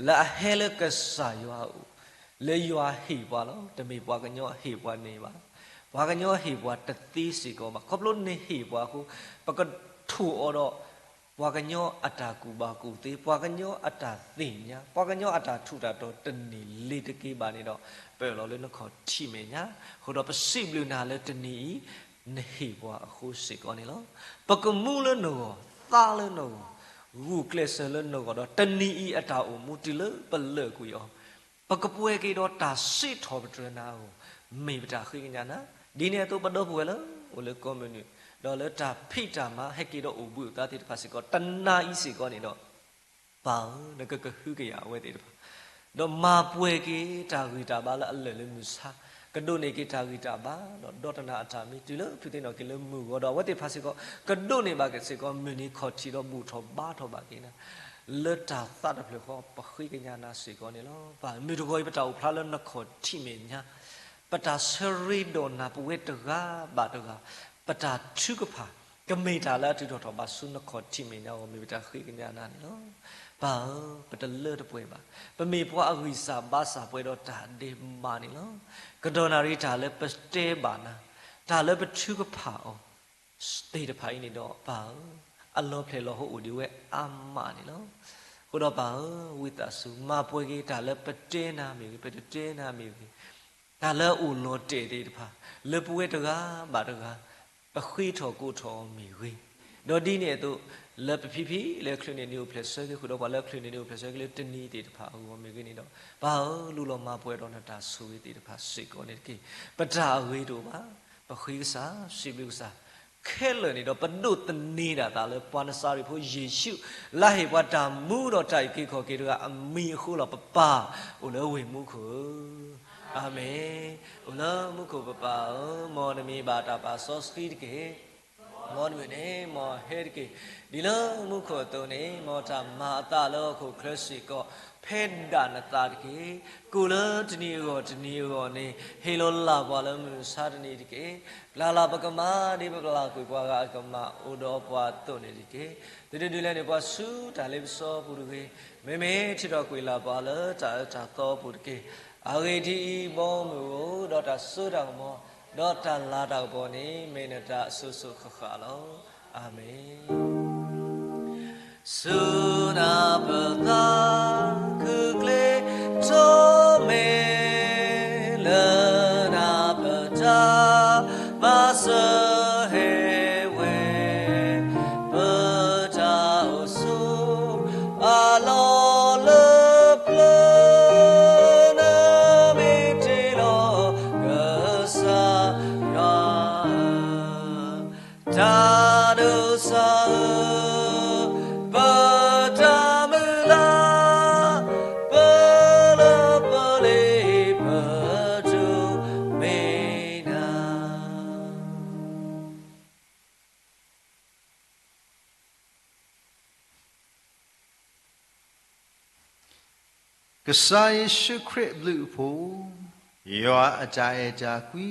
လၢအဟဲလၢကစၢ်ယွၤအအိၣ်, လၢယွၤဟ့ၣ်ပှၤလီၤ. တမ့ၢ်ပှၤကညီဟ့ၣ်ပှၤန့ၣ်ဘၣ်. ပှၤကညီဟ့ၣ်ပှၤတသ့စ့ၢ်ကီးဘၣ်. ခီဖျိနဟ့ၣ်ပှၤအဃိ ပကထိၣ်အီၤဒီး ပှၤကညီအတၢ်ကူၣ်ဘၣ်ကူၣ်သ့, ပှၤကညီအတၢ်သ့ၣ်ညါ, ပှၤကညီအတၢ်ထူးတၢ်တီၤတန့ၢ်လ့ၤတက့ၤဘၣ်န့ၣ်ဒီး ပအၢၣ်လီၤလၢနခီၣ်ထံးမဲာ်ညါ, အဃိဒီးပစံးဘျုးနၤလၢတနံၤအံၤ နဟ့ၣ်ပှၤအဃိစ့ၢ်ကီးန့ၣ်လီၤ. ပကမူလၢနဂီၢ်, သးလၢနဂီၢ်, ဂုာ်ကျဲးစၢးလၢနဂီၢ်ဒီး တနံၤအံၤအတၢ်အိၣ်မူတုၤလၢပလၢာ်ကွံာ်အီၤ ပကပှဲၤက့ၤဒီးတၢ်စံးထီၣ်ပတြၢၤနၤအဂီၢ် မ့ၢ်ပတၢ်ဃ့ကညးနၤ. ဒ်န့ၣ်အသိး ပဒီပုၢ်ဝဲၢ်လၢအိၣ်လၢကီၢ်မုၢ်နုာ် ဒီးလၢတၢ်ဖံးတၢ်မၤဟဲက့ၤဒီးအိၣ်ဘှံးအိၣ်သါသ့ၣ်တဖၣ်စ့ၢ်ကီး တနၤအံၤစ့ၢ်ကီးန့ၣ်ဒီး ပၢ်ဧၢ, နကကဟုကယာ်အဝဲသ့ၣ်တဖၣ် ဒီးမၤပှဲၤက့ၤတၢ်ဂံၢ်တၢ်ဘါလၢအလၢာ်လၢမုၢ်ဆါ, ကဒိးန့ၢ်က့ၤတၢ်ဂံၢ်တၢ်ဘါ ဒီးဒီတနၤအတၢ်မံ တုၤလၢဖုးသ့ၣ်နီၣ်က့ၤလၢမုၢ်ဂီၤဒီး အဝဲသ့ၣ်တဖၣ်စ့ၢ်ကီး ကဒိးန့ၢ်ဘၣ်က့ၤစ့ၢ်ကီး မုၢ်နံၤခီၣ်ထံးဒီးဘူၣ်ထီၣ်ဘါထီၣ်ဘၣ်က့ၤနၤ လၢတၢ်သးတဖျၢၣ်ဃီ ပဃ့ကညးနၤစ့ၢ်ကီးန့ၣ်လီၤ. ပၢ်ဧၢ, မုၢ်တဂီၤအံၤ ပတၢ်အိၣ်ဖျါလၢနခီၣ်ထံးမဲာ်ညါ, ပတၢ်ဆၢရ့ဒီးနၤ ပဝဲတဂၤဘၣ်တဂၤ, ပတၢ်ထုကဖၣ် ကမ့ၢ်တၢ်လၢအတုၤထီၣ်ထီၣ်ဘၣ်ဆူနခီၣ်ထံးမဲာ်ညါအဂီၢ် မ့ၢ်ပတၢ်ဃ့ကညးနၤန့ၣ်လီၤ. ပၢ်ဧၢ, ပတလၢတပှဲၤဘၣ်, ပမ့ၢ်ပှၤအဂံၢ်စၢ်ဘါစၢ်ပှဲၤဒီးတၢ်ဒဲးဘးန့ၣ်လီၤ. ကဒီးနၣ်ရံၣ်တၢ်လၢပတဲဘၣ်နၤ, တၢ်လၢပထုကဖၣ်အီၤ သ့ၣ်တဖၣ်အံၤန့ၣ်ဒီး ပၢ်ဧၢ, အလီၤဖျဲၣ်လီၤဟိအိၣ်ဒံးဝဲအါမးန့ၣ်လီၤ. အဃိဒီးပၢ်ဧၢ, ဝံသးစူၤ မၤပှဲၤက့ၤတၢ်လၢပတဲနၤမ့ၢ်ဂ့ၤ, ပတတဲနၤမ့ၢ်ဂ့ၤ, တၢ်လၢအအိၣ်လီၤတဲာ်သ့ၣ်တဖၣ် လၢပဝဲတဂၤဘၣ်တဂၤ ပဃ့ထီၣ်ကိးထီၣ်အီၤမ့ၢ်ဂ့ၤ, ဒီးဒ်န့ၣ်အသိး လၢပဖံဖံလၢအချုးန့ၢ်နံၤအိၣ်ဖျဲၣ်ဆၢက့ၤ ဃုာ်ဒီးပှၤလၢအချုးန့ၢ်နံၤအိၣ်ဖျဲၣ်ဆၢက့ၤလၢတနံၤသ့ၣ်တဖၣ်အဂီၢ်မ့ၢ်ဂ့ၤန့ၣ်ဒီး ပၢ်ဧၢ, လူလီၤမၤပှဲၤဒီးနတၢ်ဆိၣ်ဂ့ၤသ့ၣ်တဖၣ်စ့ၢ်ကီးန့ၣ်တက့ၢ်. ပတၢ်အဂ့ၤတအိၣ်ဘၣ်, ပဃ့ကစၢ်, စံးဘျုးကစၢ် ခဲလၢာ်န့ၣ်ဒီး ပဒိးသန့ၤဒၣ်သးလၢပှၤနစၤရ့းဖိယ့ၣ်ၡူး လၢဟ့ၣ်ပှၤတၢ်မူဒီးတၢ်အုၣ်က့ၤခီၣ်က့ၤတဂၤအမံၤအဃိလီၤ. ပပၢ်အိၣ်လၢဝ့ၢ်မူခိၣ်ဧၢ, အၤမ့ၣ်. အိၣ်လၢမူခိၣ်ပပၢ်ဧၢ, မ်နမံၤဘၣ်တၢ်ပာ်စီဆှံတက့ၢ်. မ်နမုၢ်န့ၣ်မ်ဟဲတက့ၢ်. ဒ်လၢမူခိၣ်အသိးန့ၣ် မ်တၢ်မၤအသးလၢဟီၣ်ခိၣ်ချၢစ့ၢ်ကီး ဖဲဒၣ်နသးတက့ၢ်. ကိၣ်လၢတနံၤအဂီၢ်တနံၤအဂီၢ်န့ၣ် ဟ့ၣ်လီၤလၢ်ပှၤလၢမုၢ်မဆါတနံၤတက့ၢ်. ပျၢ်လၢ်ပကမၤဒ်ပပျၢ်ကွံာ်ပှၤဂၤအကမၣ်အိၣ်ဒီးပှၤအသိးန့ၣ်တက့ၢ်. သုတဒုးလဲန့ၢ်ပှၤဆူတၢ်လ့ပစီပူၤတဂ့ၤ. မ့မ့ၢ်ထုးထီၣ်ကွံာ်လၢ်ပှၤလၢတၢ်အၢတၢ်သီအပူၤတက့ၢ်. အဂ့ၢ်ဒ်အံၤ, ဘီမုၢ်ဧိၤ, ဒီးတၢ်စိတၢ်ကမီၤ, ဒီးတၢ်လၤတၢ်ကပီၤန့ၣ် မ့ၢ်နတၢ်အစိၤစိၤဃၣ်ဃၣ်လီၤ. အၤမ့ၣ်. ဆူနၢ်ပသးခုကျ့ထီၣ်မ့ၢ် လၢနၢ်ပတၢ်မၤစၢၤဟဲဝဲ ကစၢ်ယ့ၣ်ၡူးခရံာ်အဘျုးအဖှိၣ်, ယွၤအတၢ်အဲၣ်တၢ်ကွံ,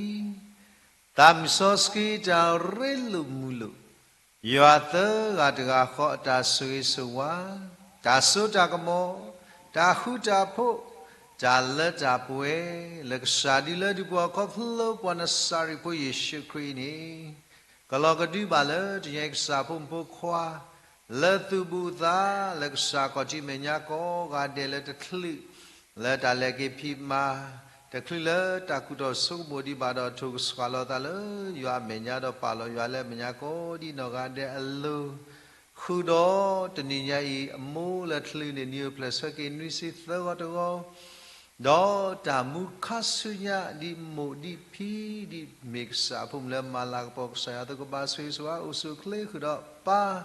သးမုၢ်စီဆှံတၢ်ရ့လိာ်မုာ်လိာ်, ယွၤသၢဂၤတဂၤဃီအတၢ်ဆိၣ်ဂ့ၤဆိၣ်ဝါ, တၢ်စိတၢ်ကမီၤ, တၢ်ဃူတၢ်ဖိး, တၢ်လၢတၢ်ပှဲၤ, လၢကစၢ်ဒုးလၢဒုးပှၤခီဖျိပှၤနစၤရ့းဖိယ့ၣ်ၡူးခရံာ်အံၤန့ၣ် ကလီၤကဒုဘၣ်လၢတနံၤအံၤကစၢ်ဖိမုၣ်ဖိခွါ လၢသူၣ်ဘူၣ်သး လၢကစၢ်ခီၣ်ထံးမဲာ်ညါကိးဂၤဒဲးလၢတချုး လၢတၢ်လဲၤက့ၤဖံးမၤ, တချုးလၢတၢ်ကူၣ်ထီၣ်ဆိကမိၣ်ဒံးဘၣ်ဒီး ထိၣ်ကဆှၣ်လီၤသးလၢယွၤအမဲာ်ညါဒီးပာ်လီၤယွၤလၢအမဲာ်ညါကိးဒံးနီၢ်ဂၤဒဲးအလိၤ ဃုာ်ဒီးတနံၤညါအံၤ အမိၢ်လၢချုးန့ၣ် နံၤဧိၤဖျဲၣ်ဆၢက့ၤနွံဆံသၢဂီၤတဂီၤ ဒီးတၢ်မူခါဆူညါ ဒ်မိၢ်ဒ်ဖံဒ်မ့ၢ်ကစၢ်အဖိမုၣ်လၢမၤလၤကပီၤကစၢ်ယွၤအသိး ကဘၣ်ဆိၣ်ဂ့ၤဆိၣ်ဝါအိၣ်ဆူၣ်အိၣ်ချ့ဃုာ်ဒီးပၢ်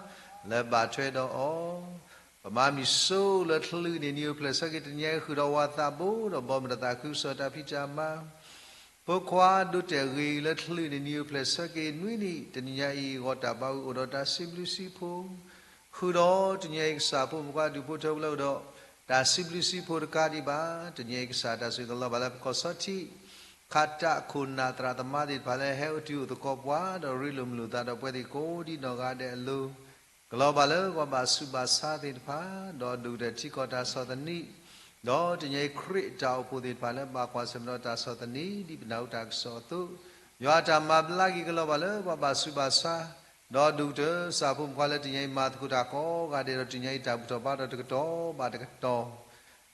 လၢဘၣ်ထွဲဒီးအီၤ, ပမၤမုၢ်စိလၢချုးန့ၣ် နံၤဧိၤဖျဲၣ်ဆၢက့ၤတနံၤညါအံၤ ဃုာ်ဒီးဝၤသးဘိဒီးဘီမုၢ်ဒီးသးခုကစီၣ်တၢ်ဖံးတၢ်မၤ ဖိခွါဒိးတဲာ်ဂ့ၤလၢချုးန့ၣ် နံၤဧိၤဖျဲၣ်ဆၢက့ၤနွံနံၤ တနံၤညါအံၤ ဂီၤတၢ်ဘါဝံၤအိၣ်ဒီးတၢ်စံးဘျုးစံးဖှိၣ် ဃုာ်ဒီးတနံၤညါအံၤကစၢ်ဖိမုၣ်ဖိခွါဒူၣ်ဖိထၢဖိလၢအိၣ်ဒီး တၢ်စံးဘျုးစံးဖှိၣ်တကးဒံးဘၣ် တနံၤညါအံၤကစၢ်တၢ်ဆိၣ်ဂ့ၤကလီၤဘၣ်လၢပကီၢ်ဆီထံး ခးတၢ်ခိၣ်နၢ်သရၣ်သမါသ့ၣ်တဖၣ်လၢဟဲအိၣ်တုၤအိၣ်သကိးပှၤ ဒီးရ့လိာ်မုာ်လိာ်သးဒီးပှၤသ့ၣ်ကိးဒံးနီၢ်ဂၤဒဲးအလိၤ ကလီၤဘၣ်လၢပှၤဘၣ်ဆူးဘၣ်ဆါသ့ၣ်တဖၣ် ဒီးဒိၣ်ကတၢၢ်ထံကီၢ်တၢ်ဆီၣ်သနံး ဒီးတနံၤအံၤခရံာ်အတၢ်အိၣ်ဖှိၣ်သ့ၣ်တဖၣ်လၢဘၣ်ကွၢ်ဆၢၣ်မဲာ်ဒီးတၢ်ဆီၣ်သနံး ဒ်ပနၢ်ဟူတၢ်ကစီၣ်အသိး ယွၤအတၢ်မၤဘျါက့ၤကလီၤဘၣ်လၢပှၤဘၣ်ဆူးဘၣ်ဆါ ဒီးဒိၣ်ကတၢၢ်ကစၢ်ဖိမုၣ်ဖိခွါလၢတနံၤအံၤမၤသကိးတၢ်ကိးဂၤဒဲးဒီး တနံၤအံၤတၢ်ဘူၣ်ထီၣ်ဘါထီၣ်တကတီၢ်ဘၣ်တကတီၢ်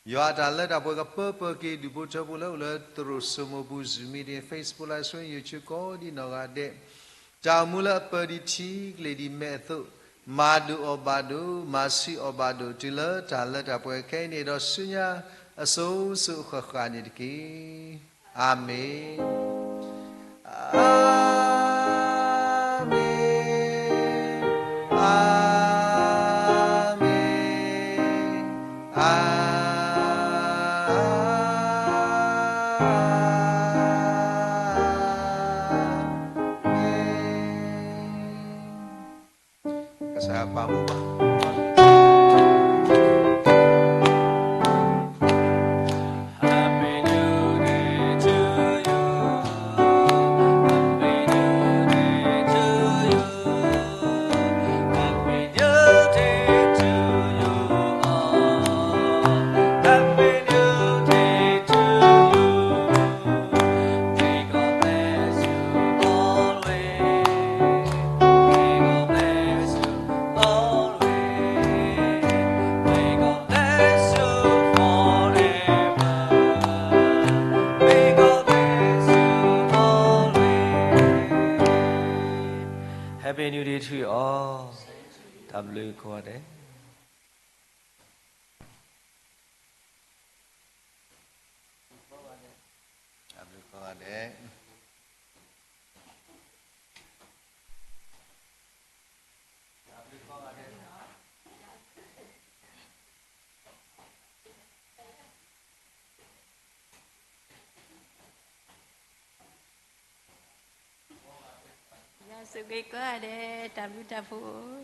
ယွၤအတၢ်လၢတၢ်ပှဲၤကပၢပၢက့ၤဒူၣ်ဖိထၢဖိလၢအိၣ်လၢသရိာ်စိမိၢ်ပူၤ Zoom meeting, Facebook live stream, YouTube ကိးဒံးနီၢ်ဂၤဒဲး တၢ်အိၣ်မူလၢအပၢၤဒံးထံကလ့ၢ်ဒံးမဲးအသိး မၤဒိၣ်အီၣ်ဘၣ်ဒိၣ် မၤဆံးအီၣ်ဘၣ်ဒိၣ် တုၤလၢတၢ်လၢတၢ်ပှဲၤခဲအံၤန့ၣ် ဒီးဆူညါအစိၤစိၤအဃၣ်ဃၣ်န့ၣ်တက့ၢ်. အၤမ့ၣ်, အၤမ့ၣ်, အၤမ့ၣ်, အၤမ့ၣ်. ကစၢ်ယွၤပာ်မူဘၣ်. Happy New Day to you all. တၢ်ဘျုးကိးဂၤဒဲး. တၢ်ဘျုးကိးဂၤဒဲး. ယွၤဆိၣ်ဂ့ၤကိးဂၤဒဲး တၢ်ဘျုးတၢ်ဖှိၣ်.